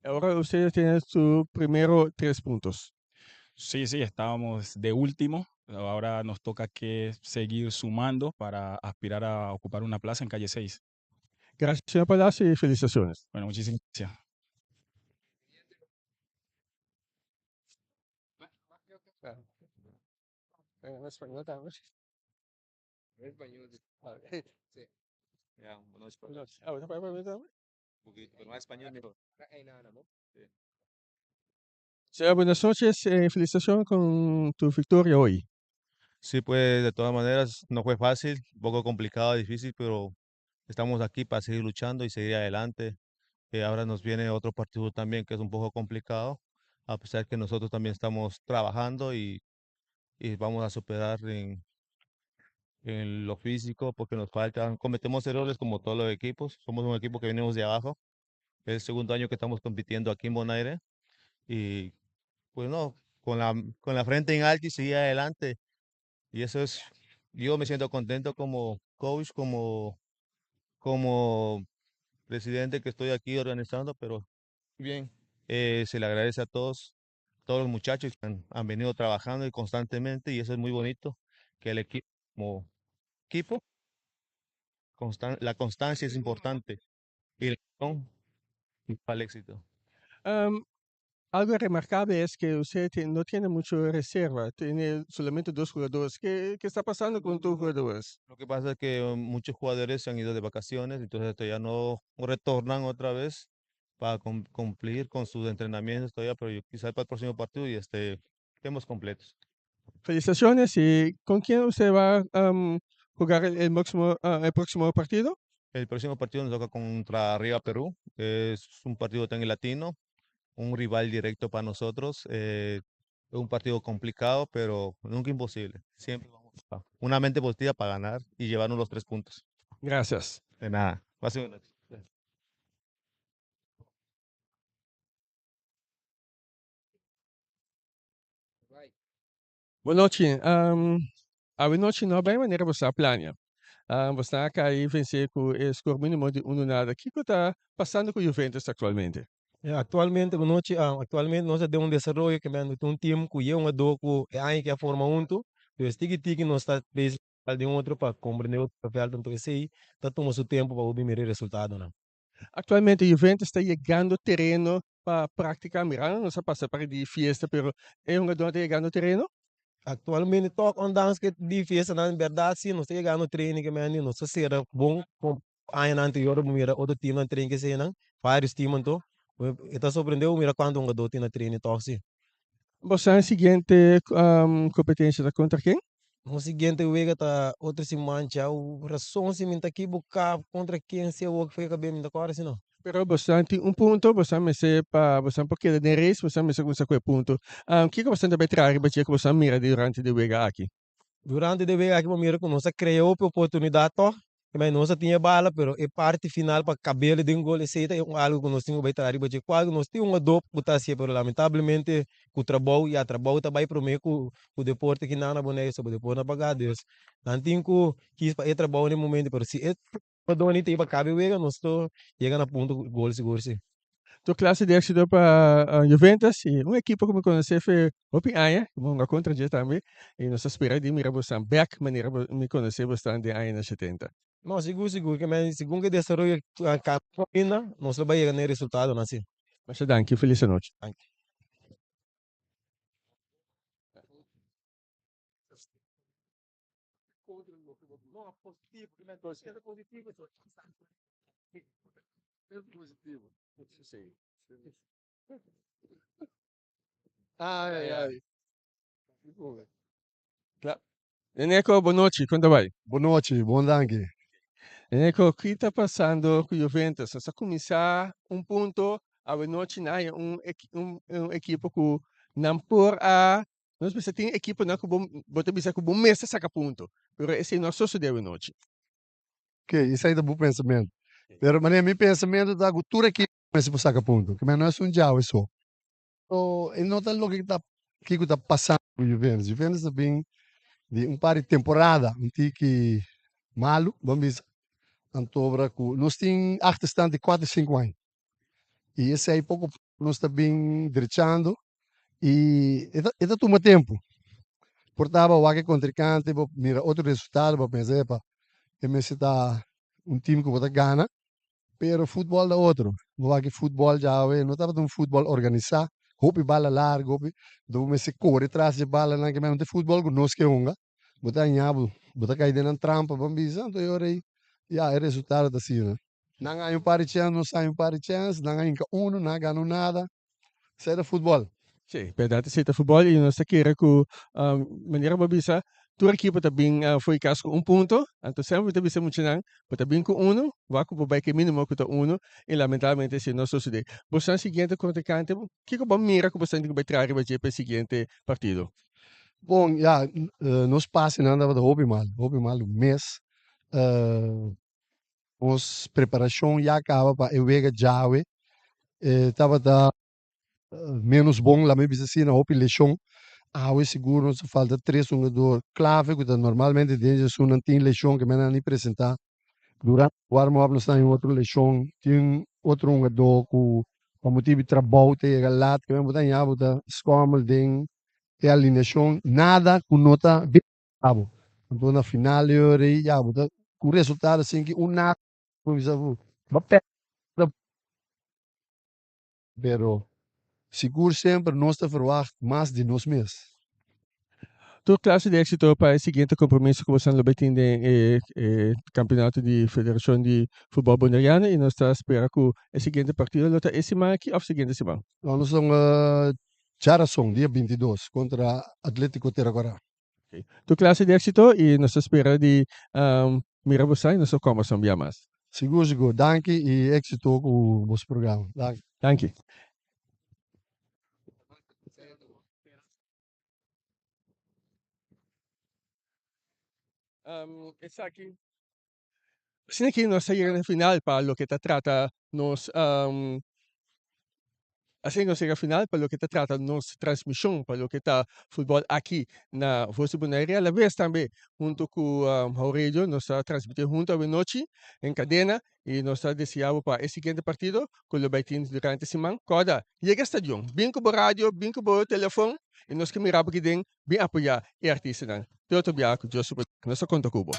Ahora ustedes tienen su primero 3 puntos. Sí, sí, estábamos de último. Ahora nos toca que seguir sumando para aspirar a ocupar una plaza en calle 6. Gracias, señor Palacio, y felicitaciones. Muchísimas gracias. En español también. En español, sí. A ver. Sí. Ya, bueno, es Bueno, ah, bueno, para, para, para. Un poquito, pero más español mejor. Ay, no, no, no. Sí. Señor, buenas noches. Felicitaciones con tu victoria hoy. Sí, de todas maneras no fue fácil, un poco complicado, difícil, pero estamos aquí para seguir luchando y seguir adelante. Ahora nos viene otro partido también que es un poco complicado, a pesar que nosotros también estamos trabajando y vamos a superar en lo físico porque nos faltan, cometemos errores como todos los equipos, somos un equipo que venimos de abajo, es el segundo año que estamos compitiendo aquí en Bonaire y con la frente en alto y seguir adelante. Y eso es, yo me siento contento como coach, como presidente que estoy aquí organizando, pero bien, se le agradece a todos los muchachos que han venido trabajando y constantemente, y eso es muy bonito, que el equipo, como equipo, la constancia es importante y el para el éxito. Algo remarcable es que usted no tiene mucha reserva, tiene solamente 2 jugadores. ¿Qué está pasando con tus jugadores? Lo que pasa es que muchos jugadores se han ido de vacaciones, entonces todavía no retornan otra vez para cumplir con sus entrenamientos todavía, pero quizás para el próximo partido y estemos completos. Felicitaciones. ¿Y con quién usted va a jugar el próximo partido? El próximo partido nos toca contra Arriba Perú. Es un partido tan latino, un rival directo para nosotros. Es un partido complicado, pero nunca imposible. Siempre vamos a una mente positiva para ganar y llevarnos los 3 puntos. Gracias. De nada. Pase buenas noches. Buenas noches. A buenas noches no vai maneira você plania. Você acá aí vencer com o score mínimo de 1-0. O que está passando com o Juventus atualmente? Actualmente, boa noite. Actualmente nós temos um desenvolvimento que vem de um time que é um adoco, é aí que a forma junto. Então, tiki tiki nós está de um outro para compreender outro papel, tanto que sei, tá tomando seu tempo para obter resultado, né? Actualmente, o Juventus está chegando terreno para praticar. Mira, não se passa para de fiesta, pero é um jogador chegando terreno? Actualmente, toca ondanks que de fiesta, na verdade, sim, não está chegando treino que me não se será bom com ano anterior, mira outro time não treino que sei, não? Vários times, então. Está surpreendeu, mira quando um jogador tem treino toque, sim. Você a seguinte competência tá contra quem? No seguinte wega tá outra semana já o razão se me tá aqui buscar contra quem se o que foi que bem da cor assim não. Pero você tem um ponto, você me se pa, você porque de race, você me se com esse ponto. Que que você deve trazer para que você mira durante de wega aqui? Durante de wega aqui, mira que nós criou a oportunidade, tó, Ke nos a tin e bala pero e parti final pa kabel den gol esei ta un algu ku nos tin ku bai traha riba dje kual nos tin un adop ku ta hasié pero lamentablemente ku trabou ya trabou ta bai promé ku ku deporte kinan na Boneiru so bo deporte na paga dus nan tin ku kis pa e trabou na e momento pero si e doni ta pa kabe wega nos lo yega na punto ku gol sigur si. Tur klase di éksito pa Juventus i un ekipo ku mi konosé fe hopi aña, ku mi hunga kontra dje tambe i nos ta spera di mira bosnan bèk manera mi konosé bosnan den añanan shetenta. No, sigur sigur ke men segun ke desaroyo kambia nos lo bai yega na e resultadonan si. Masha danki, felis anochi. Danki. Neneco, bon nochi, kon ta bai? Bon nochi, bon danki. Neneco, ki ta pasando ku Juventus? Nos a kuminsá un punto, awe nochi nan haña un un ekipo ku nan por a Nos mester tin ekiponan ku bo bo ta bisa ku bo mester saka punto, pero esei no a sosodé awenochi. Ok, esei ta bo pensamentu. Pero manera mi pensamentu ta ku tur ekipo mester por saka punto, ke no es un djawe so. So e no ta loke ta kiko ta pasando ku Juventus. Juventus ta bin di un par di temporada un tiki malu, bo bisa, antobra ku nos tin achterstand di kuater sinku aña. I esei poko poko nos ta bin drechando i e ta e ta tuma tempu. Por ta bo wak e kontrinkante, bo mira otro resultado, bo pensa epa e mester ta un tim ku bo ta gana, pero futbòl ta otro. Bo wak e futbòl djawe no tabata un futbòl organisá, hopi bala largu, hopi, bo mester kore tras di e balanan, kimen no ta e futbòl ku nos ke hunga. Bo ta haña bo, bo ta kai den nan trampa, bo bisa, anto e ora ei, ya, e resultado ta asina. Nan haña un par di chèns, nos haña un par di chèns, nan a hinka unu, nan a gana un nada. Esei ta futbòl. Sí, bèrdat esei ta futbòl i nos ta kere ku manera bo a bisa tur ekipo ta bin fo'i kas ku un punto, anto semper mi ta bisa muchanan bo ta bin ku unu, wak ku bo bai ku e mínimo ku ta unu i lamentablemente esei no a sosodé. Boso siguiente kontrinkante, kiko bo a mira ku bo ta sinti ku bai traha riba dje pa e siguiente partido? Bon, ya, nos pasenan tabata hopi mal, hopi malu mes. Nos preparashon ya kaba pa e wega djawe e tabata menos bon, laat mi bisa asina, hopi leshon. Awe sigur nos a falta tres hungador klave ku ta normalmente den esun nan tin leshon ke men a ni presenta. Durante warm up nos ta haña otro leshon, tin otro hungador ku pa motibu di trabou ta yega lat, ke men bo ta haña bo ta skommel den e alineashon, nada ku no ta abo. Anto na final e ora ei ya bo ta ku resultado asin ki un nada bo bisa bo ba perde. Pero sigur semper nos ta verwagt mas di nos mes. Tur klase di éksito pa e siguiente kompromiso ku boso lo bai tin den e kampeonato di Federashon di Futbòl Boneriano i nos ta spera ku e siguiente partido lo ta e siman aki òf siguiente siman. Nos ta hunga djarason dia 22 kontra Atletico Terakorá. Tur klase di éksito i nos ta spera di mira boso i nos ta kòmbersá un bia mas. Sigur sigur. Danki i éksito ku boso programa. Danki. Danki. Esaki. Asina ki nos ta yega na final pa loke ta trata nos Asina nos yega final pa loke ta trata nos transmision pa loke ta futbol aki na Voz di Bonaire. Alabes tambe hunto cu How Radio nos ta transmiti hunto awenochi en cadena y nos ta desea bo pa e siguiente partido cu lo bay tin durante siman. Corda, yega stadion, bin cu bo radio, bin cu bo telefon y nos ke mira bo aki den bin apoya e artistanan. Te otro biaha cu Dios su poder. Nos ta conta cu bo.